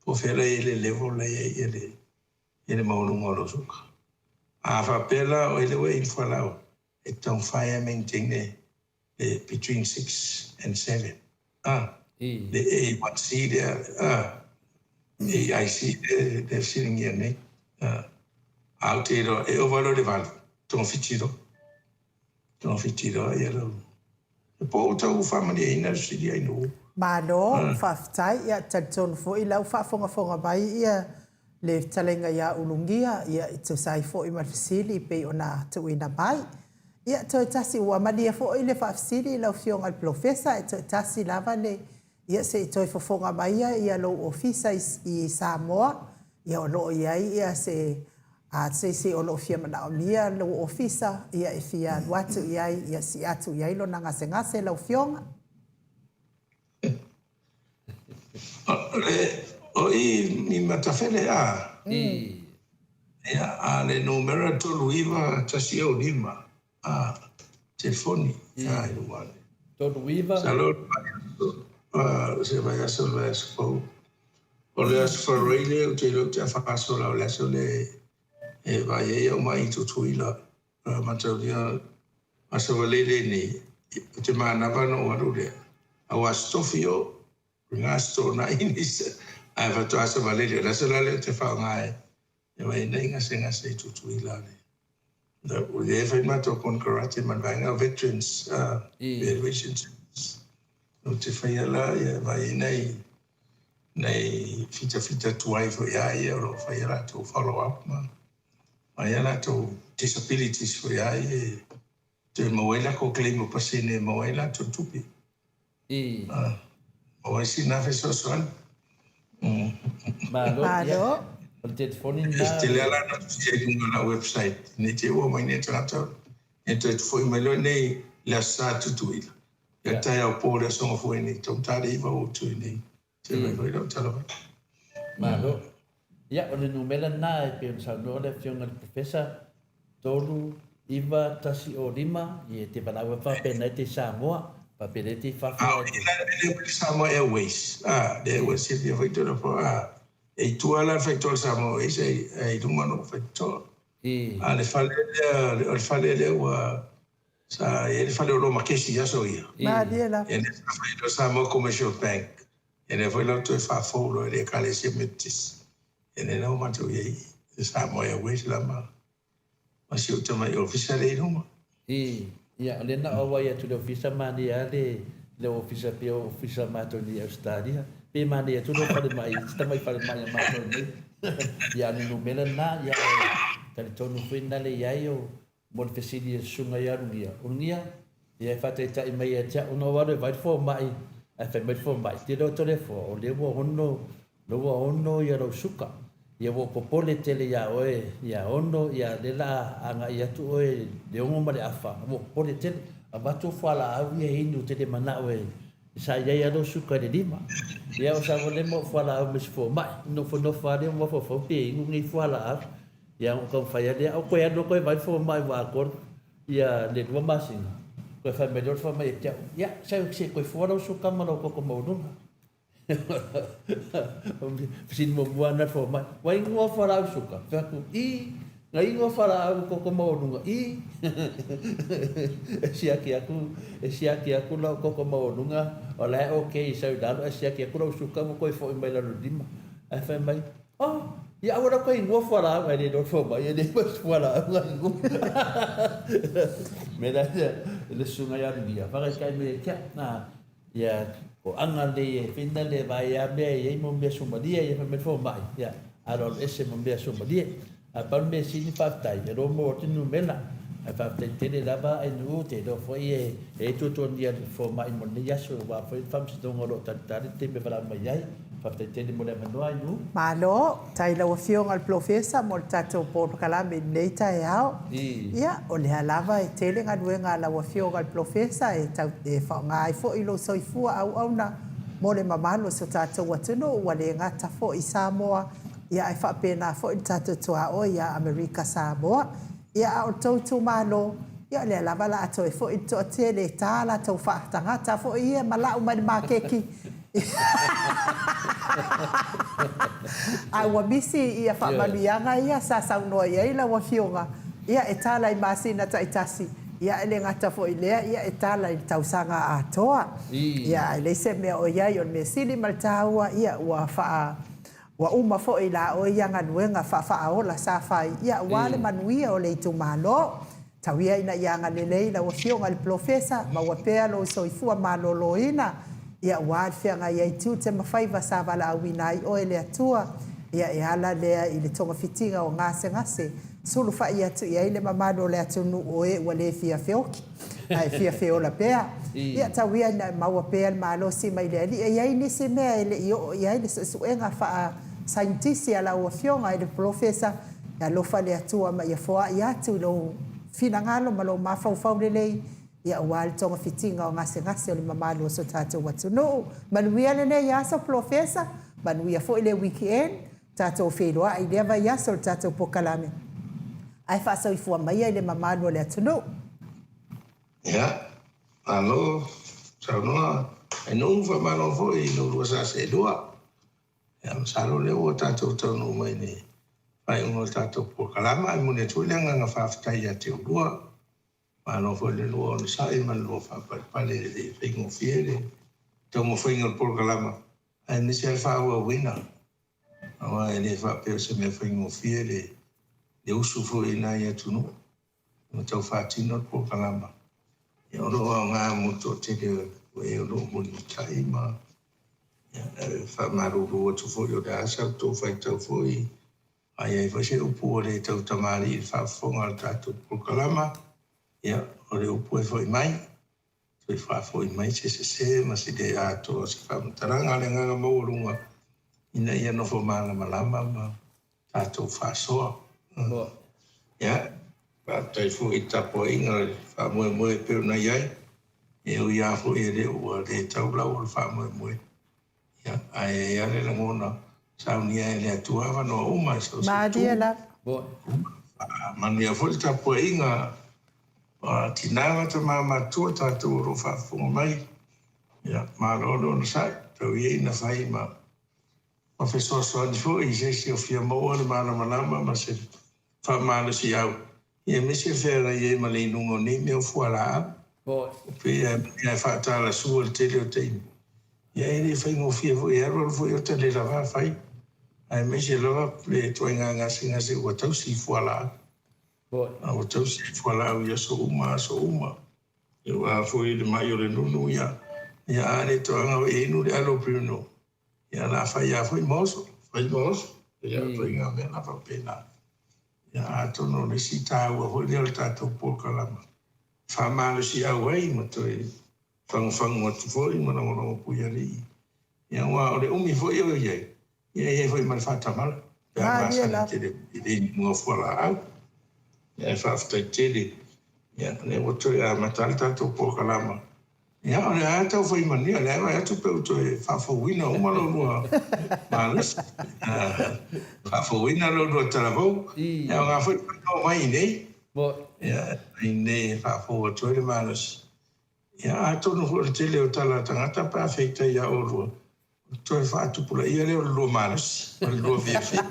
po o fea la e i ai le level la e i ai ia le, ia le maualuga o lou suka. A faapea la o oe lea ua e inu fualaau, e taumafai lava e maintain le le between 6 and 7 a le A1C lea a AIC lea lea fesiligia nei a a ou te iloa e ova loa i le 8 togafiti loa togafiti loa ia lau e po ua tau faamalieina le fesili ai nuu. Malo, faafetai. Ia, talitonu foi la ua faafogafoga mai ia le fetalaiga ia Ulugia, ia e tusa ai foi ma le fesili e pei ona tuuina mai. Ia, toe tasi, ua malie foi le faafesili i lau Afioga i le Polofesa, e toe tasi lava le, ia se i toe fofoga mai ia ia lou ofisa i, i Samoa, ia o lo o i ai ia se, a, se isi o lo o fia manaomia lou ofisa, ia e fia alu atu i ai, ia sii atu i ai lona gasegase lau Afioga. O i i Matafele a? Ia, a le numera 39 105 a, telefoni, a i lou ale. 39. Masalo Se vaiaso i le vaiaso fou. O le Aso Faraile lea ou te iloa ou te faasola o le aso lea e vaai ai au mai i Tutuila. Mataulia Aso Faraile nei, ou te manava ona ou alu lea. A ua Aso Tofi o, na Aso Toonai nisi, ae faatoa Aso Faraile. O le aso la lea ou te faaaoga e vaai ai nai gasegase i Tutuila. O lea e fai matou konekarate ma le vaega o Veterans Evaluation Service. Ou te faia la ia vaai ai nai nai fitafita tuai foi a ia o lo o faia latou follow up ma vaai a latou disabilities foi a ia e toe maua ai latou claim o pasene e maua ai latou tupe. Maua ai sina fesoasoani. Malo. Malo. O le telefoni lena. E tele lava la ona tusia i luga o lau website ne i te i ua omai nei tagata ia toe foi mai loa nei i le Aso Sa Tutuila. Ia taeao po le Aso Gafua nei, taugata le iva ua ou tu nei. Se mai foi lau tala mai. Malo. Ia, o le numera lena e pei ona saunoa le Afioga i le Professor, 3, 9, 1, 0, 5, ia te valaau ai faapena e te i Samoa, faapena e te i fafo. A o i la le mea Samoa Airways, a, lea ua silafia foi tona po, a, e i tua la le faitotoa o le Samoa Airways ae i luma ona ou faitotoa. A o le fale lea, o le fale lea ua, sa i ai le fale o Roma Kesi i aso ia. Malie lava. Ia lea sa fai loa Samoa Commercial Bank. Ia lea foi la ua toe faafou loa e le Ekalesia Metotisi. Ia lea la ua matou i ai i Samoa Airways la ma ma si ou tamai ofisa lea i luma. I, ia, o lea na auai atu i le ofisa manaia lava le le ofisa pei o ofisa a matou nei i Ausetalia. Pe manaia atu lou falemai, si tamai falemai a matou nei. Ia, a o le numera lena, ia, e talitonu foi lena le i ai o Mo le fesili a le susuga ia Ulugia, Ulugia, ia e faataitai mai ia te au, ona ou alu e vaai le fomai, ae fai mai le fomai, tele o Toleafoa, o lea ua ono, lea ua ono ia lou suka, ia ua ou popole tele iā oe, ia ono, ia lea la a agai atu oe i le ono ma le afa, ua ou popole tele, avatu fualaau ia e inu, ou te le manao e sa i ai lava lou suka i le lima. Ia o Savolema ma ou fualaau ma isi fomai, nofonofo lava lea ma mafaufau pe inu nei fualaau. Ia ona taumafai lava lea, au toe alu toe vaai le fomai ua atoa ia le lua masina, toe fai mai loa le fomai ia te au, ia se toe fua lau suka ma lau toto maualuga. Fesili muamua lena a le fomai, ua inu au fualaau suka? Fai atu, i, na inu au fualaau toto maualuga, i. E siaki atu, e siaki atu lau toto maualuga, o la e okay i sau i lalo, ae siaki atu lau suka ua toe foi mai lalo i le lima. Ae fai mai, Oh, ia aua lau ka ingoa fualaau, ae le iloa le fomai e le ma se fualaau nga ingoa. Me la ia, le susuga ia Alugia, whakaikai me kia, nā, ia, ko anga le e whina le vai a mea i ei mo mea sumalie, ia whamea fomai, ia, alo alo ese mo mea sumalie. A pau le mea sili faafetai, e roa mo atu numera, ae faafetai tele lava ai nuu te iloa foi e e tuatuagia le fomai mo lenei aso aua foi le faamasinoga o lo o talitali le taimi e valaau mai ai. Faafetai tele mo le avanoa ai nuu. Malo, tai lau Afioga i le Polofesa mo le tatou polokalame i lenei taeao. Ia, o lea lava e tele galuega a lau Afioga i le Polofesa e tau e faaaoga ai foi lou soifua auauna mo le mamalu o si o tatou atunuu ua le gata foi i Samoa, Ia ae faapena foi le tatou tuaoi ia Amerika Samoa. Ia a o le tou itumalo, ia o lea lava la a toe foi le toatele e ta latou faatagata foi ia ma lau mai le maketi. A ua misi ia faamanuiaga ia sa saunoa i ai lau Afioga, ia e tala i masina taitasi, ia e le gata foi i lea, ia e tala i le tausaga atoa. Ia ae leai se mea o i ai, o le mea sili ma le taua, ia ua faa Ua uma foi la oe ia galuega faafaaola sa fai, ia aua le manuia o le itumalo. Tau ia ina ia agalelei lau Afioga i le Polofesa, maua pea lou soifua maloloina, ia aua le feagai ai tiute ma faiva sa valaauina ai oe le Atua, ia e ala lea i le togafitiga o gasegase, sulufai atu i ai le mamalu o le atunuu o e ua le fia feoki. Ae fia feola pea. Ia tau ia ina e maua pea le malosi mai le Alii. E i ai nisi mea e le i oo i ai le suesuega faa-saienitisi a lau Afioga i le Polofesa, e alofa le Atua ma ia foai atu i lou finagalo ma lou mafaufau lelei, ia aua le togafitiga o gasegase o le mamalu o so tatou atunuu. Manuia lenei aso Polofesa, manuia foi le weekend. Tatou feiloai i lea vaiaso i le tatou polokalame ae faasoifua maia i le mamalu o le atunuu. Ia, malo saunoa. Ainoa faamalo foi i lo lua sa seelua. Ia, masalo o lea ua tatou taunuu mai i le faaiuga o le tatou polokalama. E momoli atu foi le agaga faafetai ia te oulua. Malo foi le lua onosai ma le lua faapalepale e le faigofie le taumafaiga o le polokalama, aemaise lava le faaauauina. Aua e le faapea o se mea faigofie le usu foi i nai atunuu ma tau faatino le polokalama. Ia, o lo o aoga mo le toatele o e o lo o mulimulitai ma ia, e faamalulu atu foi o le a sa outou faitau foi a i ai foi se upu ua le tau tamalii i le faafofoga a le tatou polokalama, ia, o le upu e foi mai, toe faafoi mai se sese ma se le atoa o se faamatalaga. O le agaga maualuga ina ia nofo malamalama ma tatou faasoa. Ia, faafetai foi i le tapuaiga i le faamoemoe e pei ona i ai. E ui lava foi e le ua le tau lau o le faamoemoe, ia, ae i ai lava le lagona, saunia e le Atua avanoa uma i so o se itu. Malie lava. Manuia foi le tapuaiga a tina ma tama matutua tatou o lo o faafofoga mai. Ia, malo le onosai, tau ia ina fai ma ma fesoasoani foi i se isi o fia maua le malamalama ma se faamalosiau, aemaise le feagai ai ma le inuga o nei mea o fualaau. E pei lava e faatalasua i le tele o taimi, ia e le faigofie foi, e alualu foi ota le lava fai, aemaise lava le ituaiga gasegase ua tausi i fualaau. A ua tausi i fualaau i aso uma aso uma. Aua foi le mai o le nunu, ia a le toaga e inu le allopurinol, Ia la fai lava foi ma oso, fai ma oso. Ia ituaiga mea la faapena. Ia atonu o le isi taua foi lea o le tatou polokalama, faamalosiau ai ma toe fagufagu atu foi ma lagolago puialii. Ia aua o le umi foi o i ai, ia e i ai foi ma le faatamala pe a masani tele i le inuga o fualaau. Ia ae faafetai tele, ia lea ua toe amata le tatou polokalama. Ia, o lea lava tau fai manuia, o lea e vaai atu pe ua toe faafouina uma lo oulua malosi, faafouina lo oulua talavou. E aoga foi le toe omai i inei, ia, i inei e faafou atu ai le malosi. Ia, atonu foi o le tele o tala a tagata pe a feitai ia oulua, Toe faatupulaia lea o le lua malosi ma le lua fiafia.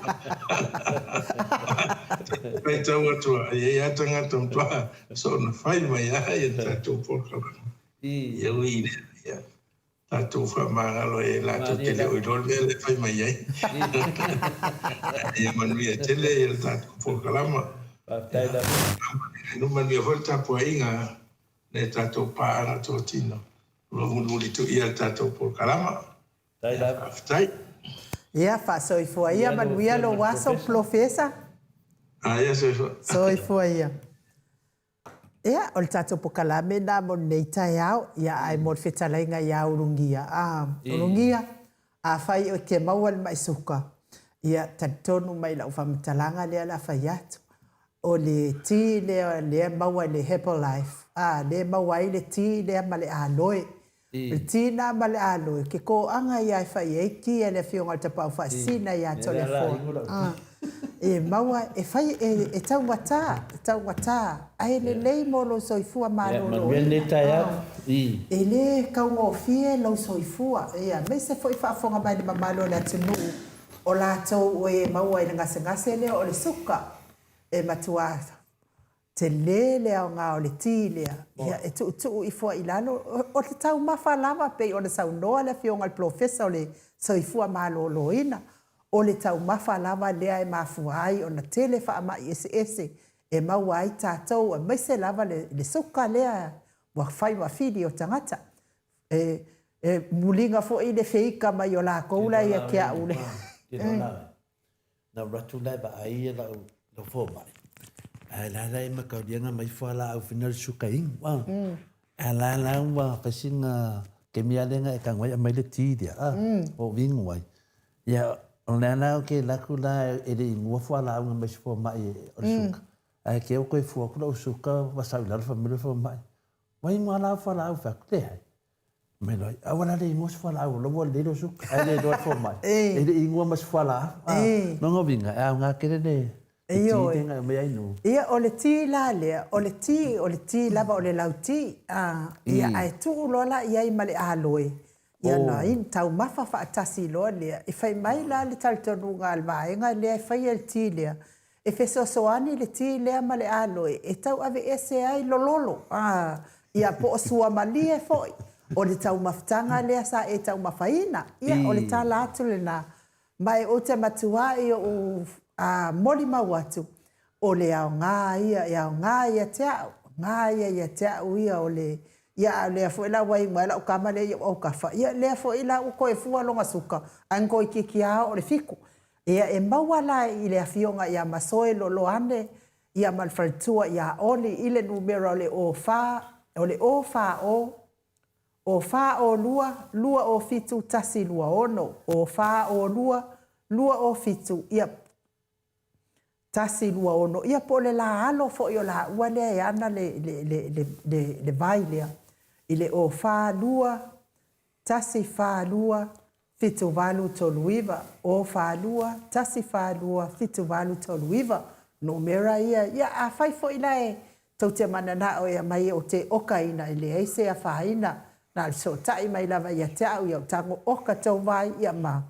Faitau atu lava, e i ai lava tagata matua soona fai mai lava ia tatou polokalame. Ia ui i lea, ia tatou faamagalo ai e latou te le o iloa le mea lea e fai mai ai. Ia manuia tele ia le tatou polokalama. Faafetai lava. Ia manuia foi le tapuaiga a le tatou paaga totino. O lo o mulimulituia le tatou polokalama. Faafetai. Ia, faasoifua ia, manuia lou aso, Polofesa. Ia, soifua. Soifua ia. Ia, o le tatou polokalame lena mo lenei taeao, ia, ae mo le fetalaiga ia Ulugia. A, Ulugia, afai e te maua le mai suka, ia, talitonu mai i lau faamatalaga lea o le a fai atu. O le ti lea lea e maua i le Herbalife, a, lea e maua ai le ti lea ma le aloe. O le ti lena ma le aloe, ke kōaga ia e fai ai ti a le Afioga i le Tapaau Faasisina ia Toleafoa. A, e maua, e fai, e, e taugata, e taugata, ae lelei mo lou soifua maloloina. A, e le taugofie lou soifua, ia, aemaise foi faafofoga mai le mamalu o le atunuu, o latou e maua i le gasegase lea o le suka, E matua tele le aoga o le ti lea, ia e tuutuu ifo ai i lalo. O le taumafa lava pei ona saunoa le Afioga i le Polofesa o le Soifua Maloloina, o le taumafa lava lea e mafua ai ona tele faamai eseese e maua ai tatou aemaise lava le suka lea ua fai ma fili o tagata. E muliga foi le feika mai o latou la ia te au. Na alu atu la e vaai ia lau, lau fomai, ae la la e mataulia na aumai fualaau foi lea o le suka inu a. Ae la la ua fai sina kemi lea na e tago ai aumai le ti lea a, o ou inu ai. Ia o lea la ou te alu atu la e le i inua fualaau na aumai e si fomai o le suka, ae te i ua toe fua atu lau suka ua sau i lalo fai mai le fomai, ua inu lava la au fualaau? Ou fai atu, leai. Mai loa, aua la le inua se fualaau, o la ua lelei lou suka, ae le iloa e fomai, e le i inua ma se fualaau. Lona uiga, e aoga tele le ti lea na aumai ai nu. Ia, o le ti la lea, o le ti, o le ti lava o le lauti, ia, ae tuu loa la i ai ma le aloe. Ia na inu taumafa faatasi loa lea, e fai mai la le talitonuga a le vaega lea e faia le ti lea, e fesoasoani le ti lea ma le aloe e tau aveese ai lololo, a, ia po o suamalie foi o le taumafataga lea sa e taumafaina. Ia, o le tala atu lena. Ma e ou te matuai ou molimau atu, o le aoga ia, e aoga ia te au, aoga ia ia te au ia o le... Ia a o lea foi la ua iu mai lau tama lea i ou autafa, ia lea foi la ua toe fua lona suka, ae na toeitiiti lava oo i le 7. Ia e maua la i le afioga ia Masoe Loloane ia ma le faletua ia Oli i le numera o le 04, o le 040 0 4 0 2 2 0 7 1 2 6, 0 4 0 2 2 0 7, ia, 1 2 6, ia po o le la alo foi o laua lea e ana le, le, le, le, le, le vai lea, i le 0 4 2 1 4 2 7 8 3 9, 0 4 2 1 4 2 7 8 3 9, numera ia. Ia, afai foi la e tou te mananao e aumai ou te okaina, e leai se afaina, na o le fesootai mai lava ia te au, ia ou tago oka tou vai, ia ma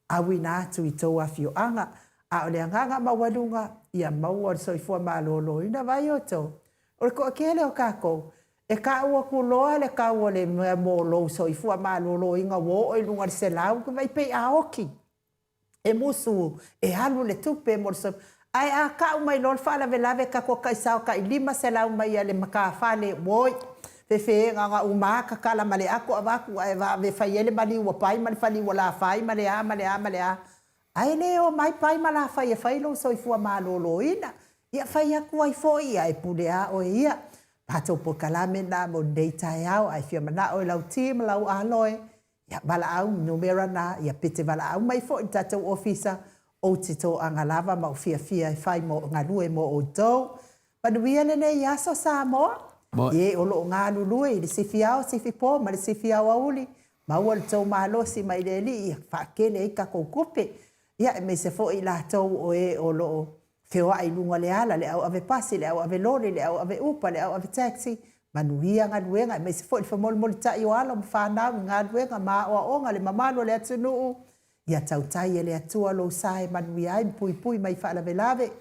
auina atu i tou afioaga. A o le agaga maualuga, ia maua le soifua maloloina. Vaai outou, o le toatele o tatou, e tau atu loa le tau o le mea mo lou soifua maloloina ua oo i luga i le 100, vaai pei a oti, e musu e alu le tupe mo le soifua. Ae a tau mai loa le faalavelave tatou taisao tai 500 mai a le matafale, oi, fefeega na uma a tatala ma le ato avatu ae vave fai ai le maliu a Pai ma le faliu a Lafai ma le a ma le a ma le a. Ae le omai Pai ma Lafai e fai lou soifua maloloina. Ia fai atu ai foi, ae pule a oe ia. Matou polokalame na mo lenei taeao, ae fia manao i lau ti ma lau aloe, ia valaau numera na, ia pete valaau mai foi i le tatou ofisa, ou te toaga lava ma ou fiafia e fai mo galue mo outou. Manuia lenei aso Samoa, i e o lo o galulue i le sifi ao, sifi po ma le sifi aoauli, maua le tou malosi mai le Alii ia faatele ai tatou tupe. Ia aemaise foi i latou o e o lo o feoai i luga o le ala, le au ave pasi, le au ave loli, le au ave upa, le au ave taxi, manuia galuega aemaise foi le femolimolitai o alo ma fanau i galuega ma aoaoga le mamalu o le atunuu. Ia tautai e le Atua lou sa e manuia ai ma puipui mai faalavelave.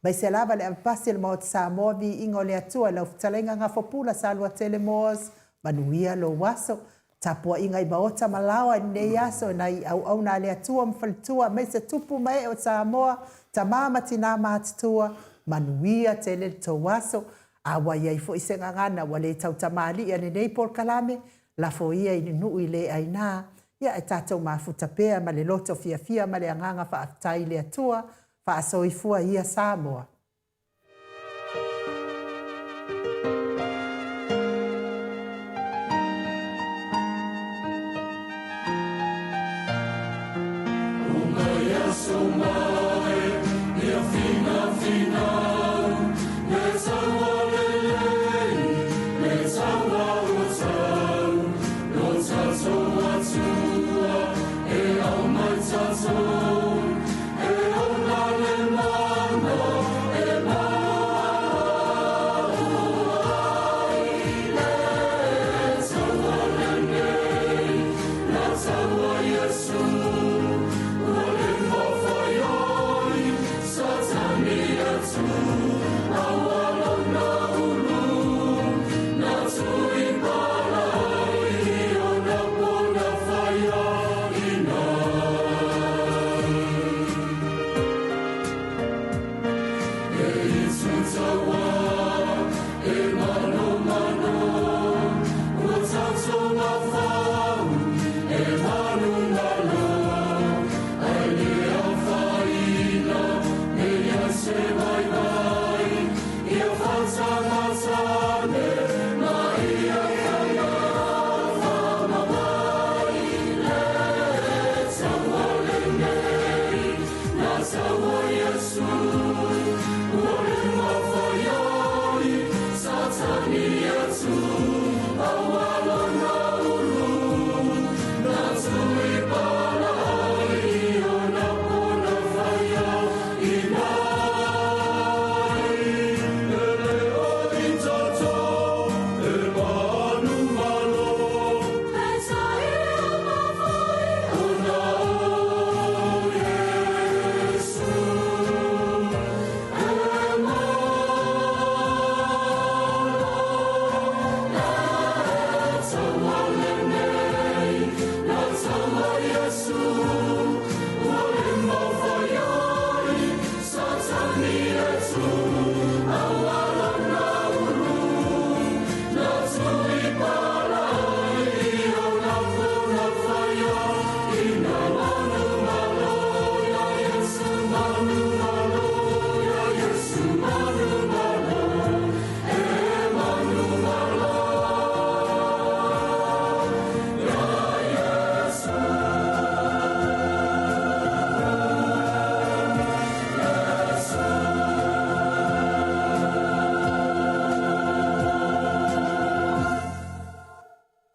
Aemaise lava le avepasi o le Maota Samoa, viiga o le Atua i lau fetalaiga Gafopula Saluatele Moores, manuia lou aso. Tapuaiga i maota ma laoa i lenei aso i nai auauna a le Atua ma faletua aemaise tupu ma ee o Samoa, tama ma tina matutua, manuia tele le tou aso. A ua i ai foi se gagana ua le tautamalii a lenei polokalame, lafo ia i le nuu i le aina, ia ae tatou mafuta pea ma le loto fiafia ma le agaga faafetai i le Atua, faasoifua ia Samoa.